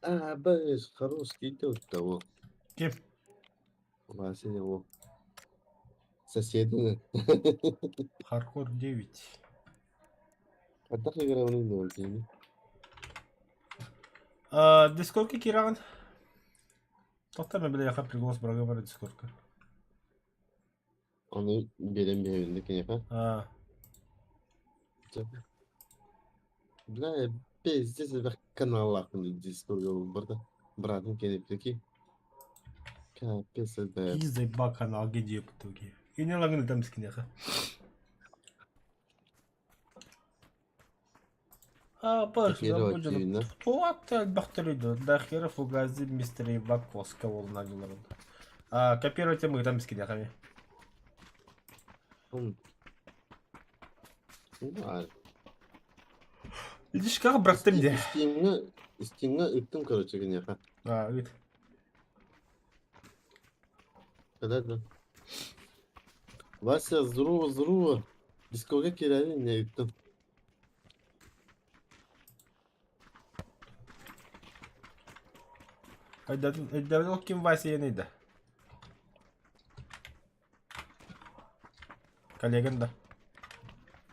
А, бэс, хороший идет того. Ким? Вася его. Соседи. Хардкор 9. Хайдах играбыный дуо? А, Дискордка киираҕын? Тоқтар мен билэ приглас бырага бар Дискордка. Ону биэрэн биһэбин да киниэхэ. А, Бля, пиздец элбэх каналлаахпын Дискордга барда. Братым кэлиппики. Капец элбэх. и заебал канал где в итоге. И не лагны там скинеха. А, баш, Копировать түйүнэ. Туат бахтырыйды. Дахера фугази мистер Ивак Коска волна А, копировать мы там скинехами. М. Ну, а, Видишь, как браттым де. Стимҥэ Стимҥэ ыттым, короче, киниэхэ. А, ыт. Когда да. Вася, здорово, здорово. Дискорга киирээри не ыттым. Өйдөбүл ким Вася иэнийдэ? Коллеган да.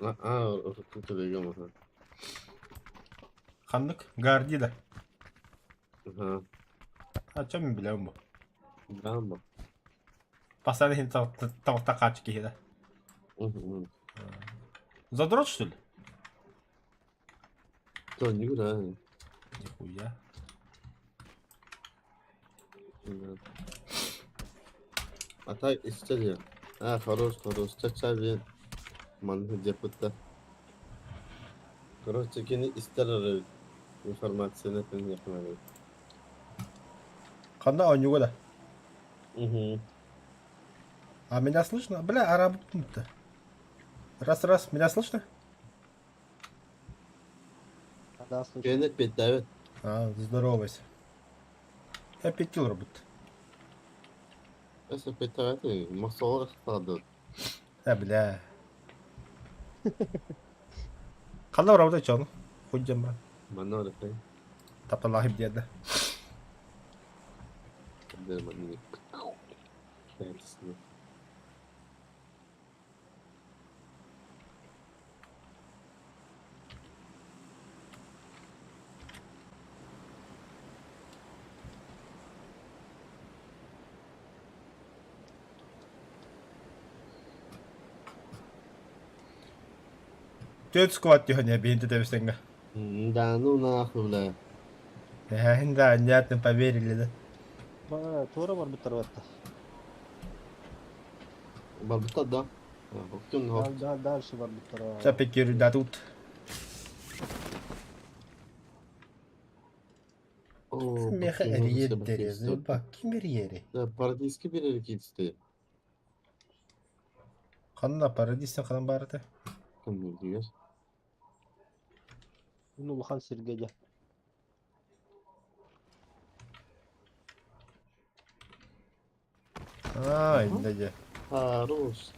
А, урукку коллегам, ага. Ханнык? Гарди да. Ага. А чем мен билэбин бу? Драма. Постоянно хин тоҕта хаачы киһи да. Мгм. Задрот, что ли? То не играю. Нихуя. Да. А так история. А, хорош, хорош. Чача мен. Манны депутат. Короче, кини истер информацияны тэн Ханна оонньууга да. Угу. А меня слышно? Бля, араб-то. Раз-раз, меня слышно? Да, слышно. Кенет петтәбет. А, здоровайся. Я петил робот. Эсэ петтәбет. Махсолар хтады. Э, бля. Ханна работает чон? Хуй дем Манна орыпай. Тапталахып диэдэ. Дерманини. Бәлсini. Түөрт сквад түһэн биһинти тэбистэҥҥэ. Да ну нахуй, бля. Да, внятно поверили, да? Ба, туора барбыттар батта. Барбыта да. Хоктун хок. Да, дальше барбыттар. Чапекер да тут. О, Меха эрийет ба, ким эрийери? Да, парадиски берер кетті. Ханна парадистен ханан барыты. Кім дегер? Ну, улахан сиргэ дьэ. А, инде дьэ. Хорош.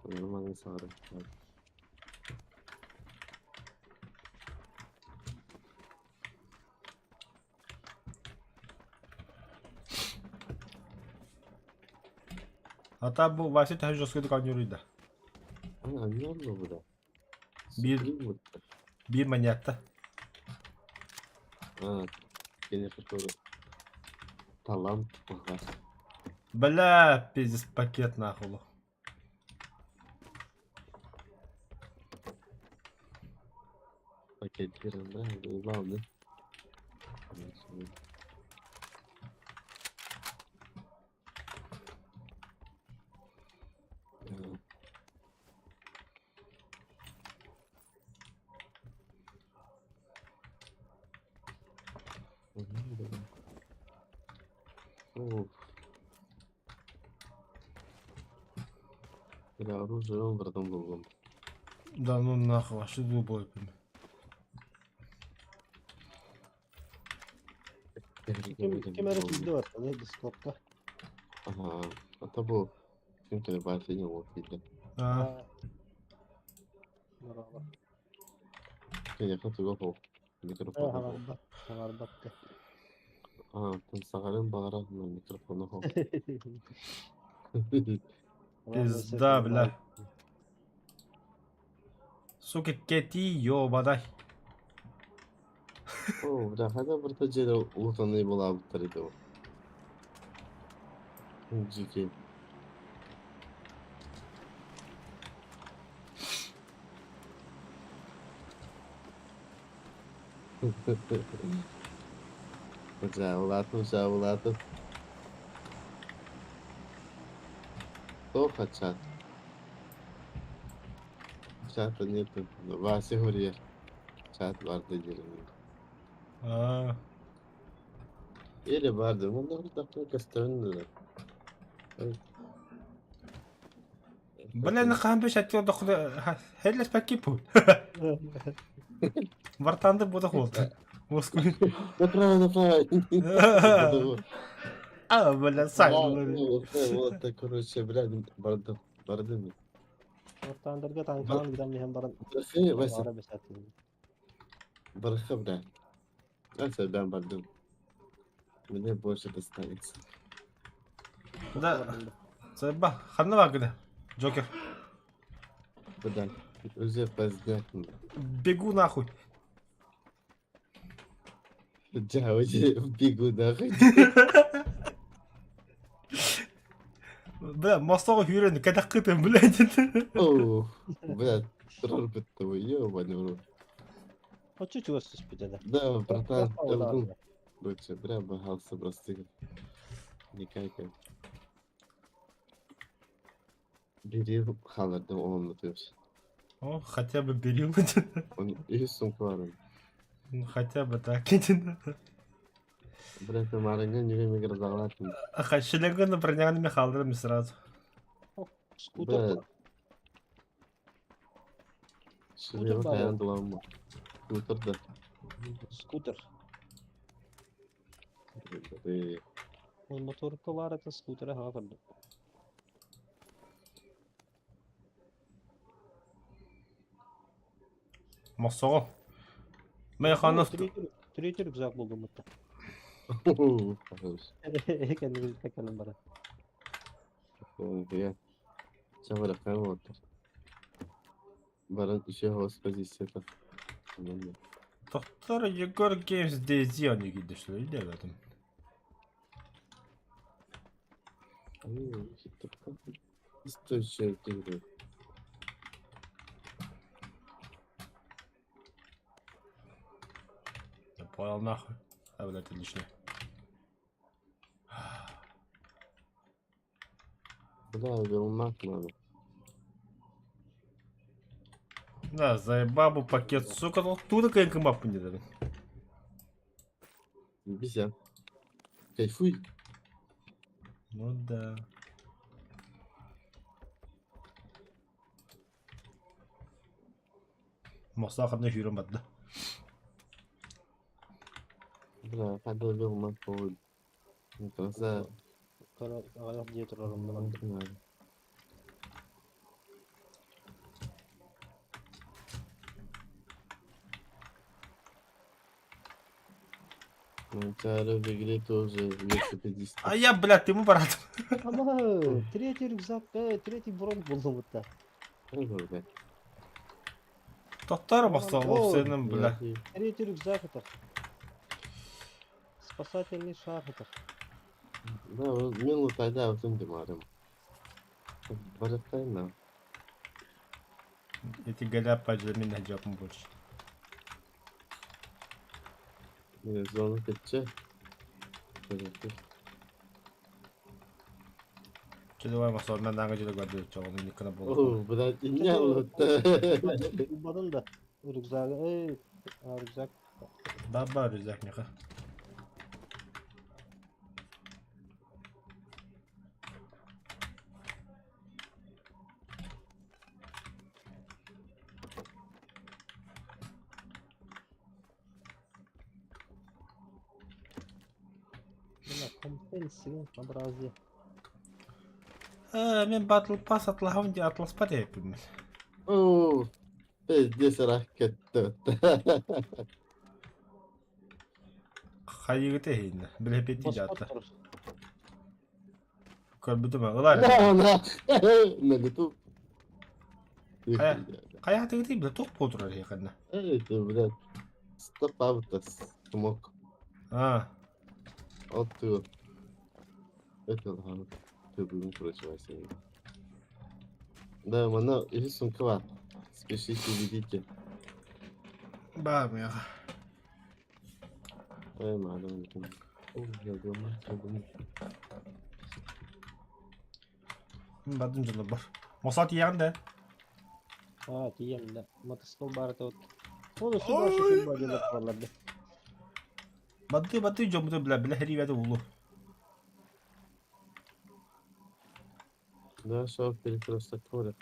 Нормально сары. Ата бу Вася төһө жёсткий оонньууруй да. А, не одно бля. Биир биир маньякта. А, конечно, тоже. Талант, ага. Бля, пиздец, пакет нахуй. Пакет берем, да? Главное. Ух. Бля, оружие обратно буллум. Да ну нахуй, вообще дубой. Ким ким эрэ киирдэ барта дискордка. Ага, это был ким кэлэ баар не вот киирдэ. А, Браво. Киниэхэ туга суох. Микрофона суох. Хаҥарбат, хаҥарбат да. А, саҕарын баҕарар, но микрофона суох. Пизда, бля. Сука, кети, ёбадай. О, бля, хайда барыта дьиэ улаханный буолаабыттар ити ол. Дьикий. Дьаабылаатым, дьаабылаатым. Туох чат? Чата нету. Вася Гурьер. Чат барды диэн. А, Или барды. Онно такой көстөрүн Бля, на хаан биш аттиор дохула хеллес пакипу. Вартанды буда холт. Москвы. Направо, направо. А, бля, сай. Вот, короче, бля, барды, барды. Вартандарга танкалан гидам иһэн баран Бархы, Вася, баара бэсээтин. бархы, бля. Вася, бля, бардым. Мне больше достанется. Да, Сайба, ханна багыда. Джокер. Бля, уже поздняк. Бегу нахуй. Дьэ, уже бегу нахуй. Бля, мостого хүрен, кадаккытын, блядь. Оу, бля, трор бітті ебаный в рот. Очу чугас түспүтэ да. Да, братан, я Лучше, бля, багался просто. Не какай. Бери халарды оннутуyorsun. О, хотя бы берил. Он үс сумка бар. Ну, хотя бы так. Бля, ты марыңа неге мигразалатын. Шелегін броняганы мен қалдырым сразу. Скутер. Шелегін қаян дуламы. Скутер да. Скутер. Ол моторка бар это скутера хаға көрдüm. Мосоғы. Мейханов. Третий рюкзак булдум мытта. Кәндігіз кәкәлім бара. Я. Чабыраққан отыр. Баран еще хост позицията. Доктор Егор Геймс DayZ они киде что ли, в этом. Стоящая игра. Я понял нахуй. А, блядь, это лишнее. Бля, велмак надо. Да, заебабу пакет, сука, ну тут такая мапу не дали. Бися. Кайфуй. Ну да. Мосахарный жиром бадда. Бля, когда велмак повод. Краса. Аяқ дие тұрарым Надо. Манчары в игре тоже 250. А я, блядь, ты ему брат. Ама, третий рюкзак, третий бронь булдум мытта. Бля. Тоқтар мосоғы сенің, бля. Третий рюкзак это. Спасательный шар это. Да, мен лутайда өтім демарым. Бараттайна. Эти голя для меня жапым больше. Зона кетче. Че давай мосоғы, мен аңа жерге көрді, жоғын никына болды. О, блядь, не лутта. Булбадым да. Рюкзагы, эй, рюкзак. Да, ба, рюкзак меха. Компенсия, образия. Э, мен Battle Pass атлаһабын дии атласпат эбиппин. Оо, пиздец ракетты. Хайыгыта иһиннэ. Билэппит Боспот дьаатта. турар. Көрбүтүм ылар. На, на, на лету. Хайа. Хайа тыгытый бля туох буолтурар эһиэхэннэ. Эй, ты, блядь. Стоп авто, смог. А, Вот ты. Это ладно. Ты будем, короче, Вася. Да, мана, или сумка. Спешите, ведите. баар мыаха. Эй, мадам, Ой, я думаю, я думаю. Бардым дьоно бар. Мосат ийэҕин да? Аа, тиийэн да. Мотоцикл баар этэ вот. Ол өссө баар шофер бар диэн тураллар да. Бадыы бадыы дьоммуту бля бля хэрибэти улу. Да, шел перекресток коля,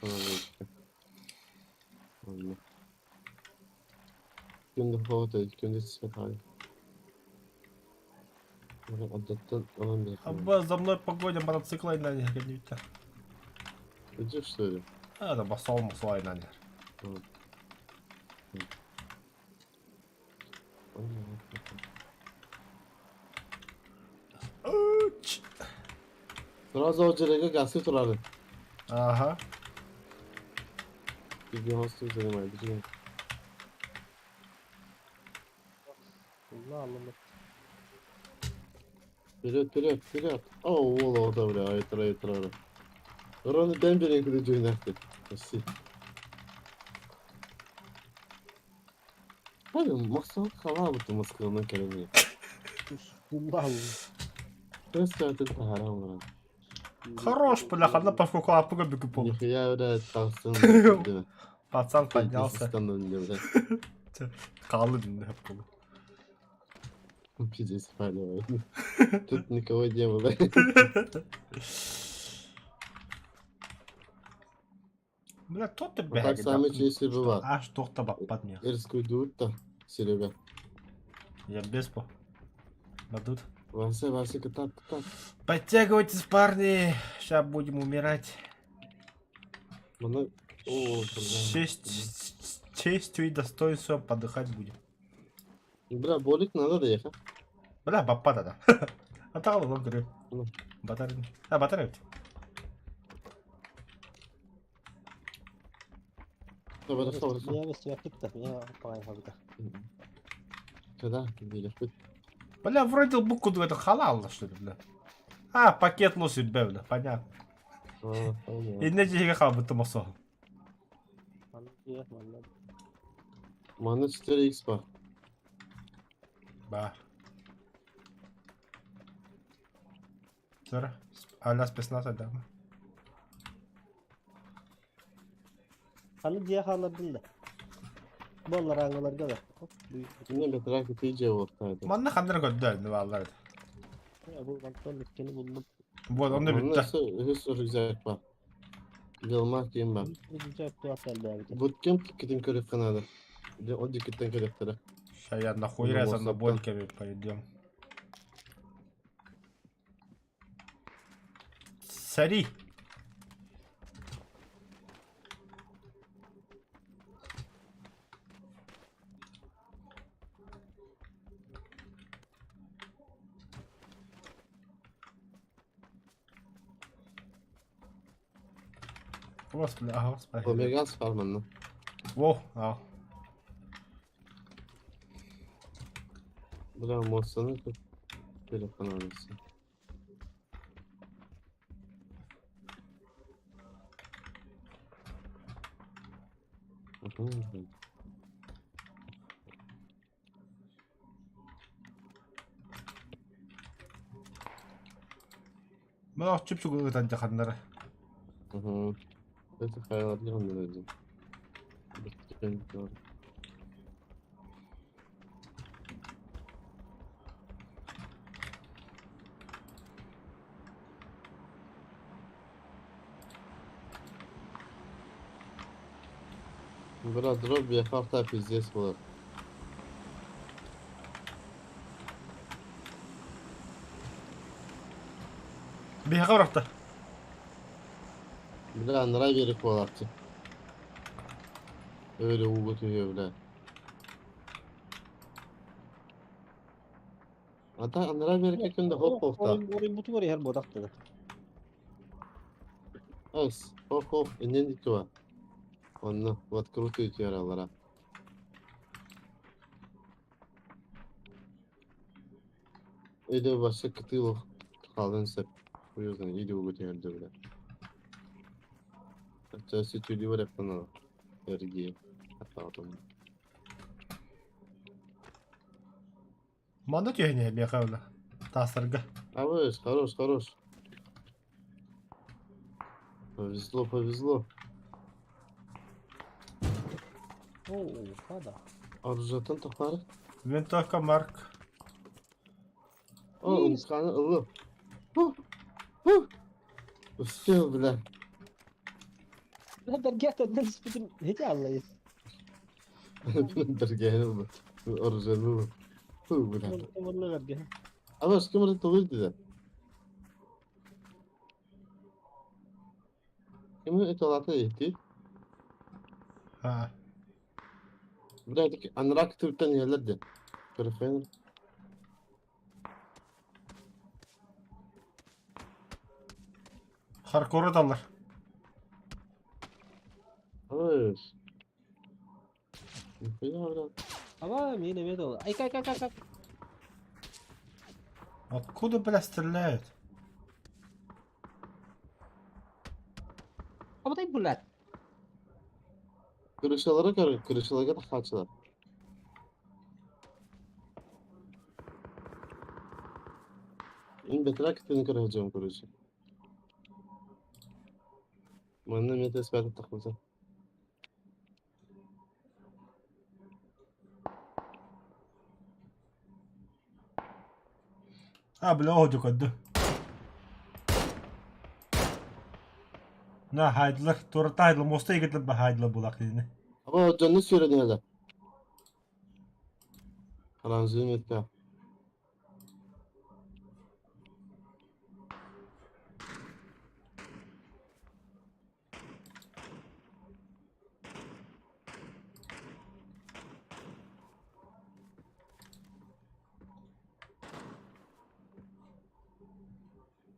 Ладно. Күндү хоото, күндү светай. Отдаттан алан бер. Абба за мной погоня мотоцикла инна не Идешь, что ли? А, да басал масал инна. Сразу очередь гасы турары. Ага. Видео занимает, бежим. Улла аллым. Вперед, вперед, вперед. О, уола, ота, бля, ай, тра, тра. Ровно ден берен күді жойнақты. Спасибо. Hadi masal kala bu Moskva'nın kelini. Улла аллым. Просто это haram lan. Хорош, бля, ханна павку апыга бүгүп болду. Нихуя бля талсын. Пацан поднялся. Бля. Калды динде хеп болду. Пиздец, палево. Тут никого не было. Бля, тот ты Вот так самый чистый бывает. Аж тохта баппат мне. Ирскую дурта, Серега. Я без по. Бадут. Вася, Вася, катап, катап. Подтягивайтесь, парни. Сейчас будем умирать. Мана... О, бля. Честь, честью и достоинством подыхать будем. Бля, болик надо доехать. Бля, баппа да. А так он говорю. Ну. Батарей. А, батарей. Добре, добре. Я весь я китта, я пай хабыта. Когда? Где? Бля, вроде букву это халал, что ли, бля. А, пакет лосит, бля, понятно. Инне жиһиге хаалбыттым осо. Манна манна. Мана 4х бар. Ба. Сара, аля спецназ да. Ханы дия халардын да. Боллар аңыларга да. Не бетрак тиже ортайды. Манна ханнар көддөр, не баллар. Бу мантон өткені булдум. Вот, онда бүтті. Үс рюкзак бар. Белмак кем бар. Рюкзак туатал бәбите. Буткем китин көріп қанады. О дикеттен көріп тұры. Ща я нахуй Ну, раз на вот, больками пойдем. Сари. Господи, ага, господи. Омегас бар манна. Во, а. Бля, моцаны көп көріп қанады. Мына чүпчүк ыгытан жаханнары. Ага. Это хайван вроде. Быстренько. Бля, дробь я харта пиздец была. Биһиэхэ бырахта. Бля, анараа биэрик буолааччы. Öyle ууга түһүө, бля. Ата анараа биэриккэ ким да хоп хоптаах. Оройбутугар иһэр буотах да. Эс, хоп хоп, иннин диэки бар. Онно, в открытую түһэрэллэрэ. Или вообще кытыы хаалыан сөп. Уйузан или ууга түһэрдэ, бля. Оччо сүтүлүү барыахтан эргийэ. Хаттаҕатым. Манна түһэн иһэр миэхэ бля. Таастарга. Абыс, хорош, хорош. Повезло, повезло. Оо, хада. Оружиетын тухары. Винтовка Марк. О, умсканы ыллым. Ху, ху. Успел, бля. Бля, бэргээтэн испитим ити аллайыс. Бэргээн ылла. Оружиены ыллым. Ху, бля. Мурла бэргээн. Абыс, ким эрэ толуй деді. Ким эталата иһти? А. Бля, анараа кытыыттан иһэллэр диэн. Көрөфен. Харкору ыталлар. Абыс. Нихуя, бля. Аба, мин эмиэ да Ай, кай, кай, кай, кай. Откуда, бля, стреляют? Абатай, блядь. Крышалары көр, крышаларга тахаачылар. Мин бэтэрээ кытыыны көрө сылдьабын, короче. Манна эмиэ тэспээтэ тахпыта. А, бля, оһо көрдүм. На, хайдылар, туората хайдылар, муоста игитилэр ба хайдылар булак дини. Аба, дьонну сүүрэн иһэллэр. Оранжевый метка.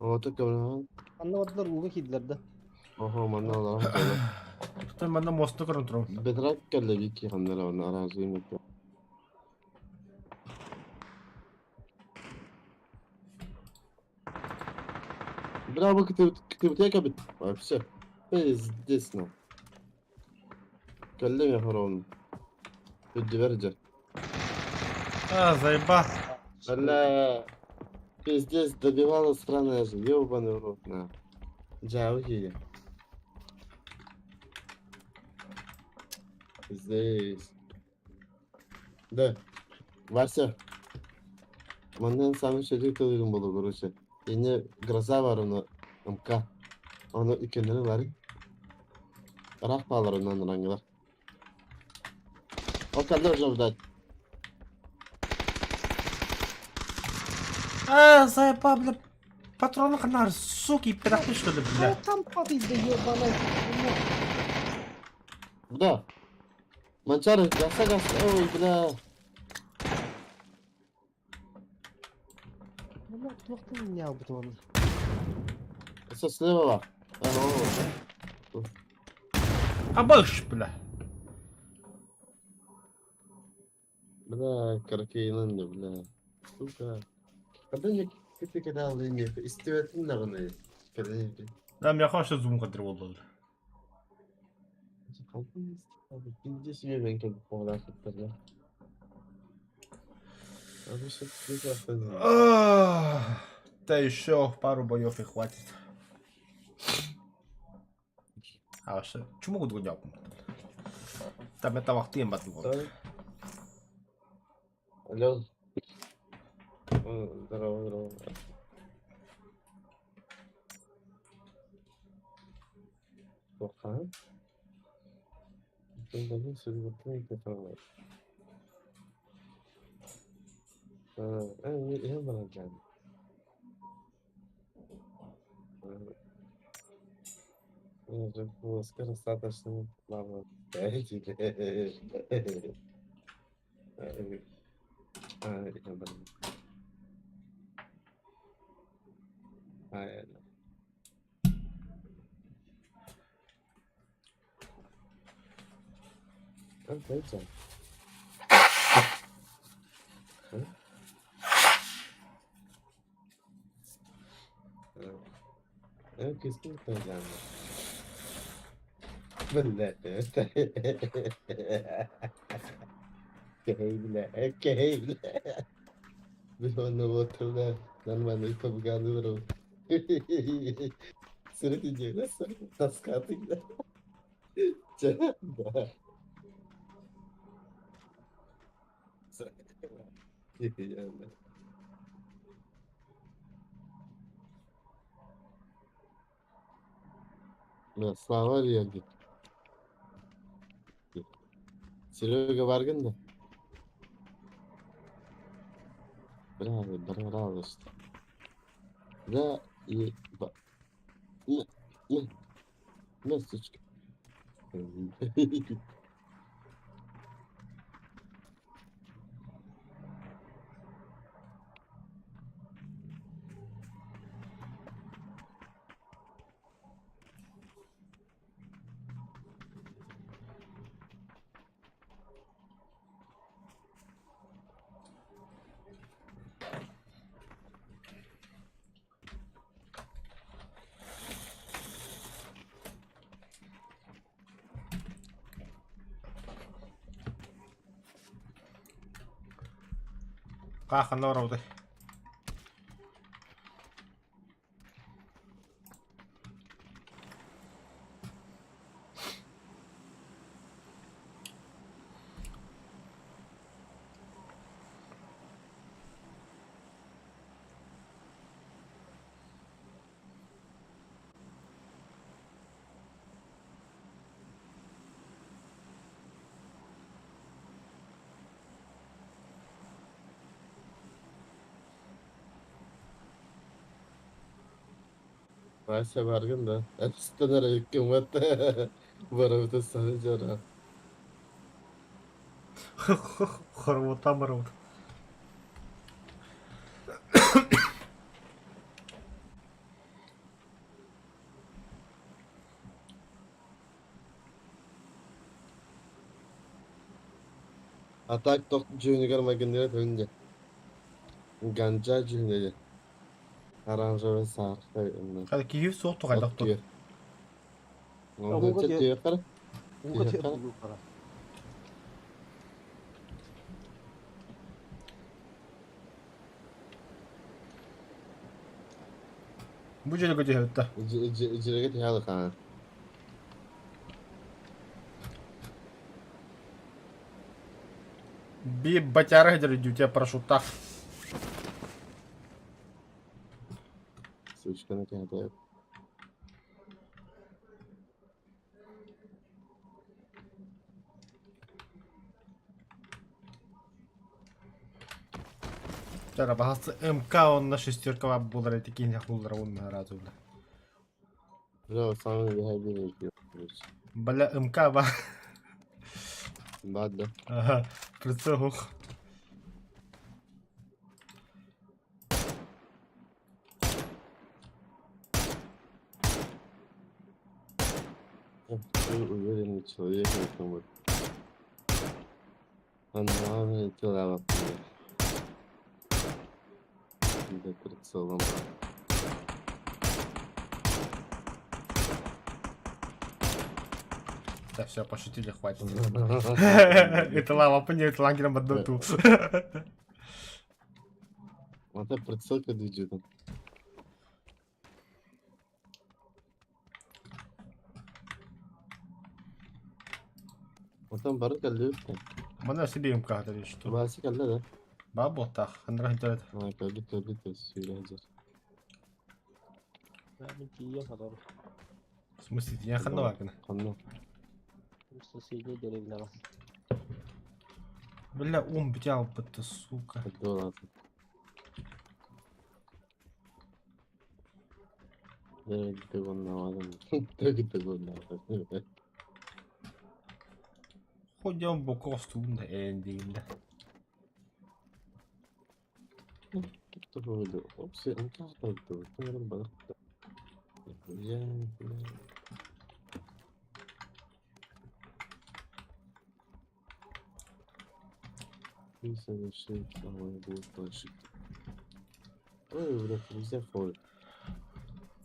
Оҕото көмөлөһөн. Анна бардылар ууга киирдилэр да. Оһо, манна олорон хаалла. Оттон манна муоста көрөн турабын. Бэдэрээк кэллэ биир ханна эрэ онно оранжевый метка. Браво, кытыбытыга кэбит. Вообще. Пиздец, ну. Кэллим я хоровун. Үрдүбэр дьэ. А, заеба. Бля. Пиздец, добивала странная же. Ёбаный в рот, на. Дьаабы киһи. Здесь. Да. Вася. Манна самый шелик тылыгын болу, короче. Инне гроза бар оны МК. Оны икеннери бар. Ыраах баалар оннан ыраңылар. Ол кэллэ уже ждать. А, заеба, бля. Патроны ханар, суки, пидахты что ли, бля. Там падает, да ебаная. Да. Манчары, гаса гаса. Ой, бля. Бля, туохтан не албыт оны. Со слева бар. Ага, Абыш, бля. Бля, каракейнан да, бля. Сука. Когда я кыты кидал имя, истебетин даҕаны. Кэлэн Да, миэхэ вообще зум кадыр буолла. Пиздец мен кэлбит буолаахыттар. Да еще пару боев и хватит. А вообще, чему могу другой Там это вахты им Да. Алло. Здорово, здорово. Тоха. Уже достаточно мало. Бля, Нормально, побегал, Смотри, тоска ты, да. Слава Реги. Серега Варган, да? Браво, браво, что. Да, и ба. На, на, на, сучка. Ханна барабытай? Вася Варган, да. Станара кымат. Барабыта саны жара. Хорвота барабыт. А так ток жүйүнүгөр магындырат önce. Ганжа жүйүнүгөр. Оранжевый саркы. Хада киһи суох тухайдах ту. Онда түйөкөр. Ууга түһэр буолуохтара. Бу дьиэ көтүһэбит да. Жиреге тиһалы хаан. Би батяра хедер у тебя парашютах. Сучканы тиһады. Тара бахасы МК онна шестерка булар эти кине хуллар онна разу бля. Бля, самый бихайбин. Бля МК ба. Бад да. Ага, прицел. Ух. Ты уверенный человек в этом вот. Она тела Да прицелом. Да все, пошутили, хватит. Это лава, понял, это лагером одну ту. Вот это прицелка движет. Вот там бары калды. Мана себе МК говорит, что. Басы калды да. Бабо так, ханра хедер. А, калды калды то сүйрәҗер. Мин тиийэн хадар. В смысле, я ханна вагна. Канна. Соседней деревняҕа. Бля, ум взял бы ты, сука. Долаты. Ходьон боку остугун да ээн да.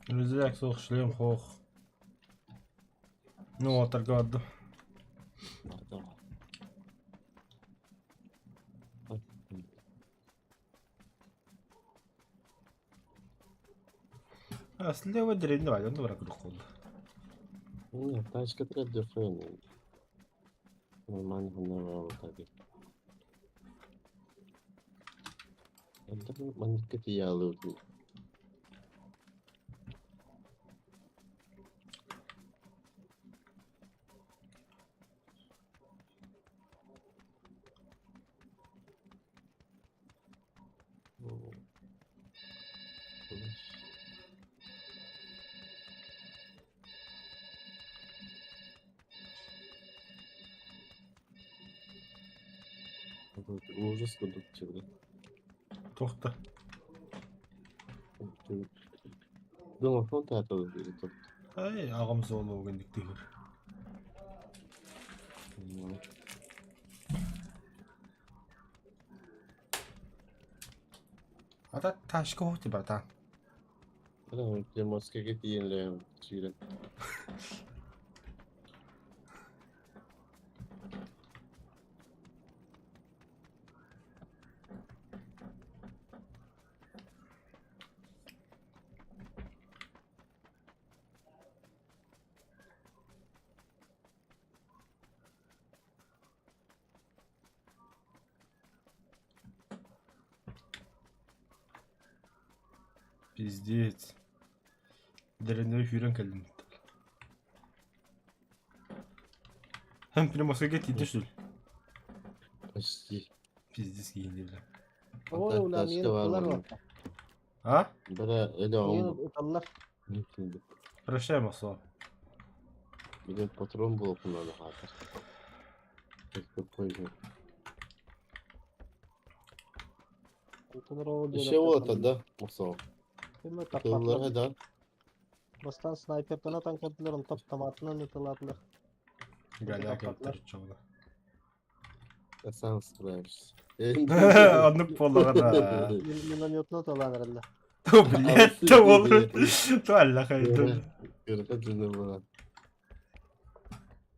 Рюкзак суох, шлем хоох. Ну, уотарга бардым. А слева деревня, а он добра куркул. Нет, тачка требует Нормально гонорар Маннык тиийэ Ужас курдук чыгда. Туох да. Домофон тааталы тут. Ай, аҕам зоологын диктыыр. Ата ташка хоти братан. Приморскайга тиийэн сүүрэн. Пиздец. Деревнеҕэ сүүрэн кэллим. Һэн Приморскайга тиийдэ что ли? Почти. Пиздец киһини бля. Ой, ула миин ыталлар уотта. А? Бара эле Миин он ыталлар. Прощай, Масло. Биле патрон буолуохун хаатар. Еще вот да, Мусо. Тыллар да. Бастан снайпертан атан көрдүлэр, онтон автоматынан ытылаатылар. Галя кэлтэр чоҕула. Я сам справишься. Оннук буоллаҕа да. Минометно ыталаан эрэллэр. То, блядь, то ол. То аллаха это.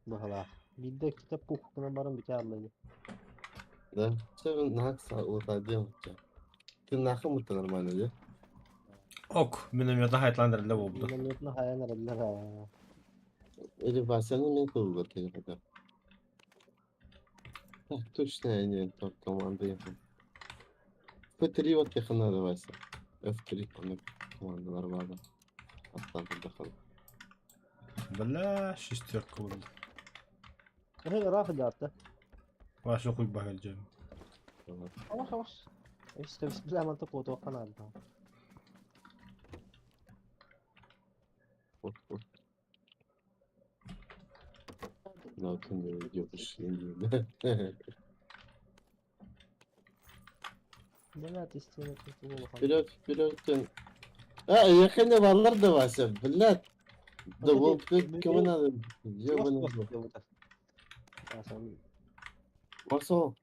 Баһалаах. Биирдэ иккитэ пух гынан баран бүтэ аалла Да, все, нахса, вот один. Ты нахуй это нормально, да? Ок, минометна хайтлан эрэллэ буолбута. Минометно хайан эрэллэр. Или Васяны мен кылбат или хотя. Так, точно, не, топ команда ехал. F3 вот ехал надо, Вася. F3 он команда нормально. Аттан дохал. Бля, шестерка буолла. Ыраах дьаатта. Вася хуй баһылдьым. Аваш аваш. Эс бля манта куотуохха наада. Вот, вот. Ну, ты не уйдешь, Блядь, истина тут улахан. Вперед, вперед, ты. А, я не валлар да, Вася, блядь. Да вот, кому надо? Ёбаный в рот. Васо,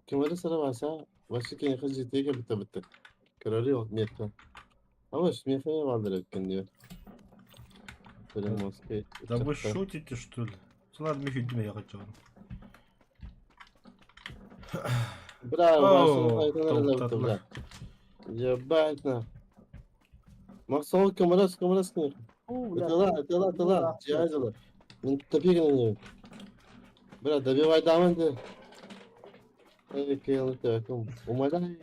кем сара Вася? Вася кем GTA битте битте. Көрөр yok мета. Ama şu мефе vardır etkin diyor. Приморский. Да вы шутите, что ли? Ладно, мы фигню я хочу. Браво, О, Вася, тоқтатылар. бля. Ебать на. Максол кемерас кемерас не. Ытала, ытала, ытала. Жайзала. Мен топигін Бля, добивай дамынды. Эй, кел, так, умоляю.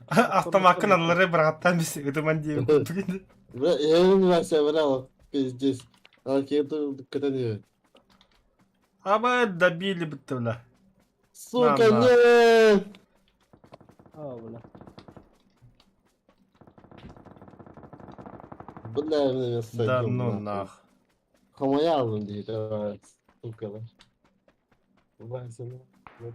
Автомакын аллары бырағаттан біз ыдыман деймін. Бля, я не Вася, бля, пиздец. А кету когда Аба добили бітті, бля. Сука, На, на. нет! А, бля. Бля, меня Да садил ну нахуй. нах. Хамаялым дейді, давай, сукалар. Вася, ну, вот.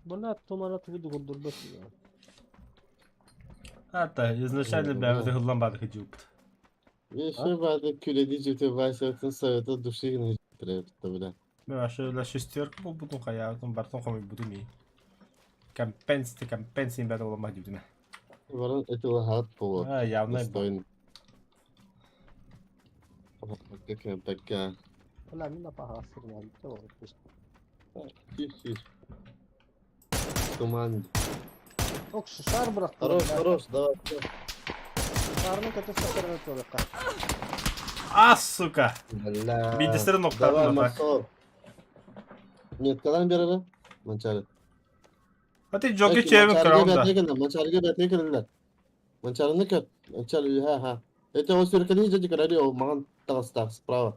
Бля, тумана тугу дугурдурбат. Hatta изначально бэйэбит ыһыллан баады кыдьыыппыт. Еще бады күледи жете Вася совета души гына бля. Вообще шестерка буолбутун хайаабытын бартын хомуйбутум ии. Компенс компенс бэт оламма дибитиме. Баран этого хат болот. А, явно. Достойно. Какая такая. Бля, мин апаһаастыр Тихо, Туман. Ок, шар бырахтылар. Хорош, хорош, давай. Шарны көтө сатыры турукка. А, сука! Бля. Бидестерин октадым Давай, а так. Марсо. Нет, когда берели? Манчары. А ты джоки чевин краунда. Манчарга бәтне кирделер. Манчарны көр. Манчар, ха, ха. Это о сүркәне җәди көрәли, о маган тагыстак справа.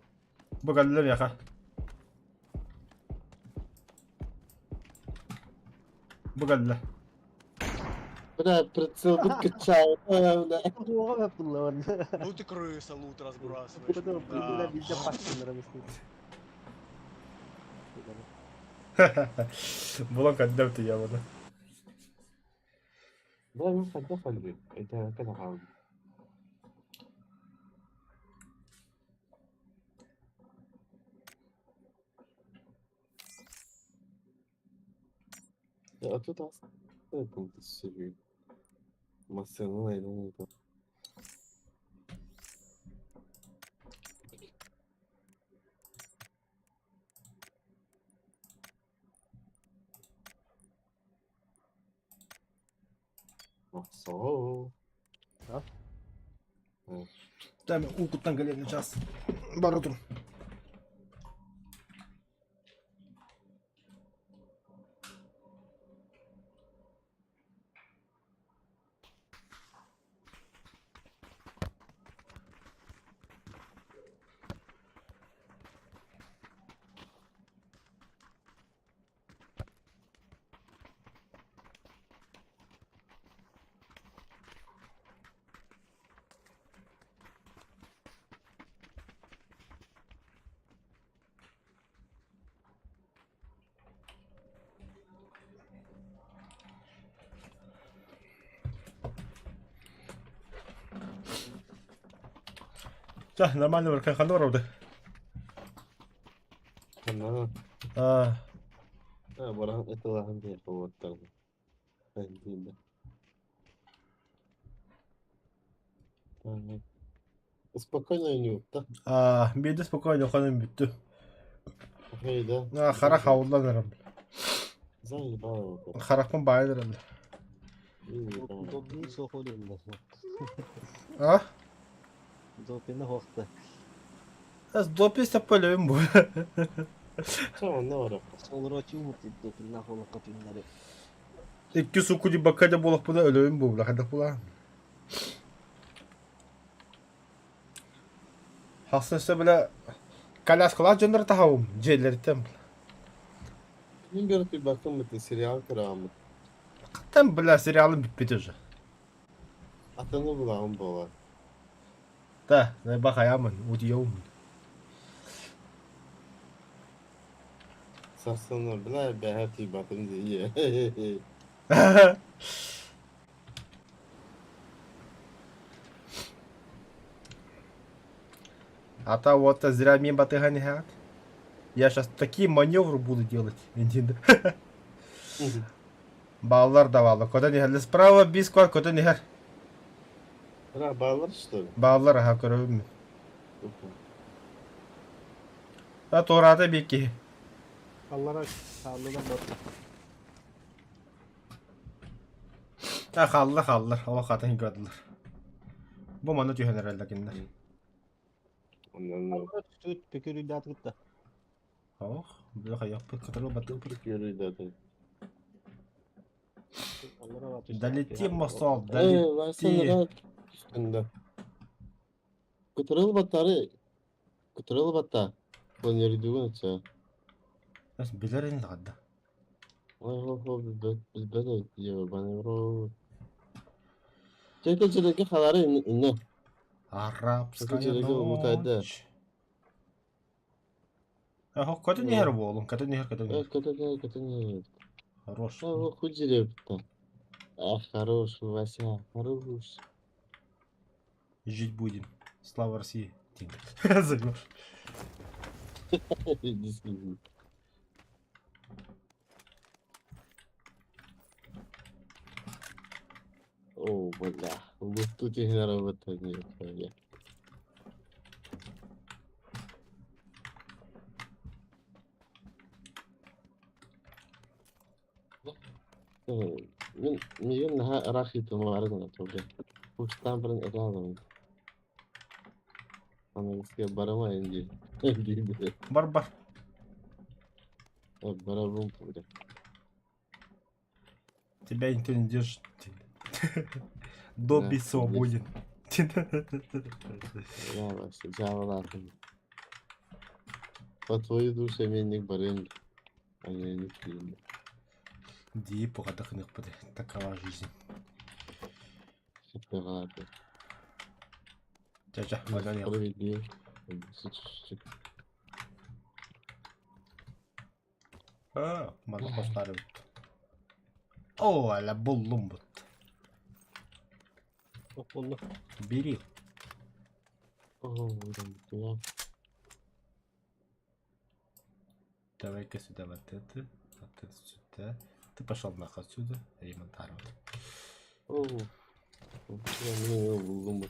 Бу галлер яха. Бу галлер. Бля, прицел бит кычай. Бля. Туга бап буллар. Ну ты крыса, лут разбрасываешь. Бля, Да. бизде пастыныр эмес. Булан каддәпти я буну. Бля, мин хәтта хәлби. Это када хәлби. А тут ас. Это Масына айналды. Мақсо. Там укуттан галерный час. Бар утром. Да, нормально бар, ханды бар orada. Ханна. А, А, баран это лаган диye повоттарды. Бендинде. Спокойно не да. а, бейді спокойно ханым бүттү. Хейда. А, хара хавулдан арам. Заебало. Харахпын байыр. Допин сохолунда. А? Допин хохта. Аз допис таппалым бу. Чего не var? Солрочу муртит допин нахоло капиннары. Икки суку ди баккада болақ бұда өлөйүм бу, лахада була. Хасынса биле коляскалар жондар тахауым, жерлерден. Мен bir bir baktım mı serial kıramı. Каттан била сериалым бүтпөт уже. Атаны булам бола. Да, бахаямын, удиёмун. Сарсаны била бәһәти батым diye. А та вот зря мен батыга не хат. Я сейчас такие маневры буду делать. Баллар давала. Куда не хәлле справа бис квар, куда не хәр. Бра балар что ли? Баллар аха көрөбүм. Та тората бики. Аллара саалыдан бар. Та халлар халлар, ала хатын көдүлөр. Бу маны түйһөнөр әлләкиннер. Ondan Түт пекөрү датгытта. Ох, бу хаяп кытыры баты. yürüydü. Долетим мосол, Эй, долетим. Васана üstünde. Кытырыл баттары. Кытырыл батта. Планердүгүн ча. Бас билер инде гадда. Ой, хо билбэт билбэт эбит ебаный в рот. Чэ чэрэки халары инне. Арабская Чэрэки улутайда. ночь. Ахо, көтөн иһэр буолун, көтөн иһэр, көтөн Э, иһэр. көтөн иһэр, көтөн иһэр. Хорош. О, хуй деревья-то. Ах, хорош, Вася, хорош. Жить будем. Слава России. Забыл. Действительно. О, бля. Вот тут я работаю, не бля. Мин миигин наһаа ыраах ыытымаларын бля. Курстаан баран этэ аламын. Аныгыскы барамайын дии. Дии Бар бар. Барабын бля. Тебя никто не держит. Добби Да, свободен. Я вообще дьяволатын. По твою душу менник барым. А я не киин. Дии пухадахыныхпыт. Такова жизнь. Сыппаҕааты. Ча-ча, вагон Справедливо. А, манна хостарыбыт. О, аля буллум бут. Онно Бери. О, я Давай-ка сюда вот это, вот это сюда. Ты пошел нахуй отсюда, ремонтировать. О, я буллум.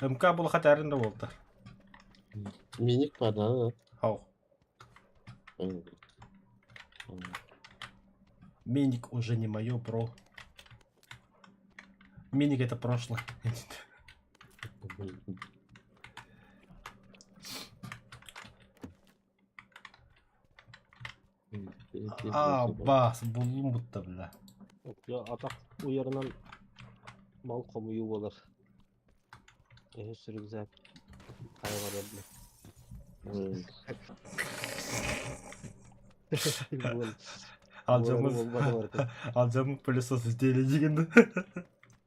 МК был хатарын да болта. Миник пара. Хау. Миник уже не мое, бро. Миник это прошлое. А, бас, буллум бутта, бля. атах уйарынан мал хомуйуу буолар. Эһэ рюкзак хайа барар Алжамыз, алжамыз пылесос сделали дегенді.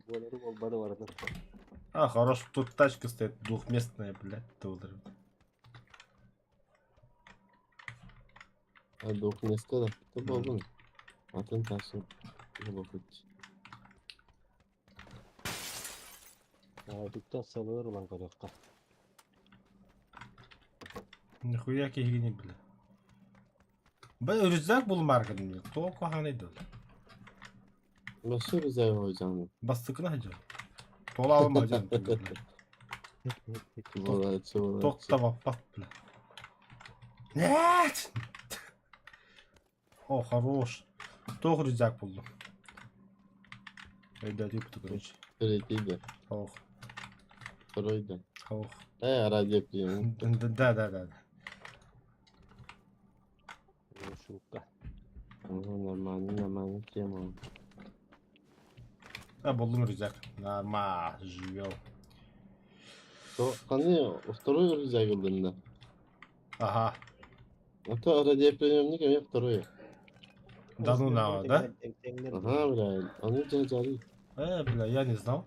Буолары буолбары баратын. А, хорош, тут тачка стоит двухместная, блядь, доллар. А двухместка да. Ты болдун. Атын тасын. Болот. Туттан сылыр улан көрүөххэ. Нихуя киһигини бля. Бля, рюкзак булмаргын бля. То коханы дыл. Nasıl güzel hocam. Бастыкына хажа. Тола алма жан. бля. Болот, болот. Тохта бля. Нет! О, хорош. Тох рюкзак булдум. Өйдө буду, короче. Третий да. Ох, Второй да. ох. Э, радио прием. Да, да, да. Шука. Нормально, нормально тема. А, булдум рюкзак. Норма, живем. То, қандай второй рюкзак ылдым да. Ага. А то радиоприемник, а я второй. Да ну на, да? Ага, бля, он у тебя жарит. Бля, я не знал.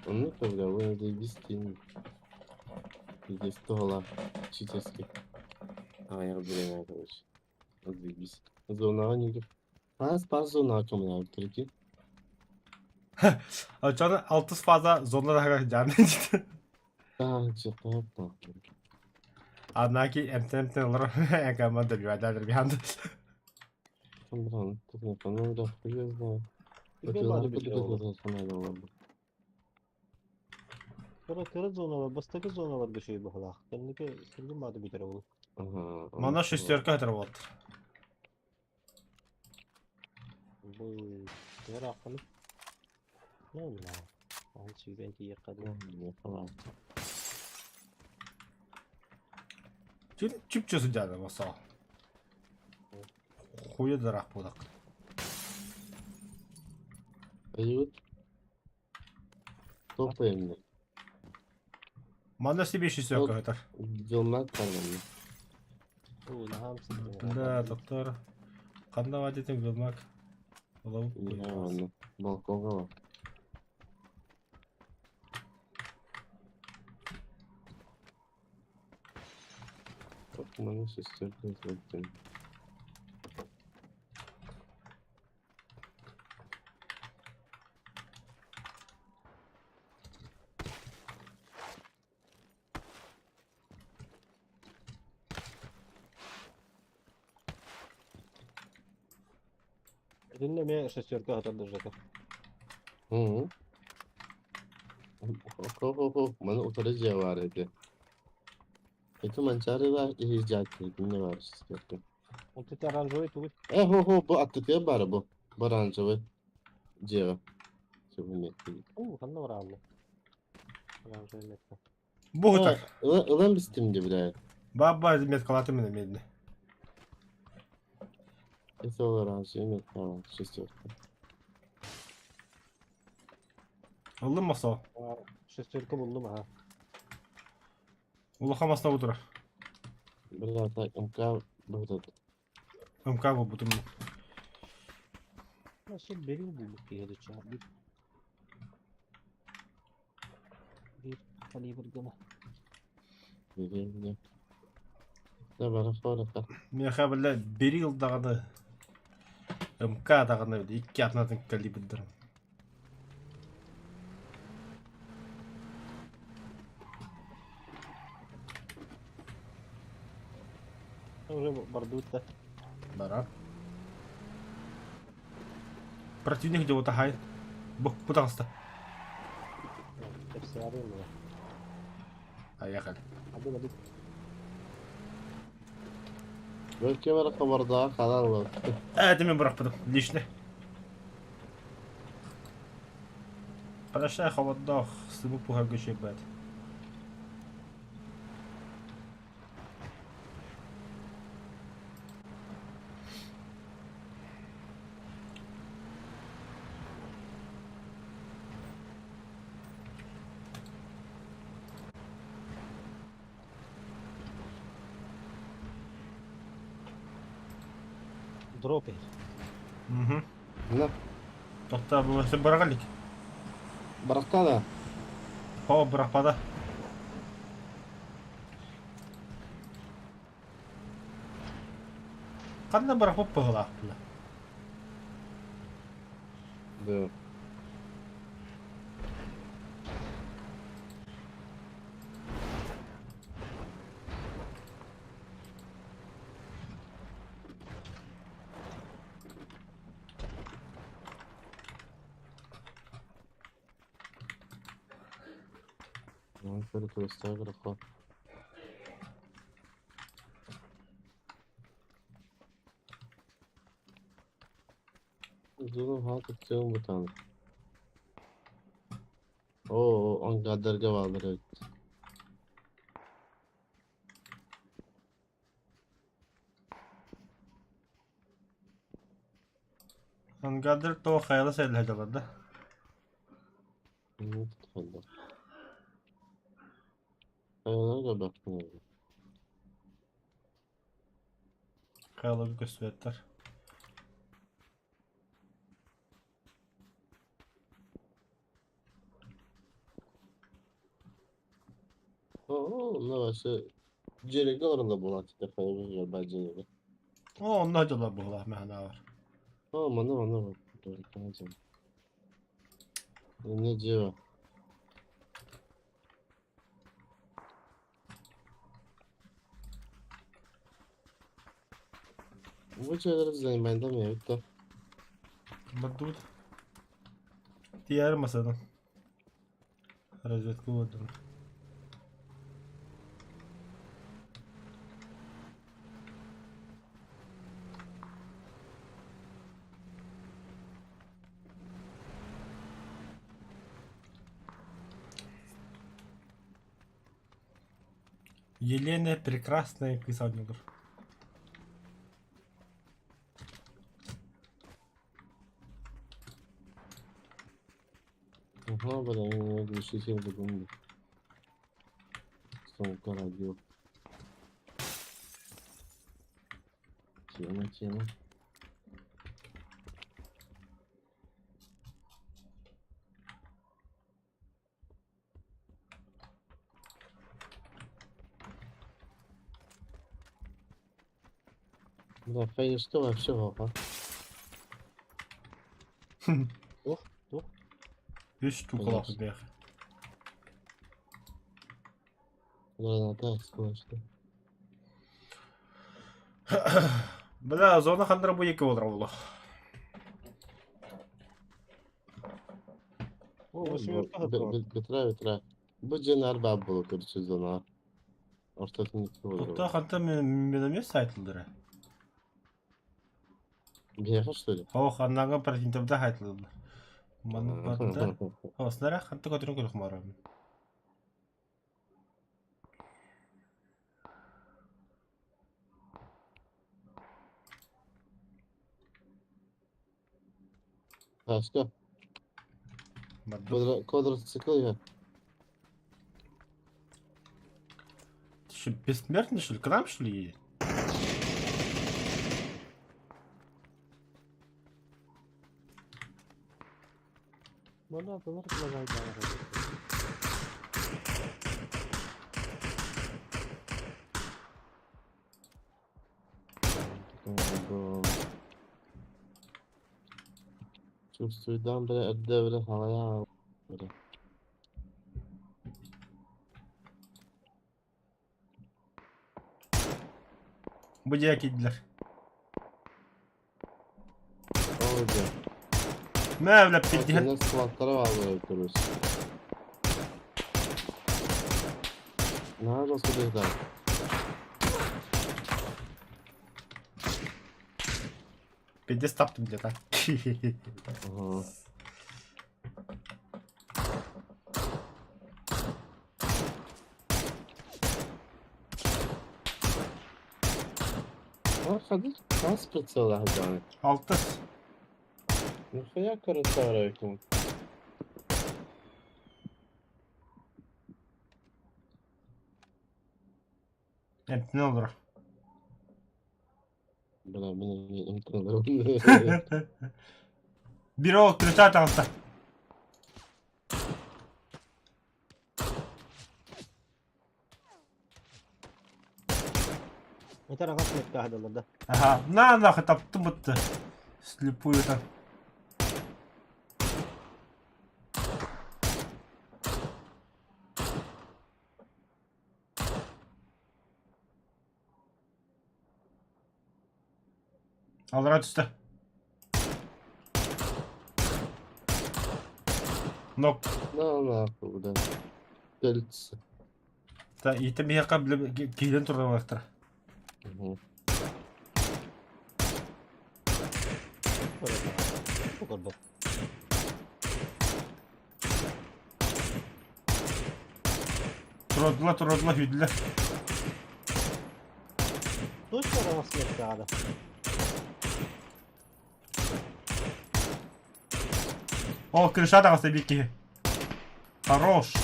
Он ну бля, вы заебись тень. Здесь стола читерский. А, я бля, короче. Вот заебись. Зона не Пас, пас зона кому прикинь. А чаны алтыс фаза зонада жан дейді. Да, что то Однако МТМТ лор команда бивайдадыр биханды. Там, бля, тут не понял, да, хуй я знаю. Кыра кыра зоналар, бастакы зоналар бешей бахалах. Кэнники киргин баады бүтэр ол. Ага. Мана шестерка хатыр болды. Бу кыра акыны. Ну, мына. Ал сүйбен тиек кадыр. Чүп чөсін жады болса. Хуя дырақ болдық. Ают. Топаем. Мана себе шестерка хатыр. Зона карман. О, нахам Бля, доктор. Ханна баар диэтиҥ Вилмак? Олобут Иһэ онно. Балкоҥҥа бар. Маны сестер сылдьан. Итиннэ эмиэ шестерка сытар Жека. Hı. Хо-хо-хо, маны утары дьиэ баар этэ. Ити Манчаары баар, иһи дьааккыйдын баар шестерка. Ол ити оранжевый тугуй? Э, хо-хо, бу аттытыгар баара бу. Бу оранжевый дьиэҕэ. Сөбүммэттим. Уу, ханна бараалла? Оранжевый метка. Бу так. Ылан бистим де, блядь. Баба меткалаты мен медне. Это оранжевый метка, шестерка. Ыллым масо. Шестерка буллум аха. Улахан масна утура. Бля, так, МК вот этот. МК булбутум. Nasıl benim bulduk diye de çağırdık. Bir kaliber gama. Билиэн Да, бара фората. Миэхэ биллэ Берил даҕаны МК даҕаны икки атынатын калибрдарын. Уже бардут да. Бара. Противник где-то хай. Бу, пытался. Кэпсээри мэ. Поехали. Ады ады. Бөлке бара хабардаға халал. Это мен бырахпытым, лично. Подошла холодох, сыбы пуха бэт. Дропер. Угу. На, Тоқта бұл сен барағалик. барақта да. О, бырахпада. Қандай бырахпы пығылақ бұла? Да. Ну, перекресток. Зулum halk tutuyorum bu tane. Oo, on kadarga vardır evet. Ангадыр то хайла сәйләді да. Ne tutmadı. Kayalara da baktım. Хайла көстүбэттэр. Oo, ne varsa Cerekli orada bulan işte kayabı bence. О, онно дьоло буолла мэхна бар. Oo, mana mana bak. Doğru, tamam. Ne diyor? Bu şeyleri düzenli bende mi evet de. Бардут. Тиэр масадан. Разведку водым. Елена прекрасная кысанюлар. Aha ben bir şey şey buldum. Son radyo. Тема, тема. Да, конечно, вообще оха. Туох, туох. Үс штукалаах бэх. Граната осколочная. Бля, зона хандра бу екі болар оло. О, восьмерка готова. Бетра, бетра. Бу дьиэн арбаа буола көрсө зона. Ортотун икки Тутта буолар. ханта миномет сайтылдыра. Биһиэхэ что ли? Ох, аннага противникда хайтылдылар. Маннык барда. Оснара ханта көтөрөн көрөх марам. Таска. Барда. Квадроцикл я. Что, бессмертный, что ли? К нам, что ли, едет? Манна атылар предлагает. Чувствую, дам, бля, эрдэ, бля, халая, бля. Бу дьиэ киирдилэр. Ол дьэ. Мэ, бля, пиздец. Кинилэр складтара бааллар көрүс. Наһаа досудуйда. Пиздец таптым где-то. Ага. А, ходи, хас прицел аһадааны. Алтыс. Нахуя коротара кум? Эмтине олорор. Бля, мин эмтенелер. Бир ол кричать таҕыста. Это рогат метка да. Ага, на нахуй таптым бутты. Слепую там. Алра түсті. Нок. На нахуй, бля. Кельц. Та итем бияққа біліп кейден тұрды балақтар. Мгм. Көрдüm. Тұрдыла, тұрдыла, үйділер. Точно рогат метка О, крыша тағысы бекке. Хорош.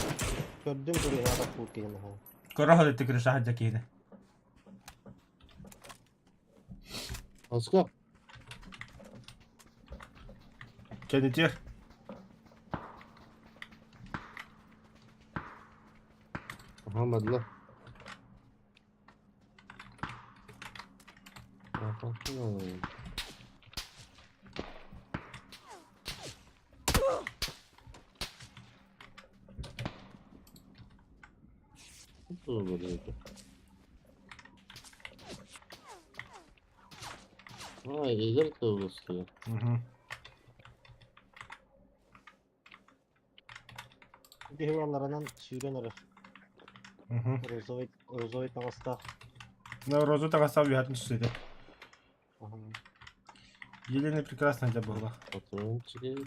Көрдüm көрüyor adam kurtayım ha. Көрі хөдетті крыша хаджа кейді. Аска. Кенетер. Ага, мадла. Ага. А, егер төвлөстү. Мгм. Дихлаларынан сүйрен арар. Мгм. Розовый, розовый таҥастаах. На розу тағаса уятын түседі. Аха. Елена прекрасно для была. Патрончики.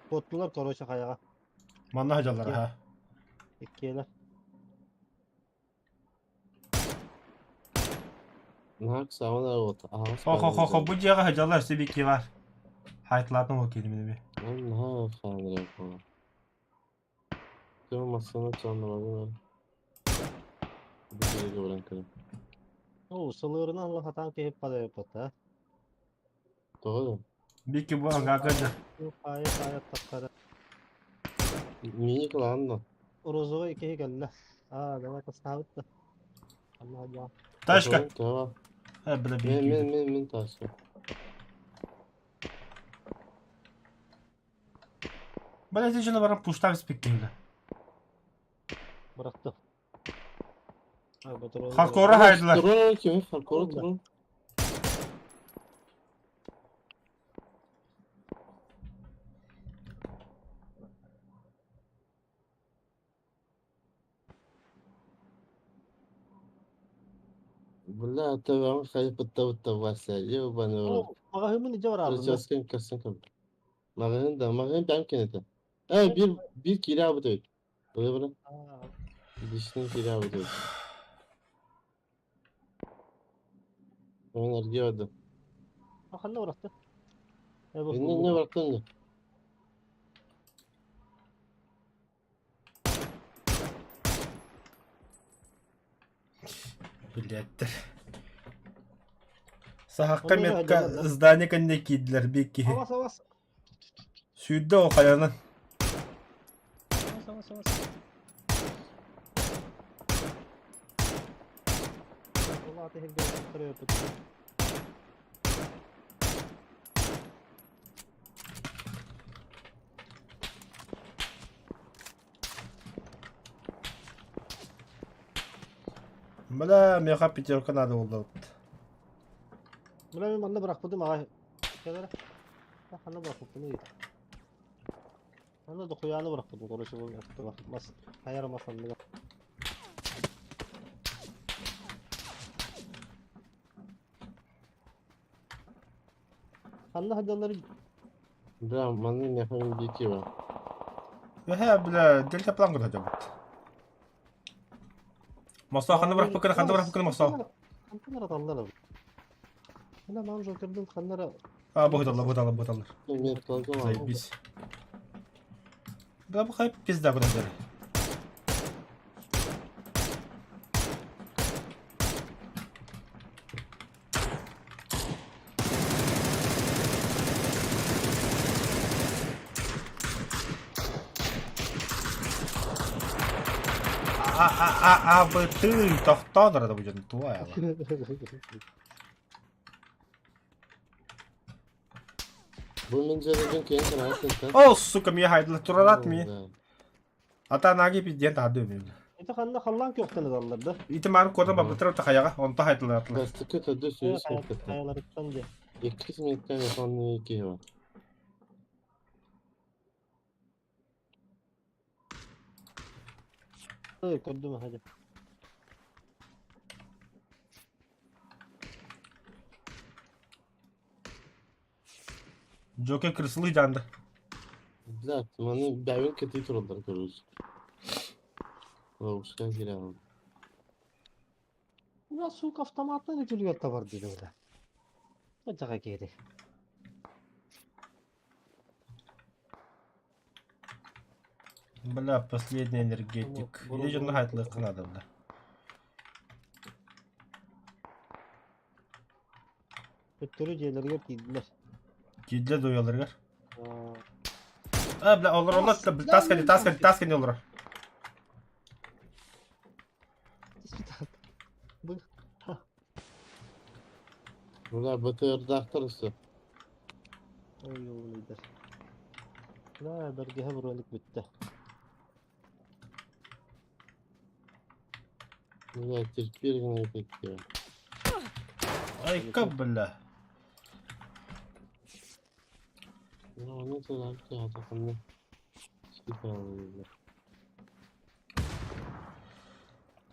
Боттулар короче хайаҕа. Манна хажалар ха. Иккиэлэр. Нак савана вот. Ага. Хо хо хо хо бу дьиэҕэ хажалар себики бар. Хайтлаатын ол келимини. Наһаа хаанрыа. Тема масына чаннабагын. Бу жерге баран көрөм. Оо, сылыырынан ыла хатаан киһи падайыппат, Тоҕо? Бики бу аңгага а? Хайа, хайа таххара. Мини кылаан да. Розовый киһи кэллэ. А, давай поставить да. Ана я. Тачка. Tamam. Э, бля, Мен бери. мен мен мен тачка. Бля, ити дьоно баран пуштаан испиккин бля. Бырахтым. А, патрон. Хардкора хайдылар. Турар ким? Хардкора турар. Бля, табам хайпыттабытта Вася, ебаный в рот. Маҕаһыыммын илдьэ бараабын. Прическам косынкам. Маҕаһыын да, маҕаһыын бэйэм кэнэтэ. Э, биир биир киилэ аабыт эбит. Была была. Личный киилэ аабыт эбит. Мен эргиэ бардым. Ханна барахта? Э, бу Иннэ иннэ барахтан да. Билиэттэр. Сахакка метка здание кэннэ киирдилэр биир киһи. Авас, авас. Сүүрдэ ол хайанан. Авас, авас, авас. Ол ааты иһирдьэ көрөппүт. Бля, миэхэ пятерка надо буолла. Бля, мен манна бырахпытым аҕай. Кэлэрэ. Ханна бырахпыппыный? Ханна дохуяны бырахпытым, короче, бу мас хайар мас анныгар. Ханна сылдьаллар Бля, манна миэхэ дикий бар. Эһэ, бля, дельта план кытта Мосоо ханна бырахпыккын, ханна бырахпыккын Мосоо. Хантан араталлар. Бля, мам жокердин ханнара А, быһыталлар, быһыталлар, быһыталлар. Мен толком Заебись. Да, бу хай пизда куда взяли. А, а, а, а, бы ты тохтоон рада будет туа. Бу мен жерден кейін сен О, сука, мне хайдла турарат ми. Ата наги пизден тады мен. Это ханна халлан көктен алалар да. Ити мары кодан бабытыр тахаяга, онто хайдылар атлар. Бастыкы төдө сүйүс мөктөттө. Хаяларыттан де. 2 минуттан японный 2 бар. Көрдүм хадя. Джокер крысылы жанды. Блядь, маны бәвин кети туралдар көрүс. Ловушка кире. Бля, сука, автоматтан өтүлгөр табар диди бля. Жака кири. Бля, последний энергетик. Или жонно хайтлык надо, бля. Өттөрү дьиэлэригэр тиийдилэр. Киирдилэр дуйаларыгар. А, бля, олор олор, таскани, таскани, таскани олорор. Бля, БТР-даахтар өссө. Ой, ой, Бля, бэргэһэ броник бүттэ. Бля, терпир гына кетти. Айка, бля. Ну, оны турар киһи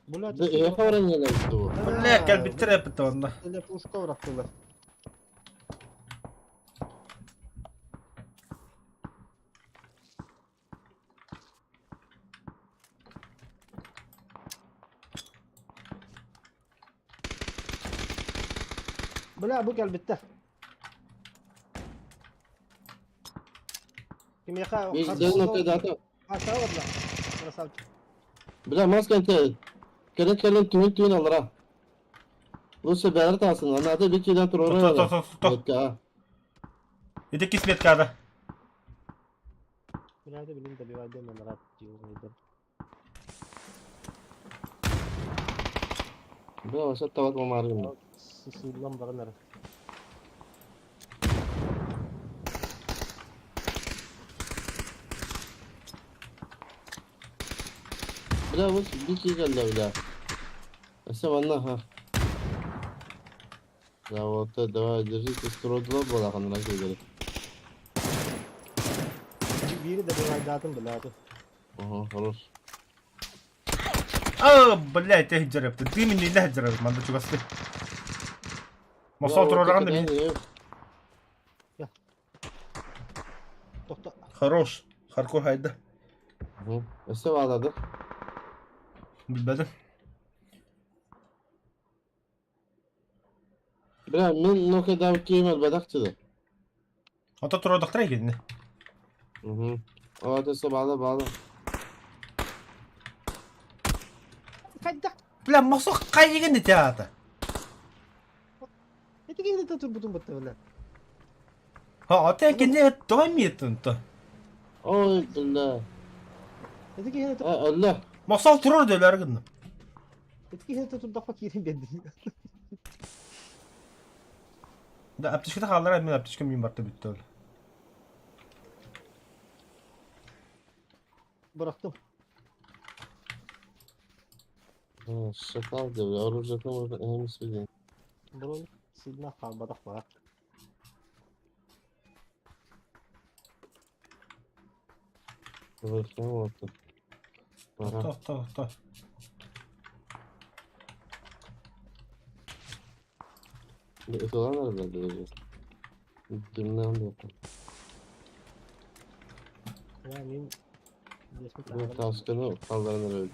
Бля, Да, я хавраньяна бу. Бля, кэлбиттэр эппит онно. Бля, пушка бырахтылар. Бля, бу кэлбиттэр. Кимиэхэ Бизден нокадата. Хасара бля. Красавчик. Бля, маска те. Кэлэн кэлэн түһүн түһүн алара. Лучше бәлер тасын. Анада bir килен То, турар. то, то, то. Ити кисмет када. Бля, это блин добивать мен рад. Бля, вообще табак мамаргын. Сыыллан баран эрэ. Бля, вот бики кэллэ, бля. Өссө манна, ха. Да вот, давай, держите, строй буолахан ракелери. Биири да быраайдаатым билааты. Ага, хорош. А, блядь, я дьарыпты. Ты меня не дьарып, манда чугасты. Мосол турараган да мин. Тохто. Хорош. Харкор хайда. Өссө баалады. Билбэтим. Бля, мин нокедав киим элбэтэхчиде. Ото туродохтор кэннэ. Угу. О, өссө баала, баала. Хайдах? Бля, мосох хайыгын ити аата. Ити киһини турбутун бытта бля. Ха, ото кэннэ тоҕо миэтин то. Ой, бля. Ити киһини А, өллө. Мосол турар дөлөр гынным. Ити киһини турдахпа киирин биэрдим. Да, аптечката хааллар, мин аптечкам мин барта бүттэ ол. Бырахтым. А, Шакал, да, бля, оружие можно МС1. Бронь сильно хаалбатах баар. Вот. Пора. Тохто, тохто. Это надо даже. Дымнан да. Я мин Bu taskını kaldıran öldü.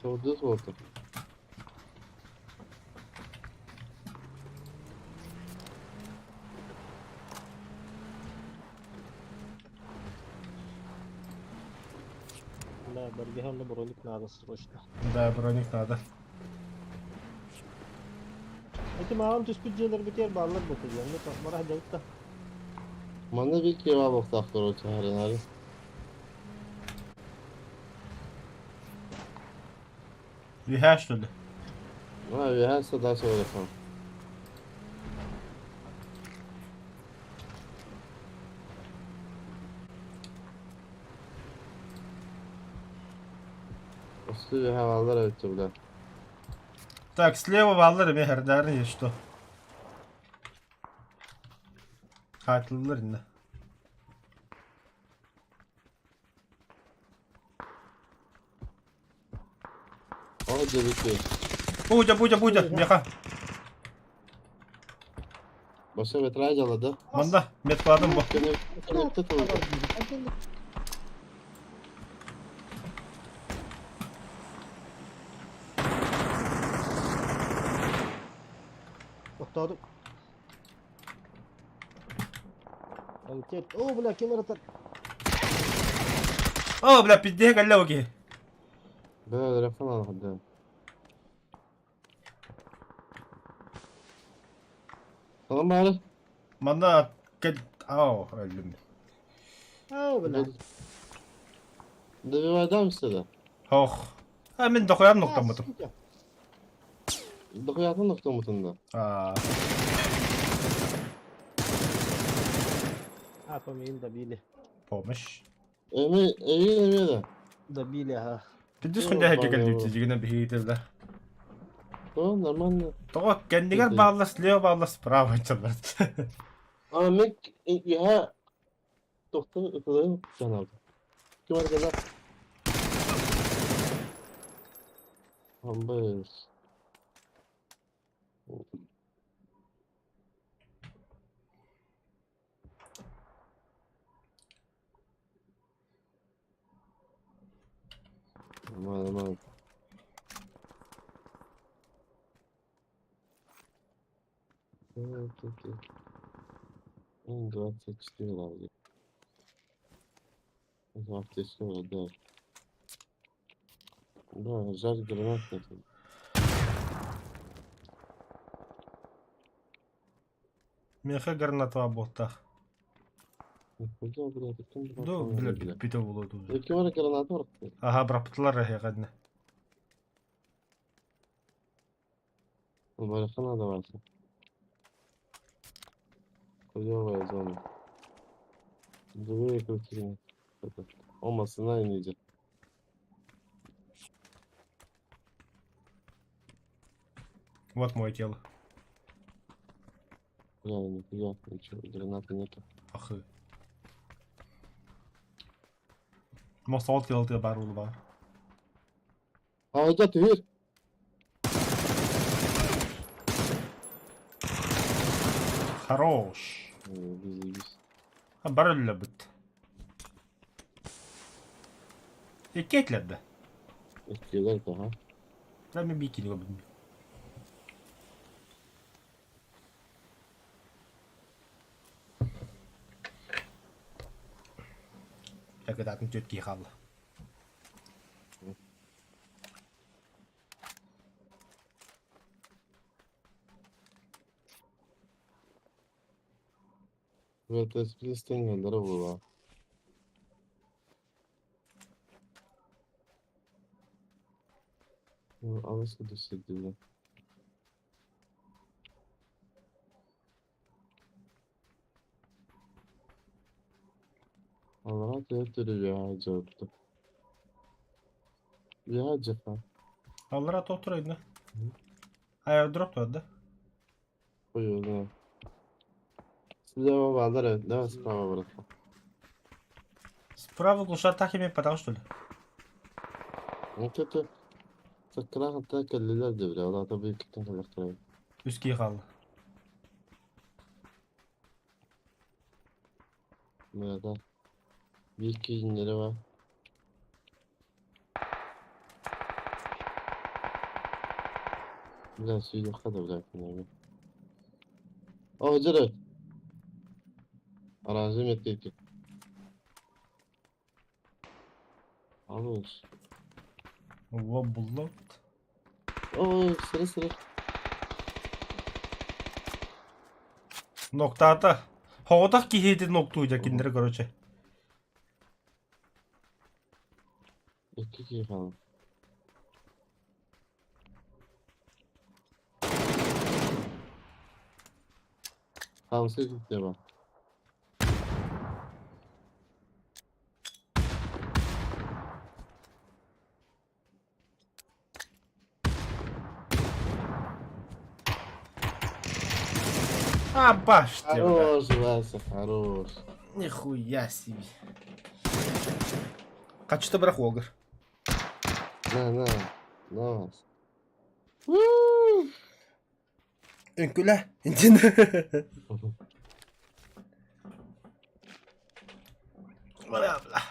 Çok oldu. Да, Барбихан броник надо срочно. Да, броник надо. Эти маған түспүт дьиэлэр битиэр бааллар бу тиийэн бара дьалта. Манна bir kebap oktaqtır o çağrın Үһээ что ли? Ha, bir her daha sonra yapalım. Üstü bir havalar öttü burada. Так, слева баллар эме хердарын есть что. Хатлылар инне. O dedi ki, Пудя, пудя, пудя, меха. başa metraj aladı. Манда, меткладым бу. Көнөктө турду. Тохтоодум. О, бля, кем ырытар? О, бля, пиздеге кэллэ оки. Бля, рефон алды. Tamam bari. Манна кэл ау, өллүм. О, бля. Добивайдам сюда. Ох. А мин дохуям ноктаммытым. Дохуятын ноктаммытын А, А, помин добили. помощь. Эми, эми, эми да. Добили, ага. Пиздец хуйня хэкэ кэллүүтэ дигинэ биһиги бля. То нормально. Тоҕо кэннигэр бааллар слева бааллар справа чаллар. А мен я тохтон ытылын жаналды. Ким аргада? Амбыз. Aman aman. 24 алды. Аптечка бар, да. Да, жаль, гранат нет. Меха граната буолтаах. Нихуя, блядь, ким Да, бля, бүппүтэ буолуо дуу. Икки бары граната барыппыт. Аха, быраппытылар эһиэхэ Барыха надо Вася. Хуёвая зона. Живые крутили. Это. Ома, сына не идет. Вот мое тело. Бля, нихуя, ничего, гранаты нету. Ах. Мосол тело бар ол бар. А, идет, дверь! Хорош. Заебись. Бар өллө бит. Икки да. Иккилэр ага. Да мен бикини көрбүтүм. Кытаатын түөт киһи хаалла. Это сплистинг была. Ну, а вы сюда сидели. Аллах, я тебе я жапта. Я жапа. Аллара тоқтырайды. Аэродроп да? Ой, да. Слева базар, давай справа, братан. Справа глушат так име потому что ли? Вот это... Саккыраах кэллилэр да бля, ол ата бу иккиттэн кэллэхтэрэ. Үс киһи хаалла. Мында биир кииннэри бар. Бля, сүйүөххэ да бля киниэхэ. О, дьэ Аранжы меткейки. Алыш. Во буллот. О, сыры сыры. Ноктата. Хоҕотох киһити ноктуйда кинилэр короче. Икки киһи хаалла. Хамсы киттэ бар. А, баш тебе, бля. Хорош, Вася, хорош. Нихуя себе. Хочу брах огр. На, на, на вас. Үҥкүлэ. Интин. Бля, бля.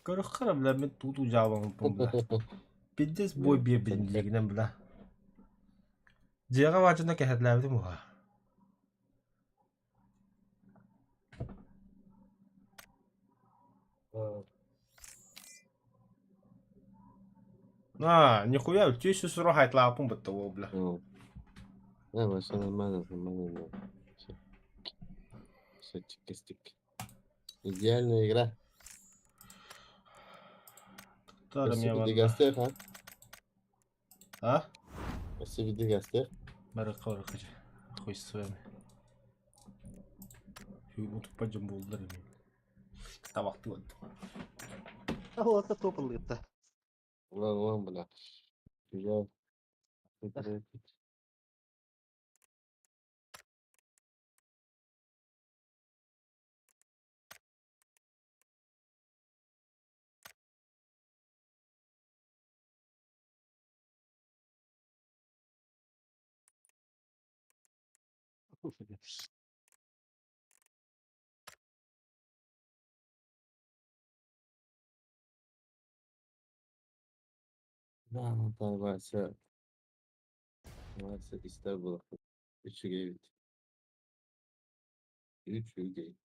Көрөххө бля, мен туту жаабам бля. Пиздец бой бие билинлегинен бля. Дьиэҕэ баачына кэһэтлээбитим уха. А, нихуя, тесю сұру хайтлаапын бытты ол, бля. Ну. Да, вообще нормально, нормально. Все. Все, чик-стик. Идеальная игра. Тары Спасибо, мен гостях, а? А? Спасибо, гостях. Барыққа барыққа. Хуй с вами. Утуппа дьон буоллар мен. Табакты вот. Ол топылыгытта. Ладно, ладно, бля. Я... Да, да, Вася. Вася истер буолар. Үчүгэй эбит. Үчүгэй.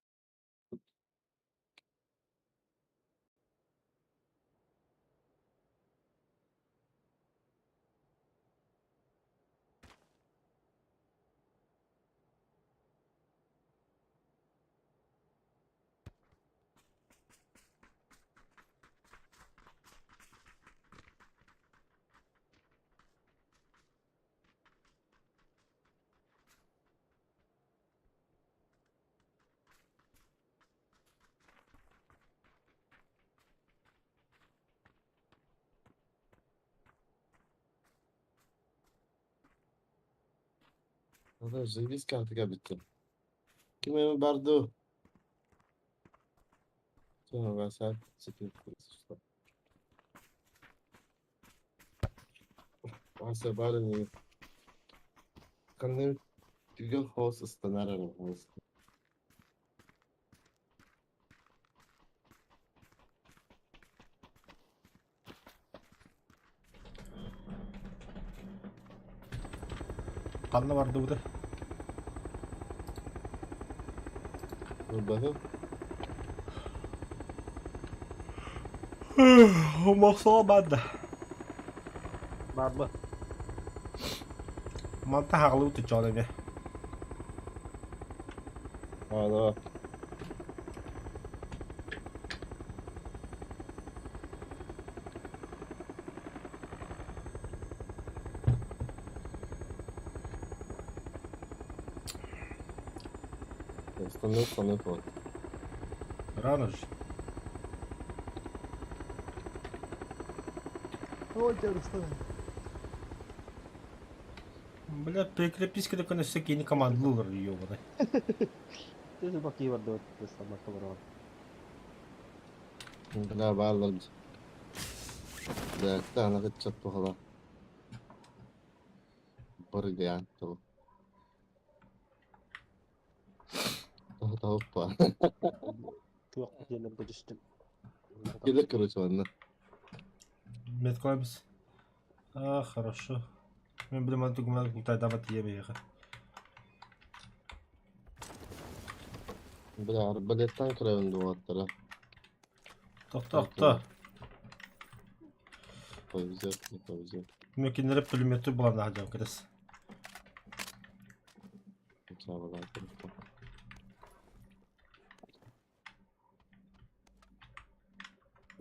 Ата заебись картыга бүттүм. Ким эми бар дуу? Вася баар ини. Ханна түгэн хоос ыстанар эрэ хоос. Ханна бардыбыты? Ылбатым. Мохсоо баада. Барба. Манта хаҕылыы туччоон эмиэ. Aa, Станок, вот. Рано же. Ой, тебя Бля, прикрепись к такой всякие не командлылар ёбаный. Ты же баки барда самакка барар. Бля, баалар. Бля, таана кытчат тухала. Барыгаян тыл. Тоһуппа. Күөх дьиэлэргэ түстүм. Келер, короче, ладно. Меткоемс. А, хорошо. Мен билем аны тугуман кутайдабат иебейха. Бля, арбалеттан кыравын дуаттара. Тохто, Повезет, не повезет. Мөкиннere пулеметы булан ахжам кырыс.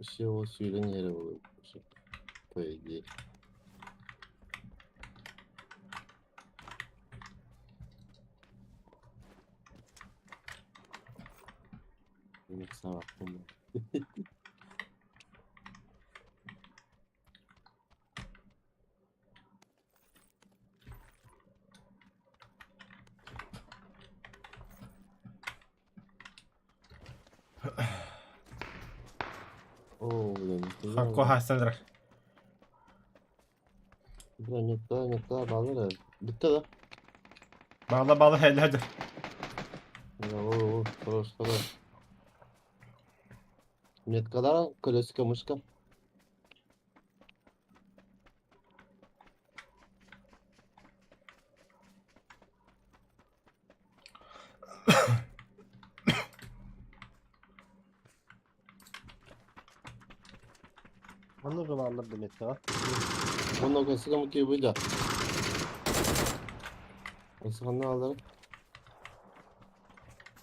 Все сүйрен yeri oluyor. По идее. О, блин. Харко хастандыр. Бля, не та, не та, балыр. Bitti да. Bağla bağla hadi hadi. О, о, хорош, хорош. Меткалар, колесико, мышка. Манна уже бааллар да меткаҕа. Онно колесико муки выйдя. Осыганны алыр.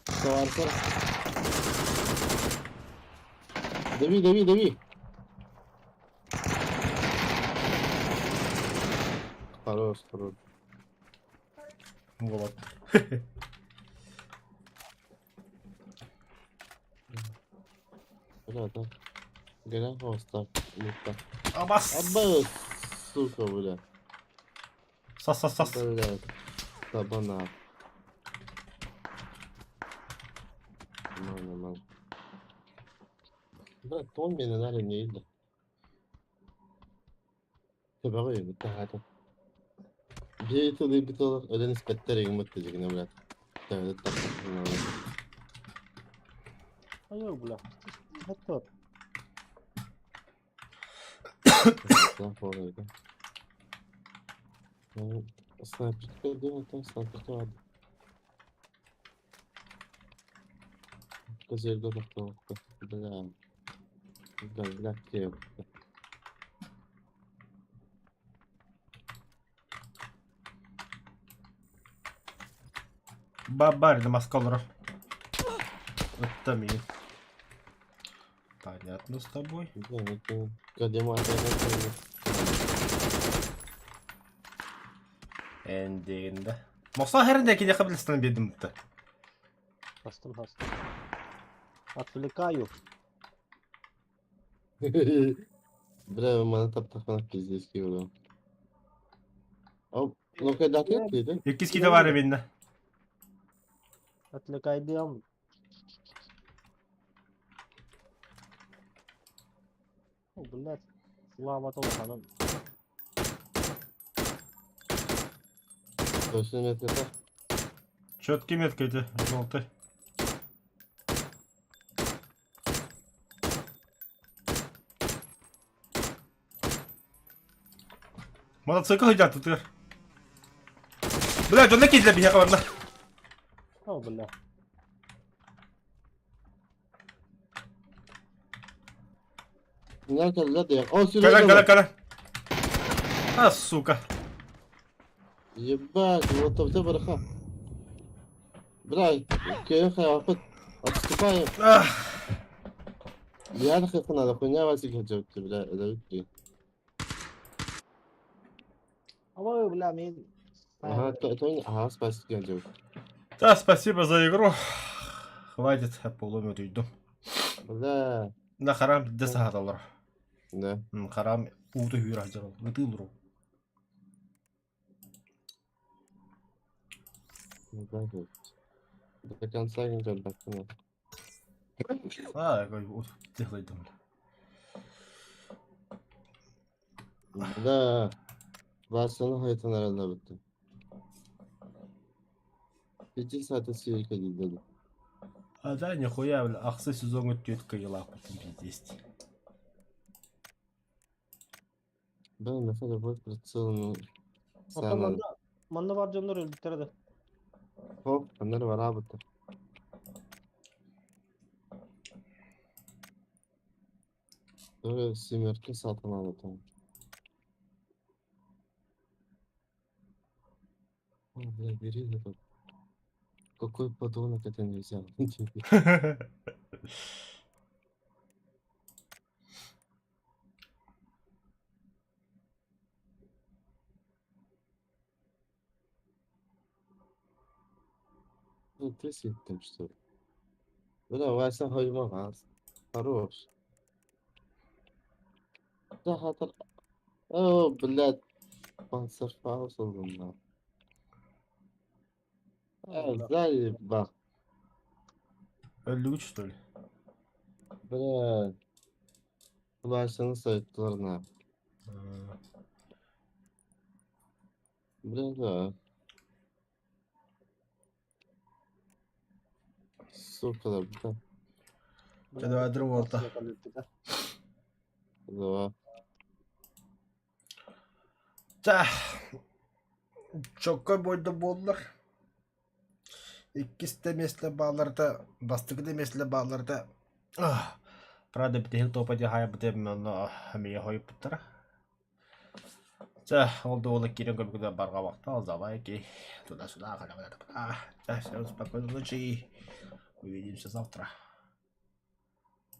Саварсыр. Дави, дави, дави. Хорош, хорош. Вот. Бля, да. Гора хвоста. Мутта. Абас. Аба, сука, бля. Сас сас сас. Бля, табана. Нормально, нормально. Бля, тон мені надо не йде. Тебе бітті хата. Bir türlü bir türlü öden ispetler yumurta diyecek ne bля. Evet, так. Айоо, бля. Хаттар. Снайперка değil там снайперка vardı. Козырьга тохтоохто. Бля. Бля, бля, киев. Бабарь на маскалра. Это ми. Понятно с тобой. Бля, ну ты Эндигинде. Мокса херинде киде кабылыстан бердим бутта. Хастым, хастым. Отвлекаю. Бля, маны таптахмана пиздец киев. Оп. Локайдатык диэти. Иккис киһи баар эбиннэ. Отвлекайдыам. О, блядь. Слава толканым. Точно метката. Четкий метка эти, желтый. Мотоцикл идет тут. Бля, дьонно киирдэ биһиэхэ барда. О, бля. Не кэллэ диэн. О, сюда. Кэлэн, кэлэн, кэлэн. А, сука. Ебать, вот там все бараха. Бля, кеха, опыт. Отступаем. Ах. Я надо, хуйня вас их бля, это ты. Ой, бля, мин. Ага, то, то, ага, спасибо, делать. Да, спасибо за игру. Хватит, я поломет уйду. Бля, На харам дэ саһаталлар. да. Харам уута хүүр сылдьар. Ытыыллар. Ну, да, вот. До конца не бакына. А, делай Да. Barcelona hayatın arasında bitti. 2 saate seyirke dedi. А да, нихуя, бля, ахсы сезон өттүөт кыйылаах пиздец. Ben mesela bu прицелını Оттон sen манна манна бар дьоннор өлбүттэрэ да. Hop, bunlar var abi. Böyle simerke satın aldım. О, бля, бери этот. Какой подонок это не взял? Ну, ты там что ли? Бля, Вася хоймагаз. Хорош. Да, хатыр. О, блядь. Панцерфауст oldum lan. Заебал. Өллүгүт что ли? Бля. Васяны сайттылар на. Бля, да. Сука, да, бля. Дьэ, давай другого-то. Давай. Та, чокко бойда буоллар. Иккис да миэстэ бааларда, бастакы да миэстэ бааларда. Правда, бүтэһик топа дьаһайбытым онно эмиэ хойуппуттара. Чэ, ол да уола киирэн көрбүтүгэр барҕа бахтал, залайки, туда-сюда, халя-халя-халя. Чэ, всем спокойной ночи. Увидимся завтра.